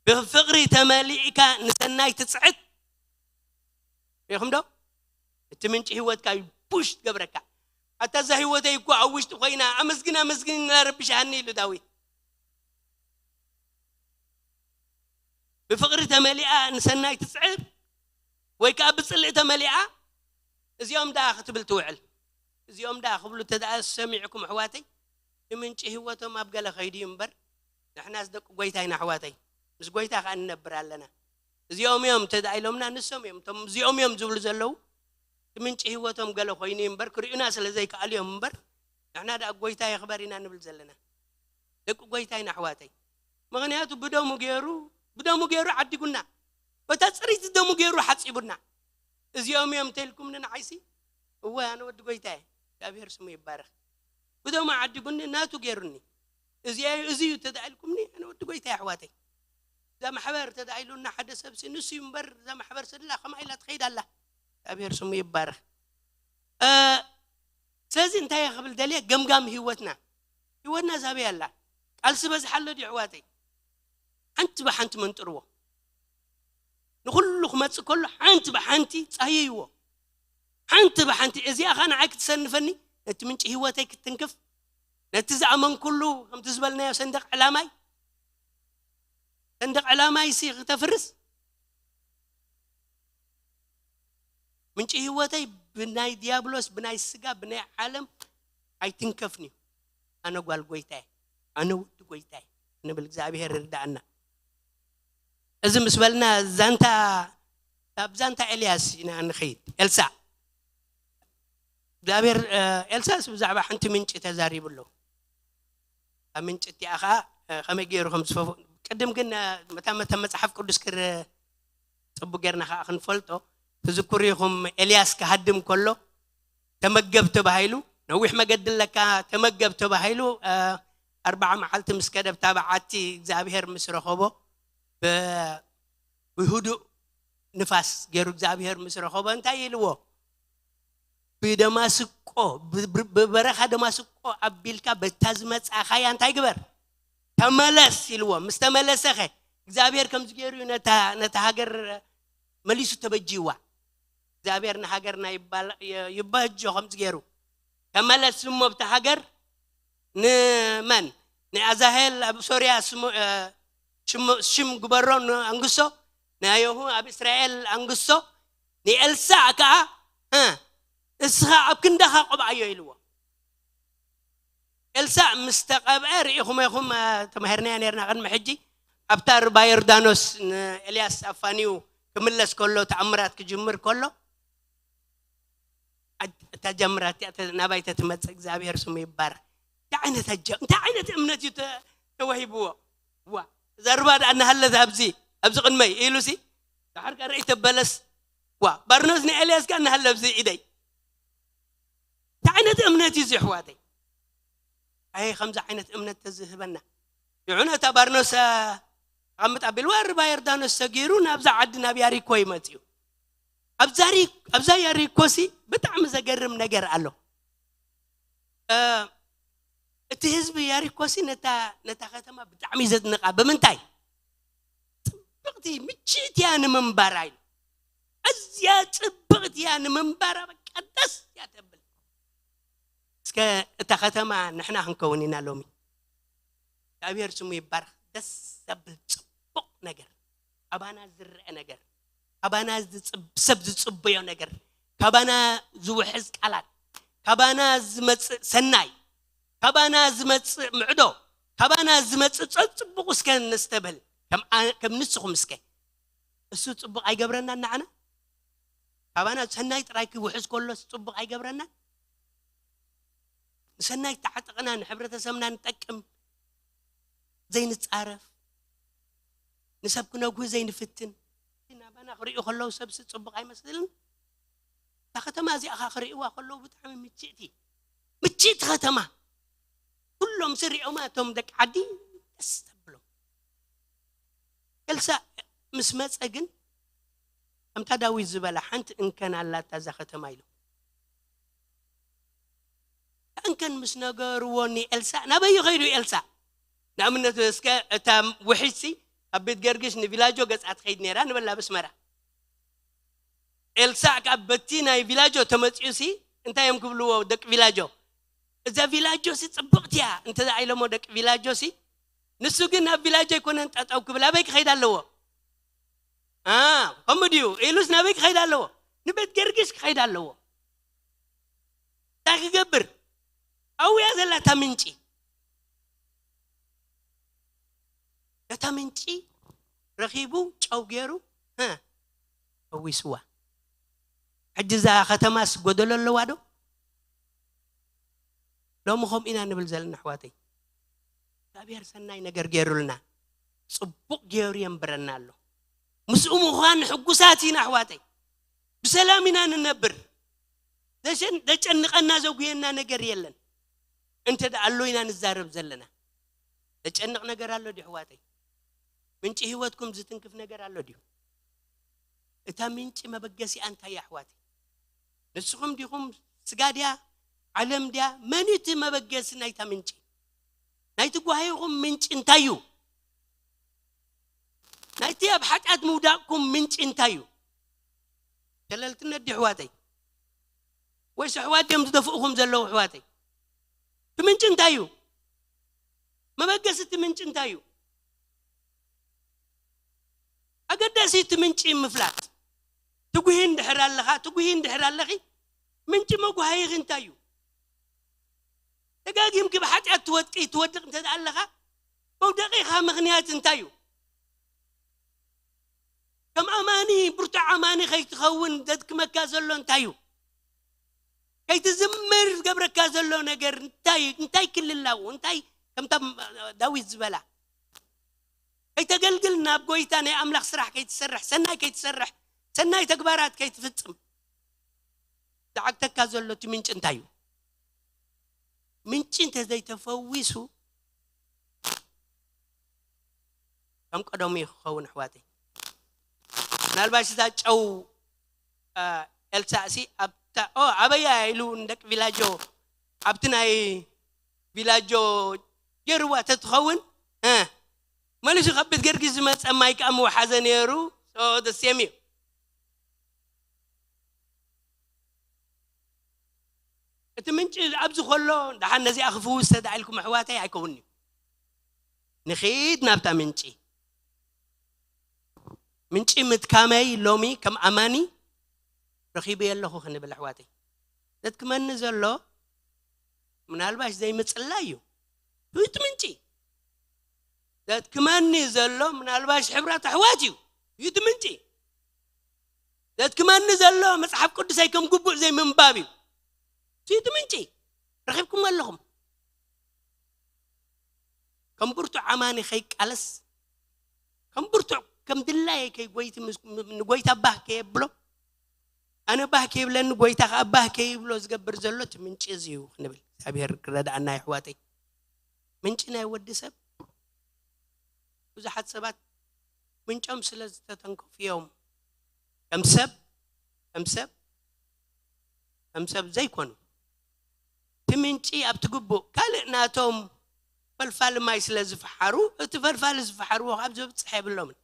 ብፍቕሪ ተመሊእካ ንሰናይ ትጽዕት። ሪኹም ዶ? እቲ ምንጪ ህይወትካ እዩ ፑሽ ትገብረካ። ኣታ እዛ ህይወተይ እኮ ኣብ ውሽጢ ኮይና ኣመስግን ኣመስግን እናረብሻሃኒ ኢሉ ዳዊት። ብፍቕሪ ተመሊኣ ንሰናይ ትጽዕር ወይ ከኣ ብጽልኢ ተመሊኣ እዚኦም ደኣ ክትብል ትውዕል። እዚኦም ደኣ ክብሉ እንተ ደኣ ሰሚዕኩም ኣሕዋተይ፣ እቲ ምንጪ ህይወቶም ኣብ ገለ ከይዱ እዩ እምበር፣ ንሕናስ ደቂ ጎይታ ኢና ኣሕዋተይ። ምስ ጎይታ ከኣ ንነብር ኣለና። እዚኦም እዮም እንተ ደኣ ኢሎምና፣ ንሶም እዮም፣ እቶም እዚኦም እዮም ዝብሉ ዘለዉ፣ እቲ ምንጪ ህይወቶም ገለ ኮይኑ እዩ እምበር፣ ክርእዩና ስለ ዘይከኣሉ እዮም እምበር፣ ንሕና ደኣ ጎይታ ይኽበር ኢና ንብል ዘለና። ደቂ ጎይታ ኢና ኣሕዋተይ። ምኽንያቱ ብደሙ ገይሩ፣ ብደሙ ገይሩ ዓዲጉና። በታ ጽርይቲ ደሙ ገይሩ ሓጺቡና። እዚኦም እዮም እንተ ኢልኩምኒ ንዓይሲ፣ እወ፣ ኣነ ወዲ ጎይታ እየ። እግዚኣብሔር ስሙ ይባረኽ። ብደሙ ዓዲጉኒ፣ ናቱ ገይሩኒ። እዚ እዩ፣ እዚ እዩ እንተ ደኣ ኢልኩምኒ፣ ኣነ ወዲ ጎይታ እየ ኣሕዋተይ። እዛ ማሕበር እንተ ደኣ ኢሉና ሓደ ሰብሲ፣ ንሱ እዩ እምበር፣ እዛ ማሕበር ሰድላ ከምኣ ኢላ ትኸይድ ኣላ። እግዚኣብሔር ስሙ ይባረኽ። እ፣ ስለዚ እንታይ እየ ክብል ደልየ? ገምጋም ህይወትና። ህይወትና እዛ ኣበይ ኣላ? ቃልሲ በዝሓ ኣሎ ድዩ ኣሕዋተይ? ሓንቲ ብሓንቲ መንጥርዎ። ንኹሉ ክመጽእ ከሎ ሓንቲ ብሓንቲ ጻየይዎ። ሓንቲ ብሓንቲ እዚኣ ኸኣ ንዓይ ክትሰንፈኒ፣ ነቲ ምንጪ ህይወተይ ክትትንክፍ፣ ነቲ ዝኣመንኩሉ ከምቲ ዝበልናዮ ሰንደቕ ዕላማይ፣ ሰንደቕ ዕላማይሲ ክተፍርስ፣ ምንጪ ህይወተይ ብናይ ዲያብሎስ፣ ብናይ ስጋ፣ ብናይ ዓለም ኣይትንከፍን እዩ። ኣነ ጓል ጎይታ እየ፣ ኣነ ወዲ ጎይታ እየ ክንብል እግዚኣብሔር ይርድኣና። እዚ ምስ በልና ዛንታ፣ ኣብ ዛንታ ኤልያስ ኢና ንኸይድ። ኤልሳዕ፣ እግዚኣብሔር፣ እ፣ ኤልሳዕስ ብዛዕባ ሓንቲ ምንጪ ተዛሪቡ ኣሎ። ኣብ ምንጭ እቲኣ ኸዓ፣ እ፣ ከመይ ገይሩ ከም ዝፈፉ-፣ ቅድም ግን፣ እ፣ መታ-፣ መታ መጽሓፍ ቅዱስ ክር-፣ ጽቡቅ ጌርና ኸዓ ክንፈልጦ፣ ትዝክሩ ኢኹም፣ ኤልያስ ክሃድም ከሎ፣ ተመገብ ተባሂሉ፣ ነዊሕ መገዲ ኣለካ፣ ተመገብ ተባሂሉ፣ እ፣ ኣርብዓ መዓልቲ ምስ ከደ፣ ኣብታ በዓቲ እግዚኣብሔር ምስ ረኸቦ፣ ብ-፣ ብህዱእ ንፋስ ገይሩ እግዚኣብሔር ምስ ረኸቦ፣ እንታይ ኢልዎ? ብደማስቆ፣ ብ-፣ ብ-፣ ብበረኻ ደማስቆ ኣቢልካ በታ ዝመጻእካያ እንታይ ግበር? ተመለስ ኢልዎ። ምስ ተመለሰኸ፣ እግዚኣብሔር ከምዚ ገይሩ እዩ ነታ፣ ነታ ሃገር መሊሱ ተበጅይዋ። እግዚኣብሔር ንሃገርና ይባል-፣ ይ-፣ ይበጆ ከምዚ ገይሩ። ተመለስ እሞ ኣብታ ሃገር ንመን? ንኣዛሄል ኣብ ሶርያ ስሙ-፣ እ፣ ሽሙ-፣ ሽም ግበሮ፣ ንኣንግሶ፣ ንየሁ ኣብ እስራኤል ኣንግሶ፣ ንኤልሳዕ ከኣ፣ እ፣ እስኻ ኣብ ክንዳኻ ቅብኣዮ ኢልዎ። ኤልሳዕ ምስ ተቐብአ ርኢኹሞ ኢኹም፣ እ፣ ተማሂርናዮ ነርና ቅድሚ ሕጂ። ኣብታ ርባ ዮርዳኖስ ንኤልያስ ኣፋንዩ ክምለስ ከሎ፣ ተኣምራት ክጅምር ከሎ፣ ኣድ-፣ እታ ጀምራ እቲኣ ተ- ናባይ ተትመጽእ እግዚኣብሔር ስሙ ይባረክ። እንታይ ዓይነት ኣጀ እንታይ ዓይነት እምነት እዩ ተ- ተዋሂብዎ? ዋ፣ እዛ ሩባ ደኣ እናሃለት ኣብዚ ኣብዚ ቅድመይ ኢሉሲ፣ ድሓር ከ ርእይ ተበለስ። ዋ፣ ባርኖስ ንኤልያስ ከ እናሃለ ኣብዚ ኢደይ። እንታይ ዓይነት እምነት እዩ እዚ ኣሕዋተይ? ኣይ ከምዚ ዓይነት እምነት ተዝህበና። ይዑ ነታ ባርኖስ ኣቐምጥ ኣቢልዋ፣ ርባ ዮርዳኖስ ሰጊሩ ናብዛ ዓዲ ናብ ያሪኮ ይመጽ እዩ። ኣብዛ ሪ- ኣብዛ ያሪኮሲ ብጣዕሚ ዘገርም ነገር ኣሎ። እ፣ እቲ ህዝቢ ያሪኮሲ ነታ ነታ ከተማ ብጣዕሚ እዩ ዘድንቃ። ብምንታይ? ጽብቕቲ ምችእቲ እያ ንምንባራ ኢሉ። ኣዝያ ጽብቕቲ እያ ንምንባራ፣ በቃ ደስ እያ ተብል። እስከ እታ ከተማ ንሕና ክንከውን ኢና ሎሚ። እግዚኣብሔር ስሙ ይባረክ። ደስ ዘብል ጽቡቕ ነገር፣ ካባና ዝረአ ነገር፣ ካባና ዝጽብ- ሰብ ዝጽበዮ ነገር፣ ካባና ዝውሕዝ ቃላት፣ ካባና ዝመጽእ ሰናይ፣ ካባና ዝመጽእ ምዕዶ፣ ካባና ዝመጽእ ጸጽቡቑ እስከ ነስተብህል። ከም ኣ- ከም ንስኹም እስከ እሱ ጽቡቕ ኣይገብረናን ንዓና? ካባና ሰናይ ጥራይ ክውሕዝ ከሎስ ጽቡቕ ኣይገብረናን? ንሰናይ ተዓጠቕና ንሕብረተሰብና ንጠቅም፣ ዘይንጻረፍ፣ ንሰብ ክነጉህ ዘይንፍትን፣ ናባና ክርእዩ ከለዉ ሰብሲ ጽቡቕ ኣይመስልን? እታ ከተማ እዚኣ ኸኣ ክርእይዋ ከለዉ ብጣዕሚ ምችእቲ፣ ምችእቲ ከተማ። ኩሎም ስሪኦማ እቶም ደቂ ዓዲ ደስ ተብሎም። ኤልሳዕ ምስ መጸ ግን ከምታ ዳዊት ዝበላ ሓንቲ እንከን ኣላታ እዛ ከተማ ኢሉ። እንከን ምስ ነገርዎ ንኤልሳዕ ናበይ ከይዱ ኤልሳዕ? ንኣብነት እስከ እታ ውሒጅሲ ኣብ ቤት ገርግሽ ንቪላጆ ገጻ ትኸይድ ነይራ ንበላ ብስመራ። ኤልሳዕ ካብ በቲ ናይ ቪላጆ ተመጺኡ ሲ እንታይ እዮም ክብልዎ ደቂ ቪላጆ? እዛ ቪላጆ ሲ ጽብቕቲ እያ እንተ ኢሎሞ ደቂ ቪላጆ ሲ ንሱ ግን ናብ ቪላጆ ኣይኮነን ጠጠው ክብል ኣበይ ክኸይድ ኣለዎ? አ፣ ከምኡ ድዩ ኢሉስ ናበይ ክኸይድ ኣለዎ? ንቤት ገርግሽ ክኸይድ ኣለዎ። እንታይ ክገብር? ኣብያ ዘላ እታ ምንጪ፣ ነታ ምንጪ ረኺቡ ጨው ገይሩ፣ እ፣ ፈዊስዋ። ሕጂ እዛ ከተማስ ጎደሎ ኣለዋ ዶ? ሎሚ ከምኡ ኢና ንብል ዘለና ኣሕዋተይ። እግዚኣብሔር ሰናይ ነገር ገይሩልና፣ ጽቡቕ ገይሩ የንብረና ኣሎ። ምስኡ ምዃን ሕጉሳት ኢና ኣሕዋተይ። ብሰላም ኢና ንነብር። ዘሸን- ዘጨንቐና ዘጉየና ነገር የለን። እንተ ደኣ ኣሎ ኢና ንዛረብ ዘለና። ዘጨንቕ ነገር ኣሎ ድዩ ኣሕዋተይ? ምንጪ ህይወትኩም ዝትንክፍ ነገር ኣሎ ድዩ? እታ ምንጪ መበገሲኣ እንታይ እዩ ኣሕዋተይ? ንስኹም ዲኹም ስጋ ድያ? ዓለም ድያ? መን እዩ እቲ መበገሲ ናይታ ምንጪ? ናይቲ ጓሂኹም ምንጪ እንታይ እዩ? ናይቲ ኣብ ሓጢኣት ምውዳቕኩም ምንጪ እንታይ እዩ? ሸለልትነት ድዩ ኣሕዋተይ? ወይስ ኣሕዋት ድዮም ዝደፍኡኹም ዘለዉ ኣሕዋተይ? እቲ ምንጪ እንታይ እዩ? መበገሲ እቲ ምንጪ እንታይ እዩ? ኣገዳሲ እቲ ምንጪ ምፍላጥ። ትጉሂ እንድሕር ኣለኻ፣ ትጉሂ እንድሕር ኣለኺ፣ ምንጪ መጉሃይኺ እንታይ እዩ? ደጋጊምኪ ብሓጢኣት ትወድቂ ትወድቕ እንተ ደኣ ኣለኻ፣ መውደቒኻ ምኽንያት እንታይ እዩ? ከም ኣማኒ ብርቱዕ ኣማኒ ከይትኸውን ዘድክመካ ዘሎ እንታይ እዩ? ከይትዝምር ዝገብረካ ዘሎ ነገር እንታይ እንታይ ክልላው እንታይ ከምታ ዳዊት ዝበላ ከይተገልግል ናብ ጎይታ ናይ ኣምላኽ ስራሕ ከይትሰርሕ ሰናይ ከይትሰርሕ ሰናይ ተግባራት ከይትፍጽም ዝዓግተካ ዘሎ እቲ ምንጪ እንታይ እዩ? ምንጪ እንተዘይተፈዊሱ ከም ቀደሙ እዩ ክኸውን ኣሕዋተይ። ምናልባሽ እዛ ጨው ኤልሳእሲ ኣብታ ኦ ኣበያ ኢሉ ንደቂ ቪላጆ ኣብቲ ናይ ቪላጆ ገይርዋ ተትኸውን መሊሱ ካብ ቤት ገርጊስ ዝመፀ ማይ ከዓ ምወሓዘ ነይሩ። ደሴም እዩ። እቲ ምንጪ ኣብዚ ከሎ ደሓን ነዚኣ ክፍውስ ተዳኢልኩም ኣሕዋተይ ኣይከውን እዩ። ንኺድ ናብታ ምንጪ ምንጪ ምትካመይ ሎሚ ከም ኣማኒ ረኺበዮ ኣለኹ ክንብል ኣሕዋተይ። ዘትክመኒ ዘሎ ምናልባሽ ዘይምፅላይ እዩ። ህዩት ምንጪ ዘትክመኒ ዘሎ ምናልባሽ ሕብራት ኣሕዋት እዩ። ህዩት ምንጪ ዘትክመኒ ዘሎ መፅሓፍ ቅዱሰይ ከም ግቡእ ዘይምንባብ እዩ። እቲ ምንጪ ረኺብኩም ኣለኹም። ከም ብርቱዕ ኣማኒ ከይቃለስ፣ ከም ብርቱዕ ከም ድላየ ከይጎይቲ፣ ንጎይታ ባህ ከየብሎ፣ ኣነ ባህ ከይብለኒ ጎይታ ከዓ ባህ ከይብሎ ዝገብር ዘሎ እቲ ምንጪ እዚ እዩ ክንብል እግዚኣብሔር ክረድኣና ይሕዋተይ። ምንጪ ናይ ወዲ ሰብ ብዙሓት ሰባት ምንጮም ስለ ዝተተንከፉ እዮም ከም ሰብ ከም ሰብ ከም ሰብ ዘይኮኑ። እቲ ምንጪ ኣብቲ ግቡእ ካልእ ናቶም ፈልፋሊ ማይ ስለ ዝፈሓሩ፣ እቲ ፈልፋሊ ዝፈሓርዎ ካብ ዘብፅሕ የብሎምን።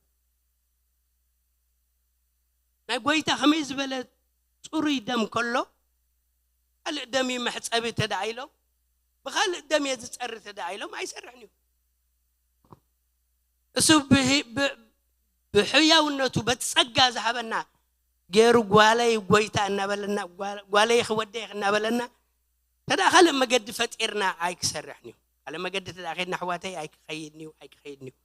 ናይ ጎይታ ከመይ ዝበለ ፅሩይ ደም ከሎ፣ ካልእ ደም እዩ መሕፀቢ ተደኣ ኢሎም፣ ብኻልእ ደም እየ ዝፀሪ ተደኣ ኢሎም ኣይሰርሕን እዩ። እሱ ብህ- ብ- ብሕያውነቱ በቲ ጸጋ ዝሃበና ገይሩ ጓለይ ጎይታ እናበለና፣ ጓ- ጓለይ ክወደይ እናበለና፣ ተደኣ ካልእ መገዲ ፈጢርና ኣይክሰርሕን እዩ። ካልእ መገዲ ተደኣ ከይድና ኣሕዋተይ ኣይክኸይድን እዩ፣ ኣይክኸይድን እዩ።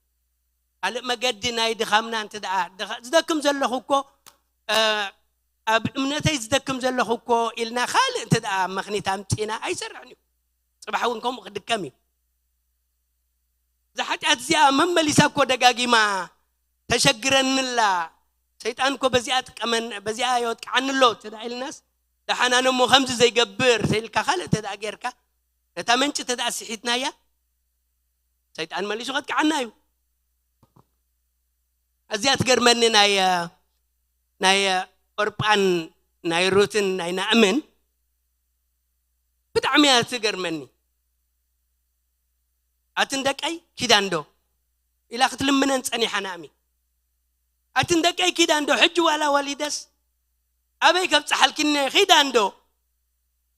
ካልእ መገዲ ናይ ድኻምና እንተ ደኣ ድኻ- ዝደክም ዘለኹ እኮ፣ እ፣ ኣብ እምነተይ ዝደክም ዘለኹ እኮ ኢልና ካልእ እንተ ደኣ ምኽኒት ኣምጺና ኣይሰርሕን እዩ። ጽባሕ እውን ከምኡ ክድከም እዩ። እዛ ሓጢኣት እዚኣ መመሊሳ እኮ ደጋጊማ ተሸግረንላ። ሰይጣን እኮ በዚኣ ጥቀመን በዚኣ የወጥቅዓኒ ኣሎ ተዳ ኢልናስ፣ ደሓን ኣነ እሞ ከምዚ ዘይገብር ተኢልካ ካልእ ተዳ ጌርካ፣ ነታ መንጭ ተዳ ስሒትናያ፣ ሰይጣን መሊሱ ከጥቅዓና እዩ። እዚኣ ትገርመኒ ናይ ናይ ኦርጳን ናይ ሩትን ናይ ናእምን ብጣዕሚ እያ ትገርመኒ። ኣትን ደቀይ ኪዳን ዶ ኢላ ክትልምነን ጸኒሓ ናእሚ። ኣትን ደቀይ ኪዳን ዶ ሕጂ ዋላ ወሊደስ ኣበይ ከብጽሓልኪኒ ኪዳን ዶ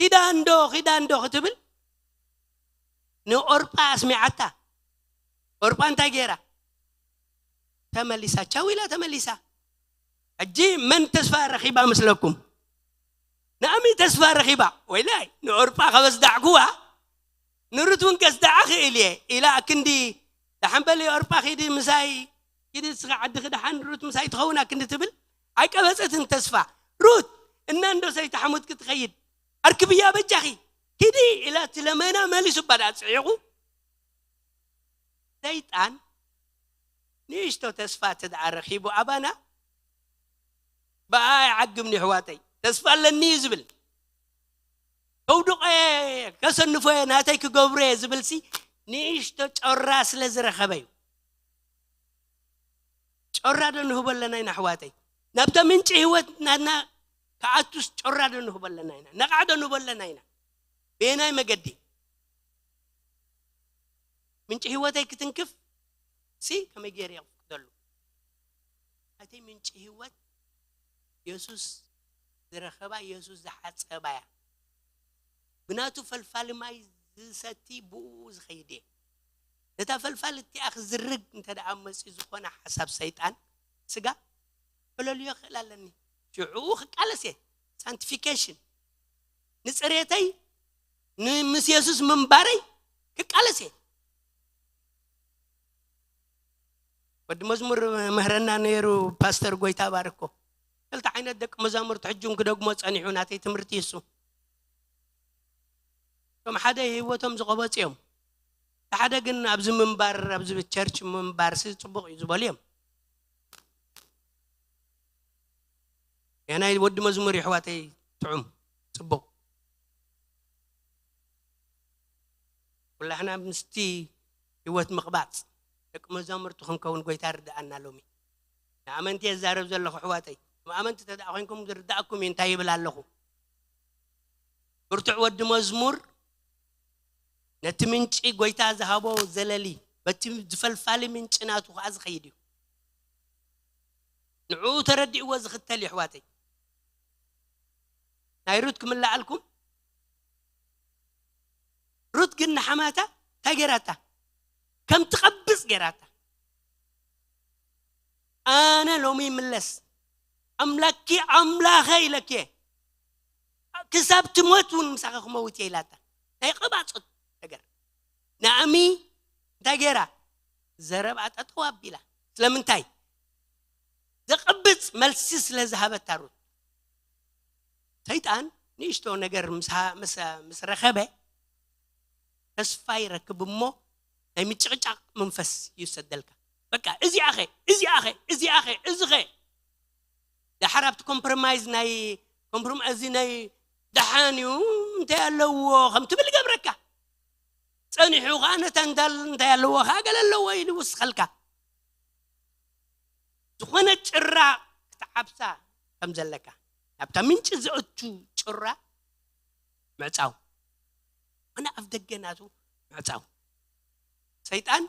ኪዳን ዶ ኪዳን ዶ ክትብል ንኦርጳ ኣስሚዓታ። ኦርጳ እንታይ ገይራ? ተመሊሳ፣ ቻው ኢላ ተመሊሳ። ሕጂ መን ተስፋ ረኺባ መስለኩም? ናእሚ ተስፋ ረኺባ። ወይላይ ንኦርጳ ከበስዳዕኩዋ ንሩት እውን ከስዳዓ ክእል እየ ኢላ ኣክንዲ ደሓን በሊ ኦርጳ ኪዲ ምሳይ ኪዲ እስኻ ዓድኺ ደሓን ሩት ምሳይ ትኸውን ኣክንዲ ትብል ኣይቀበፀትን ተስፋ። ሩት እና እንዶ ሰይተሓሙት ክትኸይድ ኣርክብያ በጃኺ ኪዲ ኢላ ትለመና መሊሱ ባዳ ፅዒቑ። ሰይጣን ንእሽቶ ተስፋ ተደኣ ረኺቡ ኣባና ብኣ ይዓግብኒ ኣሕዋተይ። ተስፋ ኣለኒ እዩ ዝብል። ከውድቆ እየ፣ ከሰንፎ እየ፣ ናተይ ክገብሮ እየ ዝብልሲ ንእሽቶ ጮራ ስለ ዝረኸበ እዩ። ጮራ ዶ ንህቦ ኣለና ኢና ኣሕዋተይ? ናብታ ምንጪ ህይወት ናትና ክኣቱስ ጮራ ዶ ንህቦ ኣለና ኢና? ነቓዕ ዶ ንህቦ ኣለና ኢና? በየናይ መገዲ? ምንጪ ህይወተይ ክትንክፍ ሲ ከመይ ገይረ እየ ክፍቅደሉ? እቲ ምንጪ ህይወት የሱስ ዝረኸባ፣ የሱስ ዝሓጸባ እያ። ብናቱ ፈልፋሊ ማይ ዝሰቲ ብኡ ዝኸይድ እየ። ነታ ፈልፋል እቲኣ ክዝርግ እንተ ደኣ መጺኡ ዝኾነ ሓሳብ ሰይጣን ስጋ፣ ከለልዮ ክእል ኣለኒ። ሽዑ ክቃለስ እየ። ሳንቲፊኬሽን ንጽሬተይ፣ ንምስ የሱስ ምንባረይ ክቃለስ እየ። ወዲ መዝሙር ምህረና ነይሩ ፓስተር ጎይታ ባርኮ። ክልተ ዓይነት ደቂ መዛሙርቲ ሕጂ እውን ክደግሞ ጸኒሑ ናተይ ትምህርቲ እሱ። እቶም ሓደ ህይወቶም ዝቐበጹ እዮም። እቲ ሓደ ግን ኣብዚ ምንባር፣ ኣብዚ ቸርች ምንባር ሲ ጽቡቕ እዩ ዝበሉ እዮም። ያናይ ወዲ መዝሙር የሕዋተይ ጥዑም ጽቡቕ። ኩላህና ምስቲ ህይወት ምቕባጽ ደቂ መዛሙርቱ ክንከውን ጎይታ ርድኣና። ሎሚ ንኣመንቲ እየ ዝዛረብ ዘለኹ ኣሕዋተይ። እቶም ኣመንቲ ተደኣ ኮይንኩም ዝርዳእኩም እዩ እንታይ ይብል ኣለኹ። ብርቱዕ ወዲ መዝሙር ነቲ ምንጪ ጎይታ ዝሃቦ ዘለሊ፣ በቲ ዝፈልፋሊ ምንጪ ናቱ ከኣ ዝኸይድ እዩ። ንዕኡ ተረዲእዎ ዝኽተል እዩ ኣሕዋተይ። ናይ ሩት ክምልኣልኩም። ሩት ግን ንሓማታ እንታይ ገይራታ? ከም ትቐብጽ ገይራታ። ኣነ ሎሚ ይምለስ፣ ኣምላኪ ኣምላኸ ኢለኪ እየ፣ ክሳብ ትሞት እውን ምሳኺ ክመውት እየ ኢላታ። ናይ ቀባጾት ነገር። ናእሚ እንታይ ገይራ? ዘረብኣ ጠጠው ኣቢላ። ስለምንታይ? ዘቐብጽ መልሲ ስለ ዝሃበታ ሩት። ሰይጣን ንእሽቶ ነገር ምስ ረኸበ ተስፋ ይረክብ እሞ ናይ ምጭቕጫቕ መንፈስ ይሰደልካ። በቃ እዚኣኸ እዚኣኸ እዚኣኸ እዚኸ ዳሓር ኣብቲ ኮምፕሮማይዝ ናይ ኮምፕሮማይዝ ናይ ደሓን እዩ እንታይ ኣለዎ ከም ትብል ይገብረካ። ጸኒሑ ከዓ ነታ እንታይ ኣለዎ ከዓ ገለ ኣለዎ ኢሉ ይውስኸልካ። ዝኾነ ጭራ ክትዓብሳ ከም ዘለካ ናብታ ምንጪ ዘእቱ ጭራ ምዕጻው። ኣነ ኣፍ ደገ ናቱ ምዕጻው። ሰይጣን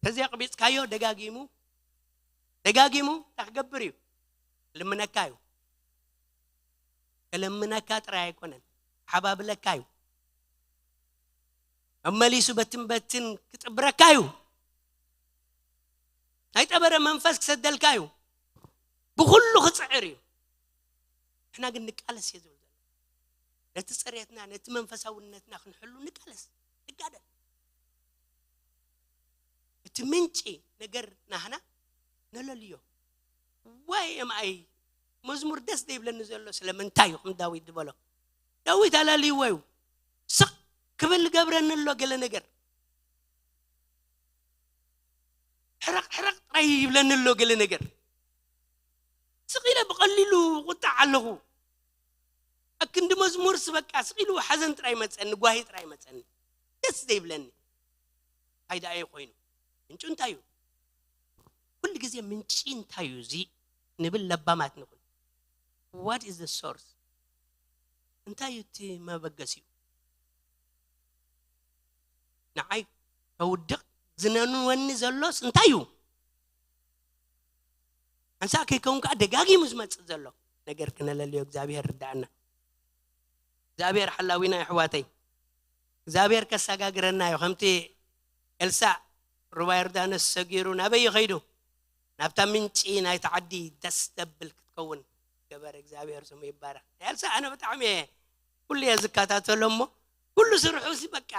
ተዘይ ኣቕቢጽካዮ ደጋጊሙ ደጋጊሙ እንታይ ክገብር እዩ? ልምነካ እዩ። ከለምነካ ጥራይ ኣይኮነን፣ ሓባብለካ እዩ። መመሊሱ በትን በትን ክጥብረካ እዩ። ናይ ጠበረ መንፈስ ክሰደልካ እዩ። ብኩሉ ክጽዕር እዩ። ንሕና ግን ንቃለስ እየ ዝብል ዘሎ። ነቲ ጽሬትና ነቲ መንፈሳውነትና ክንሕሉ ንቃለስ፣ ንጋደል። እቲ ምንጪ ነገር ናህና ነለልዮ። ዋይ ኤምኣይ መዝሙር ደስ ዘይብለኒ ዘሎ ስለምንታይ እዩ ከም ዳዊት ዝበሎ? ዳዊት ኣላልይዎ እዩ። ስቕ ክብል ገብረኒ ኣሎ ገለ ነገር፣ ሕረቕ ሕረቕ ጥራይ ይብለኒ ኣሎ ገለ ነገር። ስቕ ኢለ ብቐሊሉ ቁጣዕ ኣለኹ። ኣክንዲ መዝሙርስ በቃ ስቕ ኢሉ ሓዘን ጥራይ መጸኒ፣ ጓሂ ጥራይ መጸኒ። ደስ ዘይብለኒ። እንታይ ደኣ እዩ ኮይኑ? ምንጩ እንታይ እዩ? ኩሉ ግዜ ምንጪ እንታይ እዩ እዚ ንብል ለባማት ንኹን። What is the source? እንታይ እዩ እቲ መበገሲኡ? ንዓይ ከውድቕ ዝነንወኒ ዘሎስ እንታይ እዩ? ሓንሳእ ከይከውን ከዓ ደጋጊሙ ዝመጽእ ዘሎ ነገር ክነለልዮ እግዚኣብሔር ርዳእና። እግዚኣብሔር ሓላዊና የሕዋተይ፣ እግዚኣብሔር ከሰጋግረና እዩ። ከምቲ ኤልሳዕ ሩባ ዮርዳኖስ ሰጊሩ ናበይ እዩ ከይዱ? ናብታ ምንጪ ናይቲ ዓዲ ደስ ተብል ክትከውን ገበረ። እግዚኣብሔር ስሙ ይባረክ። ኤልሳዕ ኣነ ብጣዕሚ እየ ኩሉ እየ ዝከታተሎ እሞ ኩሉ ስርሑ ሲ በቃ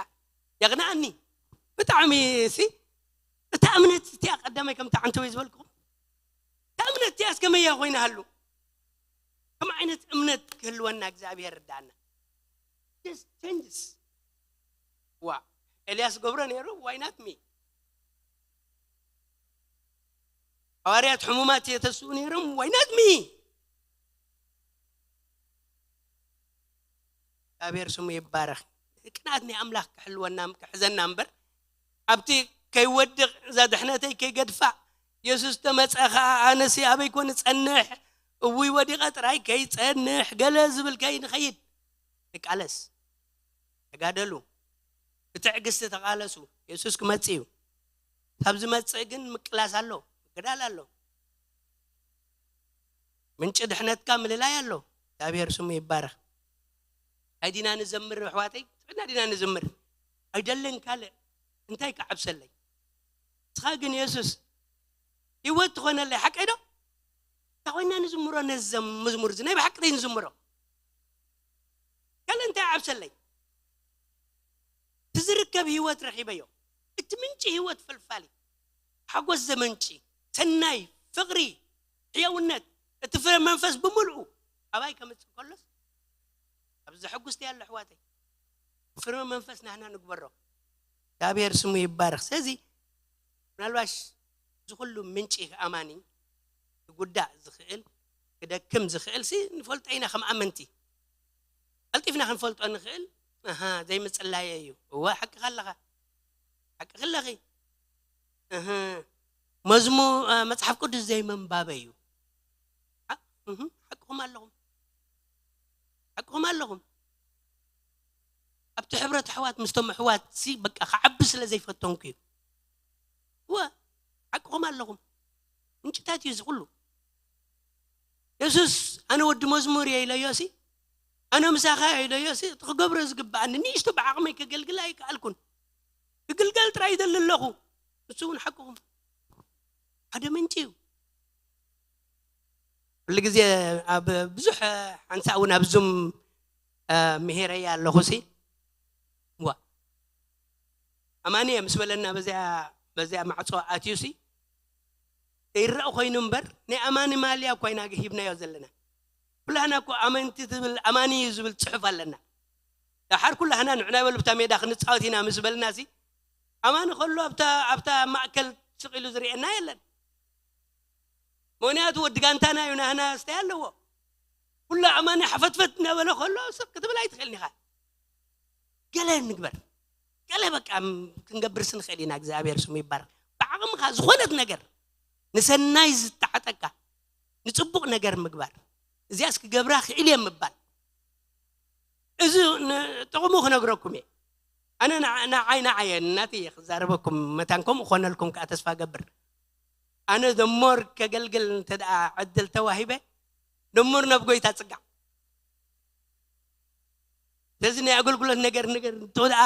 የቕንኣኒ ብጣዕሚ ሲ እታ እምነት እቲኣ ቀዳማይ ከምቲ ዓንተወይ ዝበልኩኹም እታ እምነት እቲኣስ ከመይ እያ ኮይና ሃሉ ከም ዓይነት እምነት ክህልወና እግዚኣብሔር ርዳእና። Just changes. ዋ ኤልያስ ገብሮ ነይሩ why not me? ሃዋርያት ሕሙማት የተስኡ ነይሮም why not me? እግዚኣብሔር ስሙ ይባረክ። ቅንኣት ናይ ኣምላኽ ክሕልወና ክሕዘና እምበር ኣብቲ ከይወድቕ እዛ ድሕነተይ ከይገድፋ የሱስ ተመፀ ከዓ ኣነሲ ኣበይ ኮን ጸንሕ እውይ ወዲቐ ጥራይ ከይጸንሕ ገለ ዝብል ከይንኸይድ ንቃለስ። ተጋደሉ፣ ብትዕግስቲ ተቓለሱ። የሱስ ክመጽእ እዩ። ካብ ዝመጽእ ግን ምቅላስ ኣሎ፣ ምግዳል ኣሎ። ምንጪ ድሕነትካ ምልላይ ኣሎ። እግዚኣብሔር ስሙ ይባረኽ። እንታይ ዲና ንዘምር ኣሕዋተይ? ትሕትና ዲና ንዝምር? ኣይደልን ካልእ። እንታይ ክዓብሰለይ? ንስኻ ግን የሱስ ህይወት ትኾነለይ ሓቀይ ዶ? እንታይ ኮይና ንዝምሮ ነዚ መዝሙር እዚ ናይ ብሓቂ ንዝምሮ? ካልእ እንታይ ዓብሰለይ? እቲ ዝርከብ ህይወት ረኺበዮ። እቲ ምንጪ ህይወት ፈልፋሊ ሓጎስ ዘመንጪ ሰናይ ፍቕሪ ሕያውነት እቲ ፍረ መንፈስ ብምልኡ ኣባይ ከምፅእ ከሎስ ኣብዚ ዘሐጉስቲ ያለ ኣሕዋተይ ፍረ መንፈስ ናህና ንግበሮ። እግዚኣብሔር ስሙ ይባረክ። ስለዚ ምናልባሽ እዚ ኩሉ ምንጪ ኣማኒ ክጉዳእ ዝኽእል ክደክም ዝኽእል ሲ ንፈልጦ ኢና ከም ኣመንቲ ቀልጢፍና ክንፈልጦ ንኽእል። ኣሃ ዘይምጽላየ እዩ። እወ ሓቅኻ ኣለኻ። ሓቅኺ ኣለኺ። እህ መዝሙ መጽሓፍ ቅዱስ ዘይምንባበ እዩ። ሓቅኹም ኣለኹም። ሓቅኹም ኣለኹም። ኣብቲ ሕብረት ኣሕዋት ምስቶም ኣሕዋት ሲ በቃ ክዓቢ ስለ ዘይፈተንኩ እዩ። እወ ሓቅኹም ኣለኹም። ምንጭታት እዩ እዚ ኩሉ። የሱስ ኣነ ወዲ መዝሙር እየ ኢለዮ ሲ ኣነ ምሳኻ እየ ኢለዮ ሲ እቲ ክገብሮ ዝግብኣኒ ንእሽቶ ብዓቕመይ ከገልግል ኣይከኣልኩን። ክግልገል ጥራይ ይደሊ ኣለኹ። ንሱ እውን ሓቅኹም ሓደ ምንጪ እዩ። ኩሉ ግዜ ኣብ ብዙሕ ሓንሳእ እውን ኣብ ዙም ምሄረያ ኣለኹ ሲ ዋ ኣማኒ እየ ምስ በለና በዚኣ በዚኣ ማዕፆ ኣትዩ ሲ ዘይረእ ኮይኑ እምበር ናይ ኣማኒ ማልያ እኳ ኢና ሂብናዮ ዘለና። ኩላህና እኮ ኣመንቲ ትብል፣ ኣማኒ እዩ ዝብል ጽሑፍ ኣለና። ደሓር ኩላህና ንዕና በሉ ብታ ሜዳ ክንጻወት ኢና ምስ በልና ሲ፣ ኣማኒ ከሎ ኣብታ፣ ኣብታ ማእከል ስቕ ኢሉ ዝርእየና የለን። ምኽንያቱ ወዲ ጋንታና እዩ፣ ናህና ኣስተይ ኣለዎ። ኩሉ ኣማኒ ሓፈትፈት እናበለ ከሎ ስቕ ክትብል ኣይትኽእልን ኢኻ። ገለ ንግበር፣ ገለ በቃ ም-፣ ክንገብርስ ንኽእል ኢና። እግዚኣብሔር ስሙ ይባረኽ። ብዓቕምኻ ዝኾነት ነገር ንሰናይ ዝተዓጠቃ ንጽቡቕ ነገር ምግባር፣ እዚኣስ ክገብራ ክእል እየ ምባል። እዚ ን-፣ ጥቕሙ ክነግረኩም እየ። ኣነ ንዓ-፣ ንዓይ ንዓይ እየ፣ እናተይ እየ ክዛረበኩም፣ መታን ከምኡ ክኾነልኩም ከዓ ተስፋ ገብር። ኣነ ደሞር ከገልግል እንተ ደኣ ዕድል ተዋሂበ፣ ደሞር ናብ ጎይታ ጽጋዕ። ስለዚ ናይ ኣገልግሎት ነገር፣ ነገር እንተ ደኣ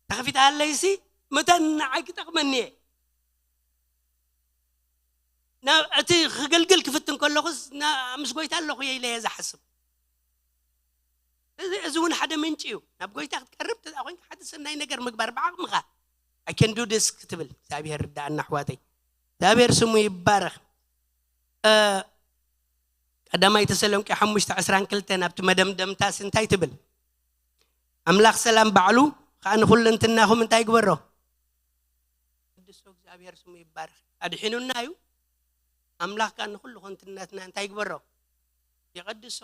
ተኸፊታ ኣለይሲ፣ መታን ንዓይ ክጠቕመኒ እየ። ናብ እቲ ክገልግል ክፍትን ከለኹስ፣ ና-፣ ምስ ጎይታ ኣለኹ እየ ኢለ እየ ዝሓስብ። እዚ፣ እዚ እውን ሓደ ምንጪ እዩ። ናብ ጎይታ ክትቀርብ እንተ ደኣ ኮይንካ፣ ሓደ ሰናይ ነገር ምግባር ብዓቕምኻ። I can do this ክትብል፣ እግዚኣብሔር ርዳኣና ኣሕዋተይ። እግዚኣብሔር ስሙ ይባረኽ። እ፣ ቀዳማይ ተሰሎንቄ ሓሙሽተ ዕስራን ክልተን ኣብቲ መደምደምታስ እንታይ ትብል? ኣምላኽ ሰላም ባዕሉ ኸኣ ንኹልንትናኹም እንታይ ይግበሮ? ቅድሶ እግዚኣብሔር ስሙ ይባረኽ። ኣድሒኑና እዩ። ኣምላኽ ከኣ ንኹሉ ኹንትነትና እንታይ ይግበሮ? ይቐድሶ።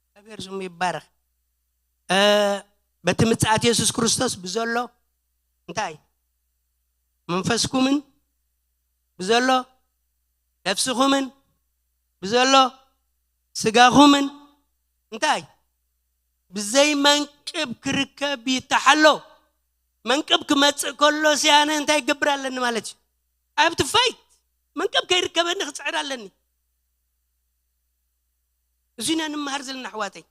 እግዚኣብሔር ስሙ ይባረኽ። እ፣ በቲ ምጽኣት የሱስ ክርስቶስ ብዘሎ እንታይ? መንፈስኩምን ብዘሎ ነፍስኹምን ብዘሎ ስጋኹምን እንታይ? ብዘይ መንቅብ ክርከብ ይተሓሎ። መንቅብ ክመጽእ ከሎ ሲያነ እንታይ ይገብር ኣለኒ ማለት እዩ? I have to fight። መንቅብ ከይርከበኒ ክጽዕር ኣለኒ። እዚ ኢና ንምሃር ዘለና ኣሕዋተይ።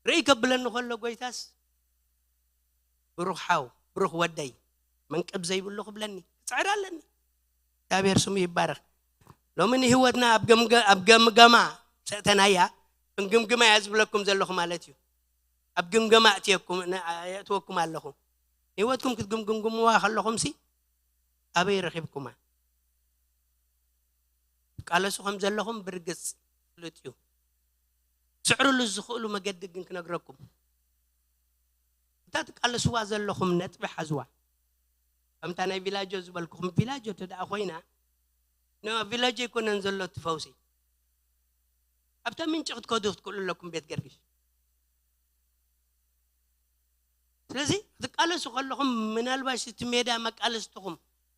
ርእይ ከብለኒ ከሎ ጎይታስ፣ ብሩኽ ሓው፣ ብሩኽ ወደይ፣ መንቅብ ዘይብሉ ክብለኒ ክጽዕር ኣለኒ። እግዚኣብሔር ስሙ ይባረኽ። ሎሚ ንህይወትና ኣብ ገምገ-፣ ኣብ ገምገማ ሰእተናያ፣ ክንግምግማ እያ ዝብለኩም ዘለኹ ማለት እዩ። ኣብ ግምገማ እትየኩም፣ ን-፣ የእትወኩም ኣለኹ። ህይወትኩም ክትግምግምዋ ከለኹምሲ፣ ኣበይ ረኺብኩማ? ትቃለሱ ከም ዘለኹም ብርግጽ ፍሉጥ እዩ። ትስዕርሉ ዝኽእሉ መገዲ ግን ክነግረኩም። እታ ትቃለስዋ ዘለኹም ነጥቢ ሓዝዋ። ከምታ ናይ ቪላጆ ዝበልኩኹም፣ ቪላጆ እንተ ደኣ ኮይና፣ ን-፣ ቪላጆ ኣይኮነን ዘሎ እቲ ፈውሲ። ኣብታ ምንጪ ክትከዱ ክትክእሉ ኣለኩም፣ ቤት ገርግሽ። ስለዚ ክትቃለሱ ከለኹም፣ ምናልባሽ እቲ ሜዳ መቃለስትኹም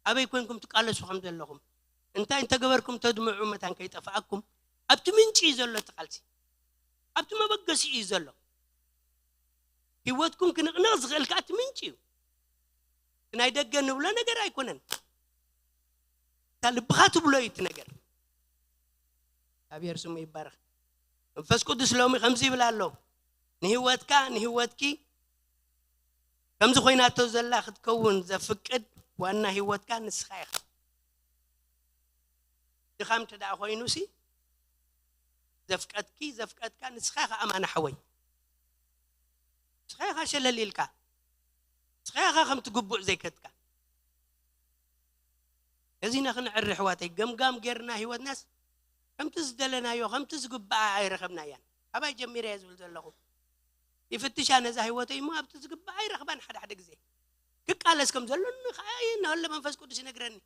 ኣበይ ኮንኩም ትቃለሱ ከም ዘለኹም፣ እንታይ እንተገበርኩም ተድምዑ መታን ከይጠፍኣኩም፣ ኣብቲ ምንጪ እዩ ዘሎ እቲ ቃልሲ፣ ኣብቲ መበገሲ እዩ ዘሎ። ህይወትኩም ክንቕንቕ ዝኽእል ከኣ እቲ ምንጪ እዩ። እቲ ናይ ደገ ንብሎ ነገር ኣይኮነን። እታ ልብኻ ትብሎ እዩ እቲ ነገር። እግዚኣብሔር ስሙ ይባረኽ። መንፈስ ቅዱስ ሎሚ ከምዚ ይብል ኣሎ፣ ንህይወትካ፣ ንህይወትኪ ከምዚ ኮይናቶ ዘላ ክትከውን ዘፍቅድ ዋና ህይወትካ ንስኻ ኢኻ። ድኻም እንተ ደኣ ኮይኑሲ፣ ዘፍቀድኪ፣ ዘፍቀድካ ንስኻ ኢኻ ኣማን ሓወይ። ንስኻ ኢኻ ሸለል ኢልካ። ንስኻ ኢኻ ከምቲ ግቡእ ዘይከድካ። እዚ ኢና ክንዕሪ ኣሕዋተይ። ገምጋም ጌርና ህይወትናስ ከምቲ ዝደለናዮ፣ ከምቲ ዝግብኣ ኣይረኸብናያን። ኣባይ ጀሚረ እየ ዝብል ዘለኹ። ይፍትሻ ነዛ ህይወተይ እሞ ኣብቲ ዝግብኣ ኣይረኽባን። ሓደ ሓደ ግዜ ክቃለስ ከም ዘለኒ ከኣ ይነሀሎ መንፈስ ቅዱስ ይነግረኒ።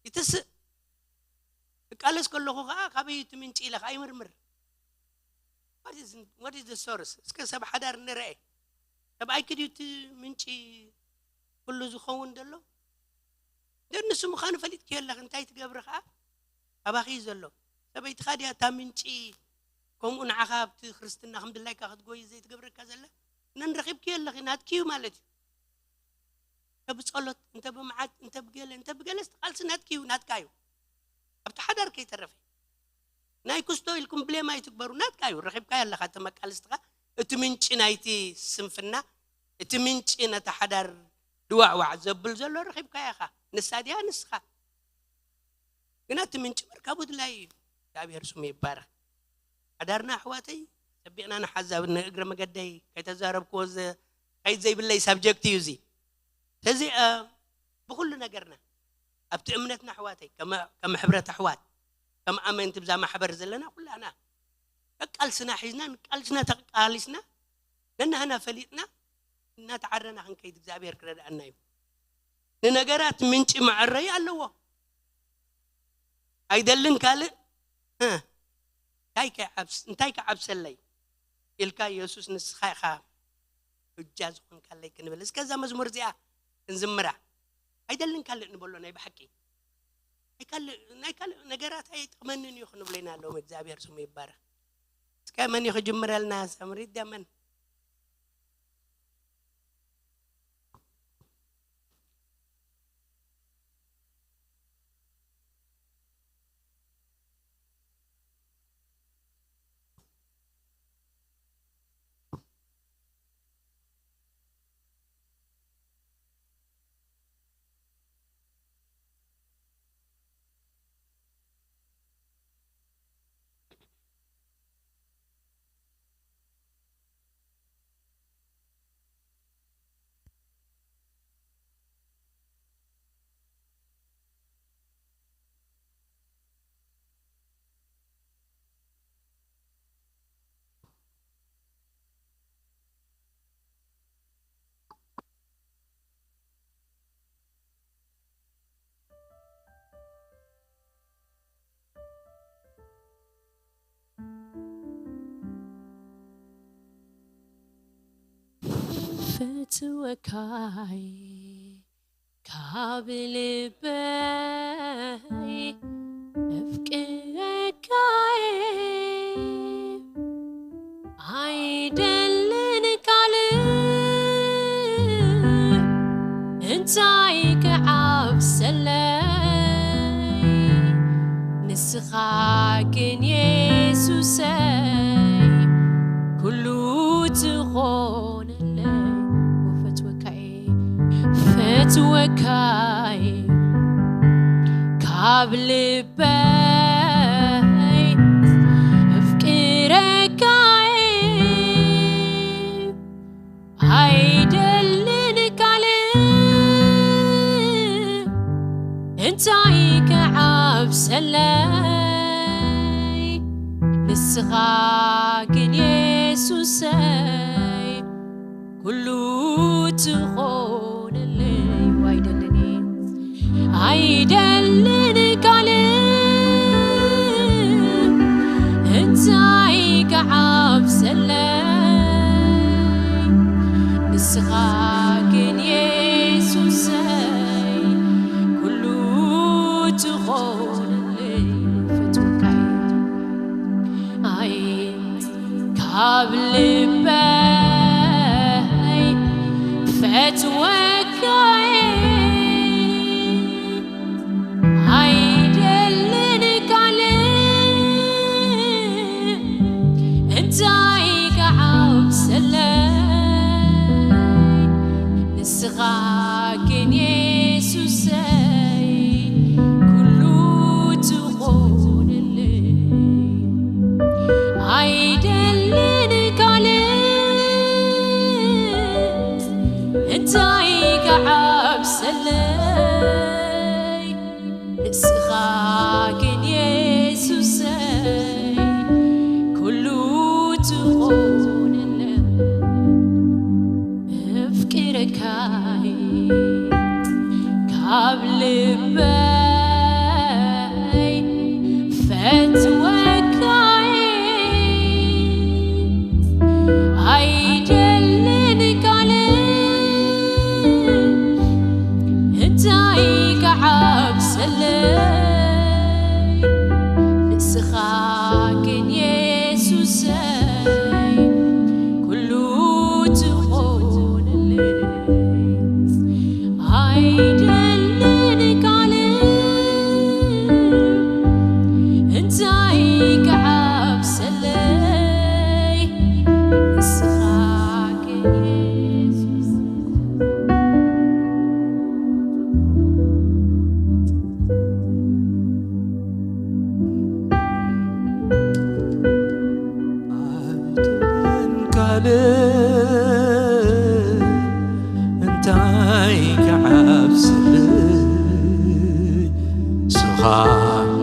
ይትስእ። ክቃለስ ከለኹ ከኣ ካበይ እቲ ምንጪ ኢለ ከኣ ይምርምር። What is, what is the source? እስከ ሰብ ሓዳር ንርአ። ሰብኣይኪ ድዩ እቲ ምንጪ ኩሉ ዝኸውን ዘሎ? እንተ ንሱ ምዃኑ ፈሊጥኪዮ ኣለኺ፣ እንታይ ትገብሪ ከኣ? ኣባኺ እዩ ዘሎ። ሰበይትኻ ድያ እታ ምንጪ፣ ከምኡ ንዓኻ ኣብቲ ክርስትና ከም ድላይካ ክትጎይ ዘይትገብረካ ዘላ? ነን ረኺብኪዮ ኣለኺ፣ ናትኪ እዩ ማለት እዩ። እንተ ብጸሎት፣ እንተ ብመዓት፣ እንተ ብገለ፣ እንተ ብገለስ፣ እቲ ቃልሲ ናትኪ እዩ፣ ናትካ እዩ። ኣብቲ ሓዳር ከይተረፈ። ናይ ክስቶ ኢልኩም ብሌም ኣይትግበሩ፣ ናትካ እዩ፣ ረኺብካዮ ኣለኻ፣ እቲ መቃልስትኻ፣ እቲ ምንጪ ናይቲ ስንፍና፣ እቲ ምንጪ ነቲ ሓዳር ድዋዕዋዕ ዘብል ዘሎ ረኺብካዮ ኢኻ። ንሳ ድያ ንስኻ? ግና እቲ ምንጪ ምርካቡ ድላይ እዩ። እግዚኣብሔር ስሙ ይባረኽ። ሓዳርና ኣሕዋተይ፣ ጸቢቕና ንሓዛብ፣ ንእግረ መገደይ ከይተዛረብክዎ ዘ-፣ ከይድ ዘይብለይ ሳብጀክት እዩ እዚ። ስለዚ፣ እ፣ ብኹሉ ነገርና፣ ኣብቲ እምነትና ኣሕዋተይ፣ ከም፣ ከም ሕብረት ኣሕዋት፣ ከም ኣመንቲ ብዛ ማሕበር ዘለና ኩላና፣ ቀቃልስና ሒዝና ንቃልስና ተቃሊስና ነናህና ፈሊጥና እናተዓረና ክንከይድ እግዚኣብሔር ክረድኣና እዩ። ንነገራት ምንጪ መዐረይ ኣለዎ። ኣይደልን ካልእ እንታይ ከዓብሰለይ ኢልካ የሱስ ንስኻ ኢኻ እጃ ዝኾንካለይ ክንብል እስከ እዛ መዝሙር እዚኣ ክንዝምራ ኣይደልን ካልእ ንበሎ ናይ ብሓቂ ናይ ካልእ ነገራት ኣይጠቕመንን እዩ ክንብሎ ኢና ኣለዎም። እግዚኣብሔር ስሙ ይባረክ። እስከ መን እዩ ክጅምረልና? ሰምሪት ደመን ፈትወካይ ካብ ልበይ ኣፍቅረካይ ኣይደልን ካልእ እንታይ ክዓብሰለይ ንስኻ ግን የሱሰይ ኩሉ ትኾነለይ ፈትወካይ ፈትወካይ ካብ ልበይ ኣፍቅረካይ ኣይደልን ካልእ እንታይ ክዓብሰለይ ንስኻ ግን የሱሰይ ኩሉ ትኾነለይ ኣይደልን ኣይደልን ካልእ እንታይ ክዓብሰለይ ንስኻ ግን የሱሰይ ኩሉ ትኾነለይ ፈትወካይ ኣይ ካብ ልበይ ፈትወካይ ኣይደልን ካልእ እንታይ ክዓብሰለይ ንስኻ ግን የሱሰይ ኩሉ ትኾነለይ ኣይደልን ካልእ እንታይ ክዓብሰለይ ንስኻ ግን የሱሰይ ኩሉ ትኾነለይ ኣፍቅረካይ ካብ ልበይ ፈትወካይ ኣይደልን ካልእ እንታይ ክዓብሰለይ ንስኻ ግን የሱሰይ ኩሉ ትኾነለይ ኣይደልን ካልእ እንታይ ክዓብሰለይ ንስኻ ግን የሱስ ካልእ እንታይ ክዓብሰለይ ንስኻ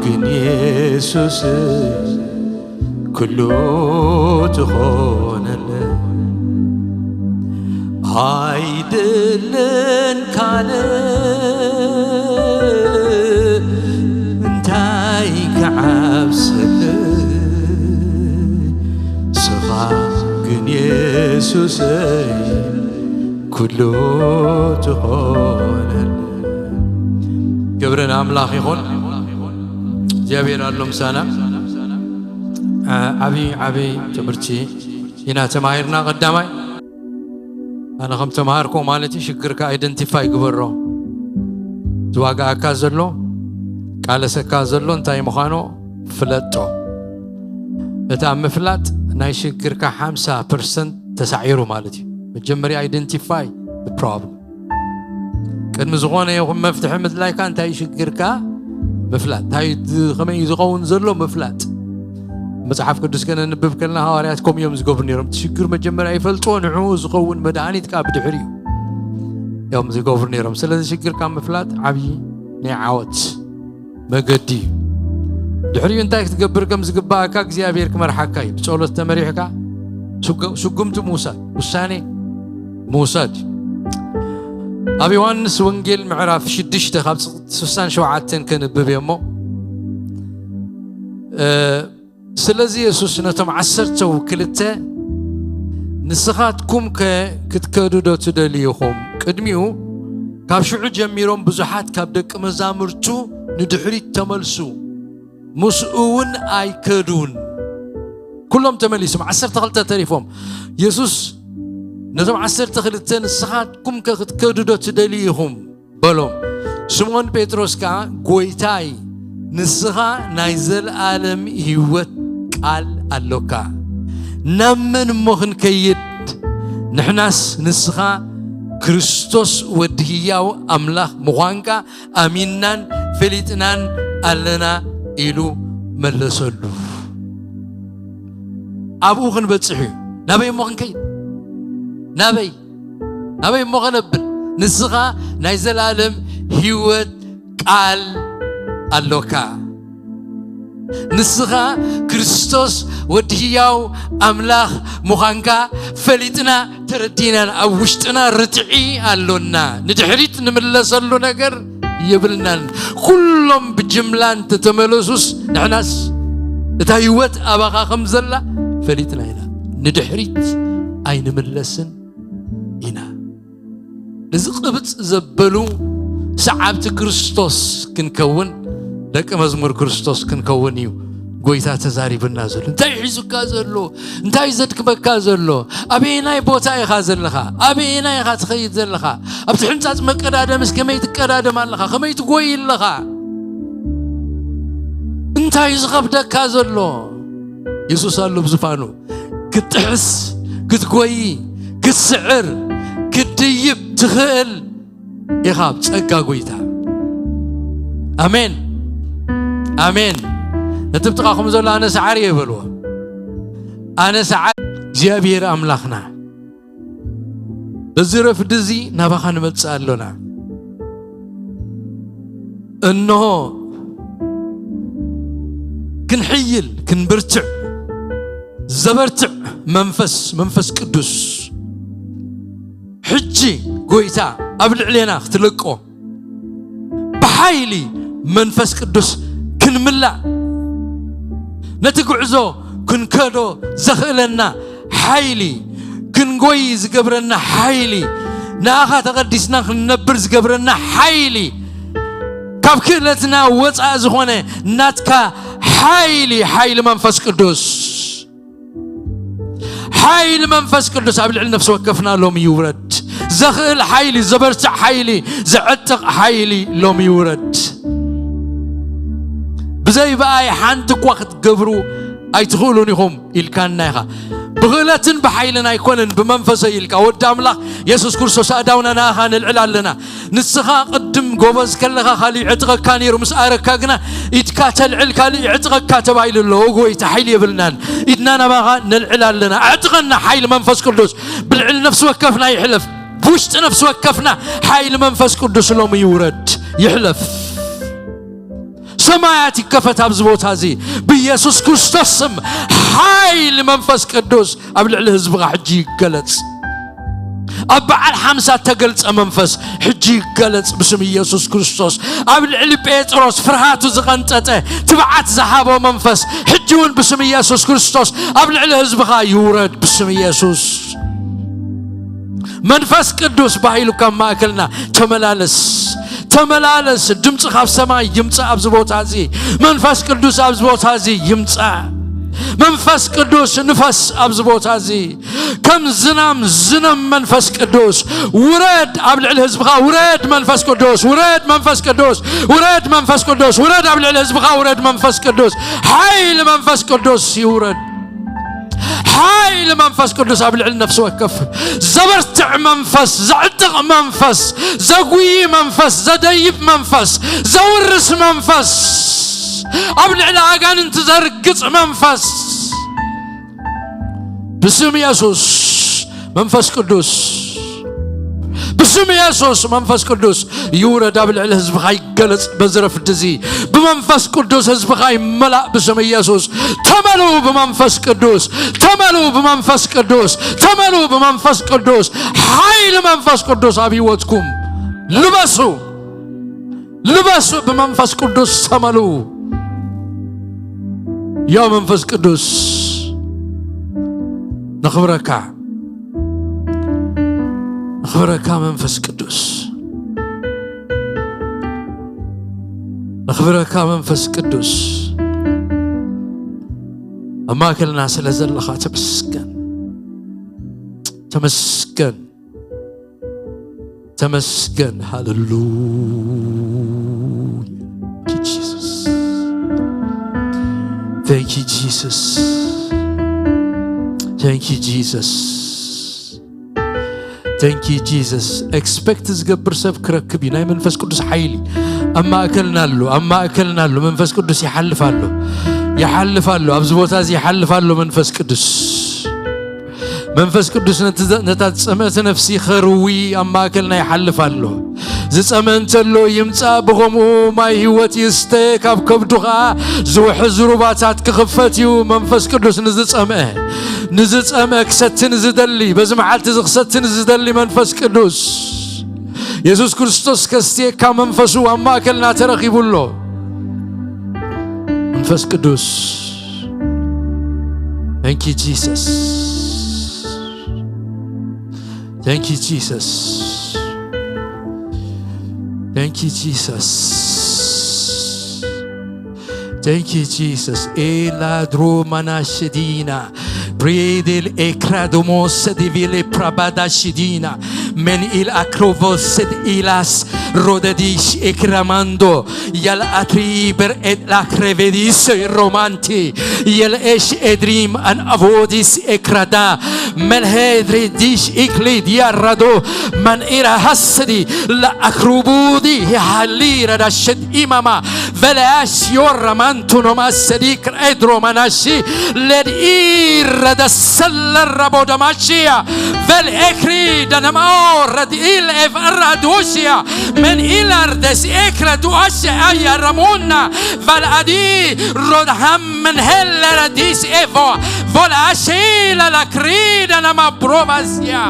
ግን የሱስ ኩሉ ትኾነለ ኣይደለን ካልእ እንታይ ክዓብሰለይ ስኻ ግን የሱሰይ ኩሉ ትኾነለ። ክብሪ ንኣምላኽ ይኹን። እግዚኣብሔር ኣሎ ምሳና። ዓብዪ ዓብዪ ትምህርቲ ኢና ተማሂርና። ቀዳማይ ኣነ ከም ተምሃርኮ ማለት እዩ ሽግርካ ኣይደንቲፋይ ግበሮ። ዝዋጋኣካ ዘሎ ቃለሰካ ዘሎ እንታይ ምዃኑ ፍለጦ። እቲ ኣብ ምፍላጥ ናይ ሽግርካ ሓምሳ ፐርሰንት ተሳዒሩ ማለት እዩ። መጀመርያ ኣይደንቲፋይ ፕሮብለም። ቅድሚ ዝኾነ ይኹን መፍትሒ ምድላይካ እንታይ ሽግርካ ምፍላጥ እንታይ ከመይ ዝኸውን ዘሎ ምፍላጥ። መፅሓፍ ቅዱስ ከነንብብ ከለና ሃዋርያት ከምኡ እዮም ዝገብሩ ነይሮም። እቲ ሽግር መጀመርያ ይፈልጥዎ፣ ንዕኡ ዝኸውን መድሃኒት ከዓ ብድሕሪ እዩ እዮም ዝገብሩ ነይሮም። ስለዚ ሽግርካ ምፍላጥ ዓብዪ ናይ ዓወት መገዲ እዩ። ድሕሪኡ እንታይ ክትገብር ከም ዝግባእካ እግዚኣብሔር ክመርሓካ እዩ። ብጸሎት ተመሪሕካ ስጉምቲ ምውሳድ፣ ውሳኔ ምውሳድ እዩ። ኣብ ዮሃንስ ወንጌል ምዕራፍ ሽዱሽተ ካብ ስሳን ሸውዓተን ከንብብ እየ እሞ ስለዚ የሱስ ነቶም ዓሰርተው ክልተ ንስኻትኩም ከ ክትከዱ ዶ ትደልዩ ኢኹም? ቅድሚኡ ካብ ሽዑ ጀሚሮም ብዙሓት ካብ ደቂ መዛሙርቱ ንድሕሪት ተመልሱ፣ ምስኡ እውን ኣይከዱን። ኩሎም ተመሊሶም ዓሰርተ ክልተ ተሪፎም። የሱስ ነቶም ዓሰርተ ክልተ ንስኻትኩም ከ ክትከዱ ዶ ትደልዩ ኢኹም? በሎም። ስምዖን ጴጥሮስ ከኣ፣ "ጐይታይ፣ ንስኻ ናይ ዘለኣለም ህይወት ቃል ኣሎካ። ናብ መን እሞ ክንከይድ? ንሕናስ ንስኻ ክርስቶስ ወዲ ህያው ኣምላኽ ምዃንካ ኣሚንናን ፈሊጥናን ኣለና" ኢሉ መለሰሉ። ኣብኡ ክንበጽሕ እዩ። ናበይ እሞ ክንከይድ? ናበይ? ናበይ እሞ ከነብል? ንስኻ ናይ ዘለኣለም ህይወት ቃል ኣሎካ። ንስኻ ክርስቶስ ወዲ ህያው ኣምላኽ ምዃንካ ፈሊጥና ተረዲናን ኣብ ውሽጥና ርትዒ ኣሎና። ንድሕሪት ንምለሰሉ ነገር የብልናን። ኩሎም ብጅምላ እንተተመለሱስ ንሕናስ እታ ህይወት ኣባኻ ከም ዘላ ፈሊጥና ኢና። ንድሕሪት ኣይንምለስን ኢና። ነዚ ቅብጽ ዘበሉ ሰዓብቲ ክርስቶስ ክንከውን፣ ደቂ መዝሙር ክርስቶስ ክንከውን እዩ ጎይታ ተዛሪብና ዘሎ። እንታይ ሒዙካ ዘሎ? እንታይ ዘድክመካ ዘሎ? ኣበየናይ ቦታ ኢኻ ዘለኻ? ኣበየናይ ኢኻ ትኸይድ ዘለኻ? ኣብቲ ሕንጻጽ መቀዳደምስ ከመይ ትቀዳደም ኣለኻ? ከመይ ትጎይ ኣለኻ? እንታይ እዩ ዝኸብደካ ዘሎ? የሱስ ኣሎ ብዝፋኑ። ክትጥሕስ፣ ክትጎይ፣ ክትስዕር፣ ክትድይብ ትኽእል ኢኻ ብጸጋ ጎይታ። ኣሜን፣ ኣሜን። ነቲ ብጥቓኹም ዘሎ ኣነ ሰዓሪ እየ በልዎ። ኣነ ሰዓሪ እግዚኣብሔር ኣምላኽና። በዚ ረፍዲ እዚ ናባኻ ንመጽእ ኣሎና። እንሆ ክንሕይል፣ ክንብርትዕ፣ ዘበርትዕ መንፈስ፣ መንፈስ ቅዱስ ሕጂ ጎይታ ኣብ ልዕሌና ክትለቆ፣ ብሓይሊ መንፈስ ቅዱስ ክንምላእ፣ ነቲ ጉዕዞ ክንከዶ ዘኽእለና ሓይሊ፣ ክንጎይ ዝገብረና ሓይሊ፣ ንኣኻ ተቐዲስና ክንነብር ዝገብረና ሓይሊ፣ ካብ ክእለትና ወፃእ ዝኾነ ናትካ ሓይሊ፣ ሓይሊ መንፈስ ቅዱስ። ሓይሊ መንፈስ ቅዱስ ኣብ ልዕሊ ነፍሲ ወከፍና ሎሚ ይውረድ። ዘኽእል ሓይሊ፣ ዘበርትዕ ሓይሊ፣ ዘዕጥቕ ሓይሊ ሎሚ ይውረድ። ብዘይ ብኣይ ሓንቲ እኳ ክትገብሩ ኣይትኽእሉን ኢኹም ኢልካና ኢኻ። ብኽእለትን ብሓይልን ኣይኮነን፣ ብመንፈሰይ ኢልካ። ወዲ ኣምላኽ የሱስ ክርስቶስ ኣእዳውና ንኣኻ ነልዕል ኣለና። ንስኻ ቅድም ጎበዝ ከለኻ ካልእ ይዕጥቐካ ነይሩ፣ ምስ ኣረካ ግና ኢድካ ተልዕል ካልእ ይዕጥቐካ ተባሂሉ ኣሎ። ኦጎይ፣ እቲ ሓይሊ የብልናን። ኢድና ናባኻ ነልዕል ኣለና። ኣዕጥቐና ሓይሊ መንፈስ ቅዱስ። ብልዕል ነፍሲ ወከፍና ይሕለፍ። ብውሽጢ ነፍሲ ወከፍና ሓይሊ መንፈስ ቅዱስ ሎሚ ይውረድ፣ ይሕለፍ። ሰማያት ይከፈት ኣብዚ ቦታ እዚ። ብኢየሱስ ክርስቶስ ስም ሓይሊ መንፈስ ቅዱስ ኣብ ልዕሊ ህዝብኻ ሕጂ ይገለጽ። ኣብ በዓል ሓምሳ እተገልጸ መንፈስ ሕጂ ይገለጽ ብስም ኢየሱስ ክርስቶስ። ኣብ ልዕሊ ጴጥሮስ ፍርሃቱ ዝቐንጠጠ ትብዓት ዝሃቦ መንፈስ ሕጂ እውን ብስም ኢየሱስ ክርስቶስ ኣብ ልዕሊ ህዝብኻ ይውረድ ብስም ኢየሱስ። መንፈስ ቅዱስ ባሂሉ ካብ ማእከልና ተመላለስ፣ ተመላለስ። ድምፂ ካብ ሰማይ ይምፃእ ኣብዚ ቦታ እዚ። መንፈስ ቅዱስ ኣብዚ ቦታ እዚ ይምፃእ። መንፈስ ቅዱስ ንፈስ ኣብዚ ቦታ እዚ። ከም ዝናም ዝነም መንፈስ ቅዱስ ውረድ ኣብ ልዕሊ ህዝብኻ። ውረድ መንፈስ ቅዱስ፣ ውረድ መንፈስ ቅዱስ፣ ውረድ መንፈስ ቅዱስ፣ ውረድ ኣብ ልዕሊ ህዝብኻ። ውረድ መንፈስ ቅዱስ፣ ሓይሊ መንፈስ ቅዱስ ይውረድ። ሓይሊ መንፈስ ቅዱስ ኣብ ልዕሊ ነፍሲ ወከፍ ዘበርትዕ መንፈስ፣ ዘዕጥቕ መንፈስ፣ ዘጉይ መንፈስ፣ ዘደይብ መንፈስ፣ ዘውርስ መንፈስ፣ ኣብ ልዕሊ ኣጋንንቲ ዘርግጽ መንፈስ ብስም የሱስ መንፈስ ቅዱስ፣ ብስም የሱስ መንፈስ ቅዱስ ይውረድ፣ ኣብ ልዕሊ ህዝብኻ ይገለጽ። በዚ ረፍዲ እዚ ብመንፈስ ቅዱስ ህዝብኻ ይመላእ ብስም የሱስ። ተመልኡ ብመንፈስ ቅዱስ፣ ተመልኡ ብመንፈስ ቅዱስ፣ ተመልኡ ብመንፈስ ቅዱስ። ሓይሊ መንፈስ ቅዱስ ኣብ ህይወትኩም ልበሱ፣ ልበሱ። ብመንፈስ ቅዱስ ተመልኡ። ያ መንፈስ ቅዱስ ነኽብረካ፣ ነኽብረካ መንፈስ ቅዱስ፣ ነኽብረካ መንፈስ ቅዱስ። ኣብ ማእከልና ስለ ዘለኻ ተመስገን፣ ተመስገን፣ ተመስገን። ሃሌሉያ። Thank you, Jesus. Thank you, Jesus. Thank you, Jesus. Thank you, Jesus. Expect ዝገብር ሰብ ክረክብ እዩ። ናይ መንፈስ ቅዱስ ሓይሊ ኣብ ማእከልና ኣሎ፣ ኣብ ማእከልና ኣሎ። መንፈስ ቅዱስ ይሓልፍ ኣሎ፣ ይሓልፍ ኣሎ። ኣብዚ ቦታ እዚ ይሓልፍ ኣሎ መንፈስ ቅዱስ። መንፈስ ቅዱስ ነቲ ዘ-፣ ነታ ዝጸምአት ነፍሲ ኸርዊ ኣብ ማእከልና ይሓልፍ ኣሎ። ዝጸምአ እንተሎ ይምጻእ፣ ብኸምኡ ማይ ህይወት ይስተ፣ ካብ ከብዱ ኸኣ ዝውሕዝ ሩባታት ክኽፈት እዩ። መንፈስ ቅዱስ ንዝጸምአ፣ ንዝጸምአ ክሰቲ ንዝደሊ፣ በዚ መዓልቲ እዚ ክሰቲ ንዝደሊ መንፈስ ቅዱስ፣ የሱስ ክርስቶስ ከስትየካ መንፈሱ ኣብ ማእከልና ተረኺቡ ኣሎ። መንፈስ ቅዱስ፣ Thank you, Jesus. Thank you, Jesus. Thank you, Jesus. Thank you, Jesus. Ela dromana shedina. Bredel ekradomo sedivile prabada shedina. Men il akrovo sed ilas rodadish ekramando. Yal atri ber et la krevedis romanti. Yal esh edrim an avodis ekrada. Melhedri dish ikli diarado. Man ira hasdi la akrubudi halira da shed imama. Velash yoramantu nomas sedik edro manashi. Led ira da sella rabo da mashia. Vel ekri da namao rad il ev radoshia. Men ilar des ekra duashe aya ramona. Val adi rodham men hella radis evo. Vol ashila la krida nama provasia.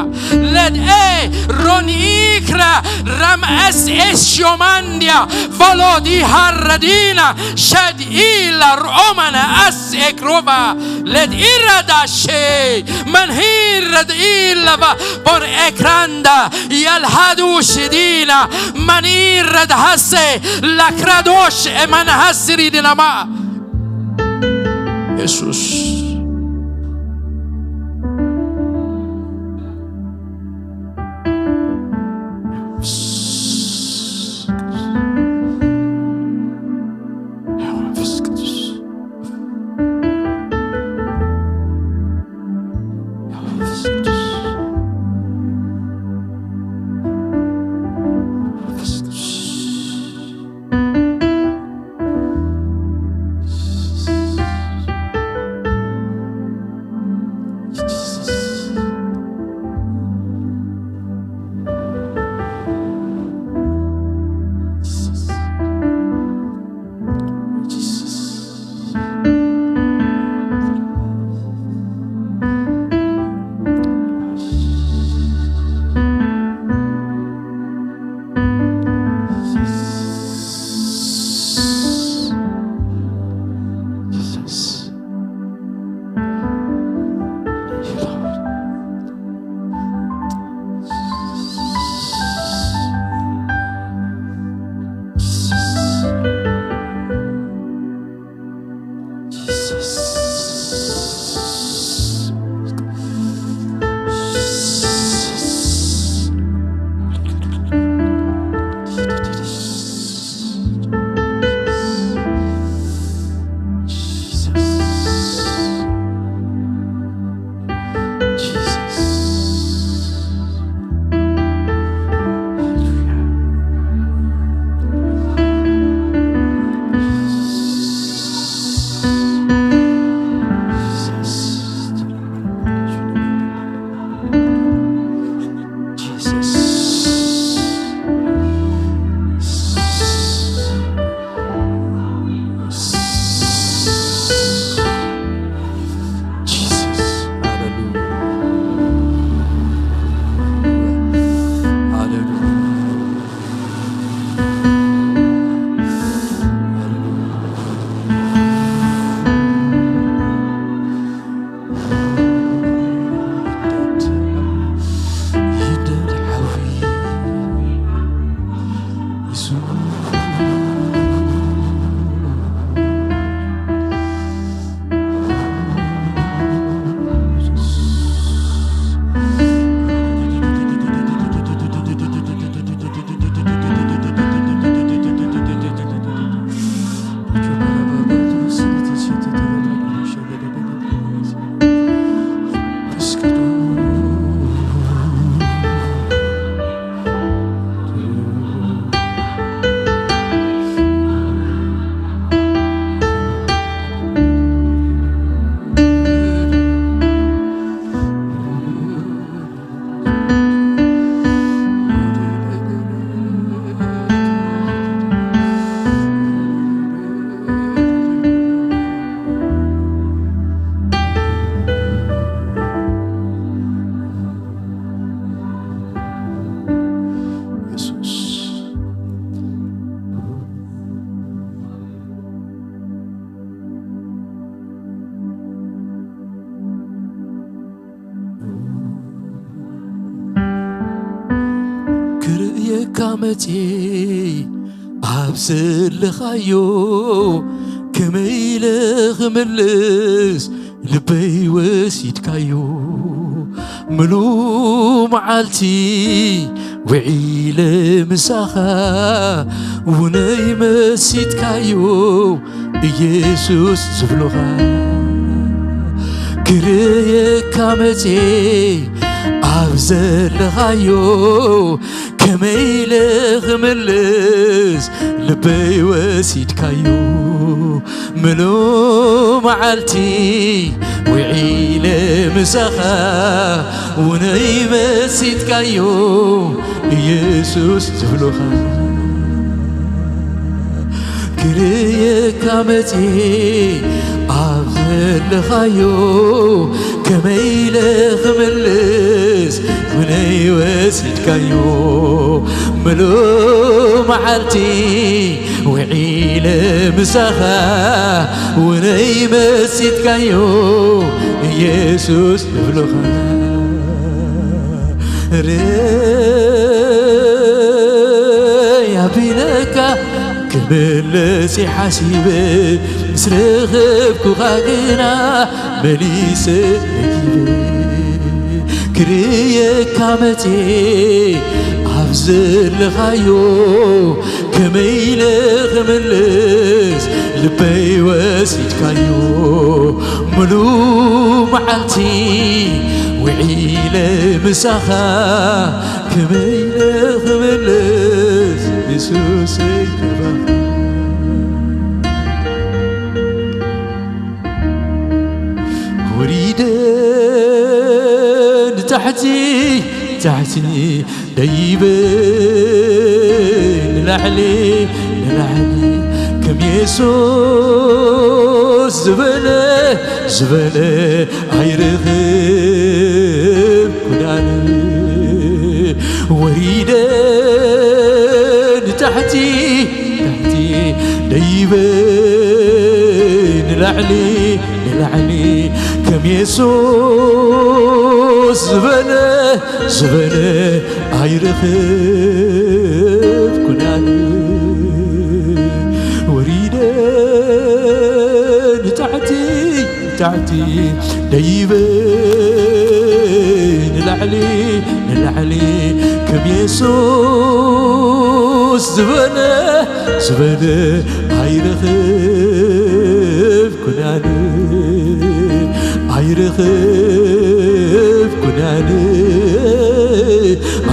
Led e ronikra ram es eshomandia. Volo di harradina. Shed ila romana as ekrova. Led irada she. Man hirad ilava. Bor ekranda. Yalhadu shidina. Man irad hase. Lakradosh eman hasri dinama. Jesus. የካ መጽየ ኣብ ዘለኻዮ ከመይ ኢለ ክምልስ ልበይ ወሲድካዮ ምሉ መዓልቲ ውዒለ ምሳኻ ውነይ መሲጥካዮ ኢየሱስ ዝብሉኻ ክርእየካ መጽየ ኣብ ዘለኻዮ ከመይ ኢለ ክምልስ ልበይ ወሲድካዮ ምሉ መዓልቲ ውዒለ ምሳኻ ውነይ መሲጥካዮ ኢየሱስ ዝብሉኻ ክርእየካ መጽየ ኣብ ዘለኻዮ ከመይ ኢለ ክምልስ ውነይ ወሲድካዮ ምሉ መዓልቲ ውዒለ ምሳኻ ውነይ መሲጥካዮ ኢየሱስ ዝብሉኻ ርይ ኣቢለካ ክምልስ ይሓሲበ ምስ ረኸብኩኻ ግና መሊሰ ነጊበ ክርእየካ መጽየ ኣብ ዘለኻዮ ከመይ ኢለ ክምልስ ልበይ ወሲድካዮ ምሉ መዓልቲ ውዒለ ምሳኻ ከመይ ኢለ ክምልስ የሱሰይ ተባረኽ ወሪደ ንታሕቲ ታሕቲ ደይበ ንላዕሊ ንላዕሊ ከም የሱስ ዝበለ ዝበለ ኣይረኽብኩን ኣነ ወሪደ ንታሕቲ ታሕቲ ደይበ ንላዕሊ ንላዕሊ ከም የሱስ ዝበለ ዝበለ ኣይረኽብኩን ኣነ ወሪደ ንታሕቲ ንታሕቲ ደይበ ንላዕሊ ንላዕሊ ከም የሱስ ዝበለ ዝበለ ኣይረኽብኩን ኣነ ኣይረኽብኩን ኣነ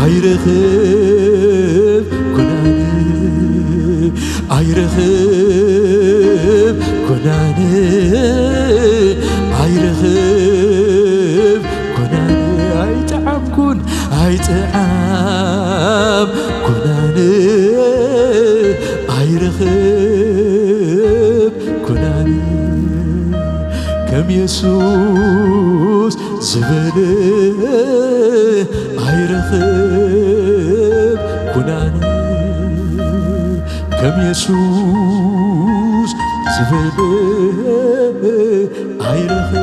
ኣይረኽብኩን ኣነ ኣይረኽብኩን ኣነ ኣይረኽብኩን ኣነ ኣይጠዓምኩን ኣይጠዓምኩን ኣነ ኣይረኽብኩን ኣነ ከም የሱስ ዝበለ ኣይረኽብኩን ኣነ ከም የሱስ ዝበለ ኣይረኽብኩን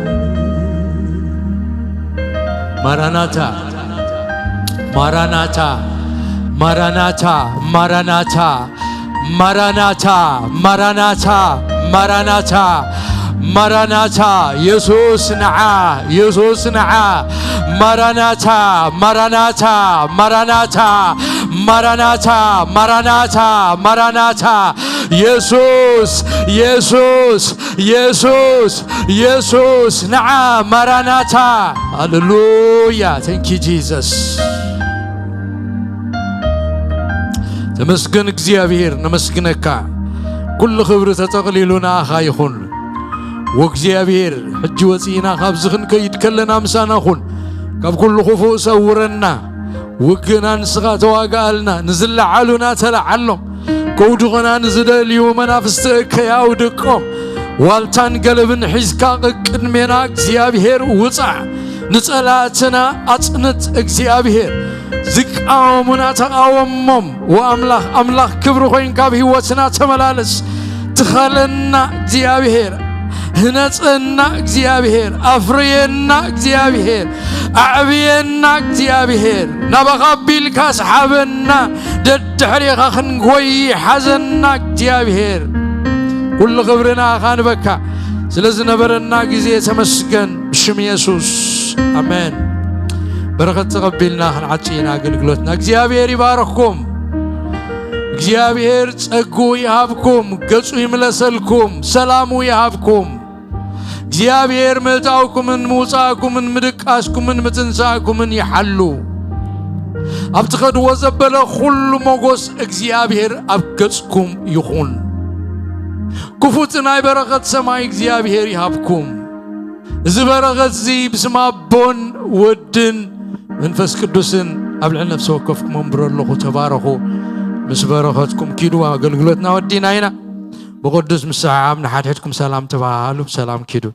ኣነ ማራናታ ማራናታ ማራናታ ማራናታ ማራናታ ማራናታ ማራናታ ማራናታ የሱስ ንዓ የሱስ ንዓ ማራናታ ማራናታ ማራናታ ማራናታ ማራናታ ማራናታ የሱስ የሱስ የሱስ የሱስ ንዓ ማራናታ ሃሌሉያ thank you Jesus ተመስገን እግዚኣብሔር ነመስግነካ ኩሉ ክብሪ ተጠቕሊሉ ንኣኻ ይኹን ወእግዚኣብሔር ሕጂ ወፂእና ካብዚ ክንከይድ ከለና ምሳና ኩን ካብ ኩሉ ክፉእ ሰውረና ውግእና ንስኻ ተዋግኣልና ንዝለዓሉና ተለዓሎም ከውድቑና ንዝደልዩ መናፍስቲ እከይ ኣውድቆም ዋልታን ገለብን ሒዝካ ቅድሜና እግዚኣብሔር ውፃዕ ንጸላእትና ኣጽንት እግዚኣብሔር ዝቃወሙና ተቃወሞም ወኣምላኽ ኣምላኽ ክብሪ ኮይንካ ኣብ ህይወትና ተመላለስ ትኸለና እግዚኣብሔር ህነጸና እግዚኣብሔር፣ ኣፍርየና እግዚኣብሔር፣ ኣዕብየና እግዚኣብሔር፣ ናባኻ ኣቢልካ ስሓበና፣ ደድሕሬኻ ክንጎይ ሓዘና እግዚኣብሔር። ኩሉ ክብሪ ንኣኻ ንበካ። ስለ ዝነበረና ግዜ ተመስገን፣ ብሽም የሱስ ኣሜን። በረኸት ተቐቢልና ክንዓጽ ኢና ኣገልግሎትና። እግዚኣብሔር ይባርኽኩም። እግዚኣብሔር ጸጉ ይሃብኩም፣ ገጹ ይምለሰልኩም፣ ሰላሙ ይሃብኩም። እግዚኣብሔር ምእታውኩምን ምውጻእኩምን ምድቃስኩምን ምትንሳእኩምን ይሓሉ። ኣብ ትኸድዎ ዘበለ ኩሉ ሞጎስ እግዚኣብሔር ኣብ ገጽኩም ይኹን። ክፉት ናይ በረኸት ሰማይ እግዚኣብሔር ይሃብኩም። እዚ በረኸት እዚ ብስም ኣቦን ወድን መንፈስ ቅዱስን ኣብ ልዕሊ ነፍሲ ወከፍኩም ኣንብሮ ኣለኹ። ተባረኹ። ምስ በረኸትኩም ኪዱ። ኣገልግሎትና ወዲና ኢና። ብቕዱስ ምስሕሓብ ንሓድሕድኩም ሰላም ተባሃሉ። ሰላም ኪዱ።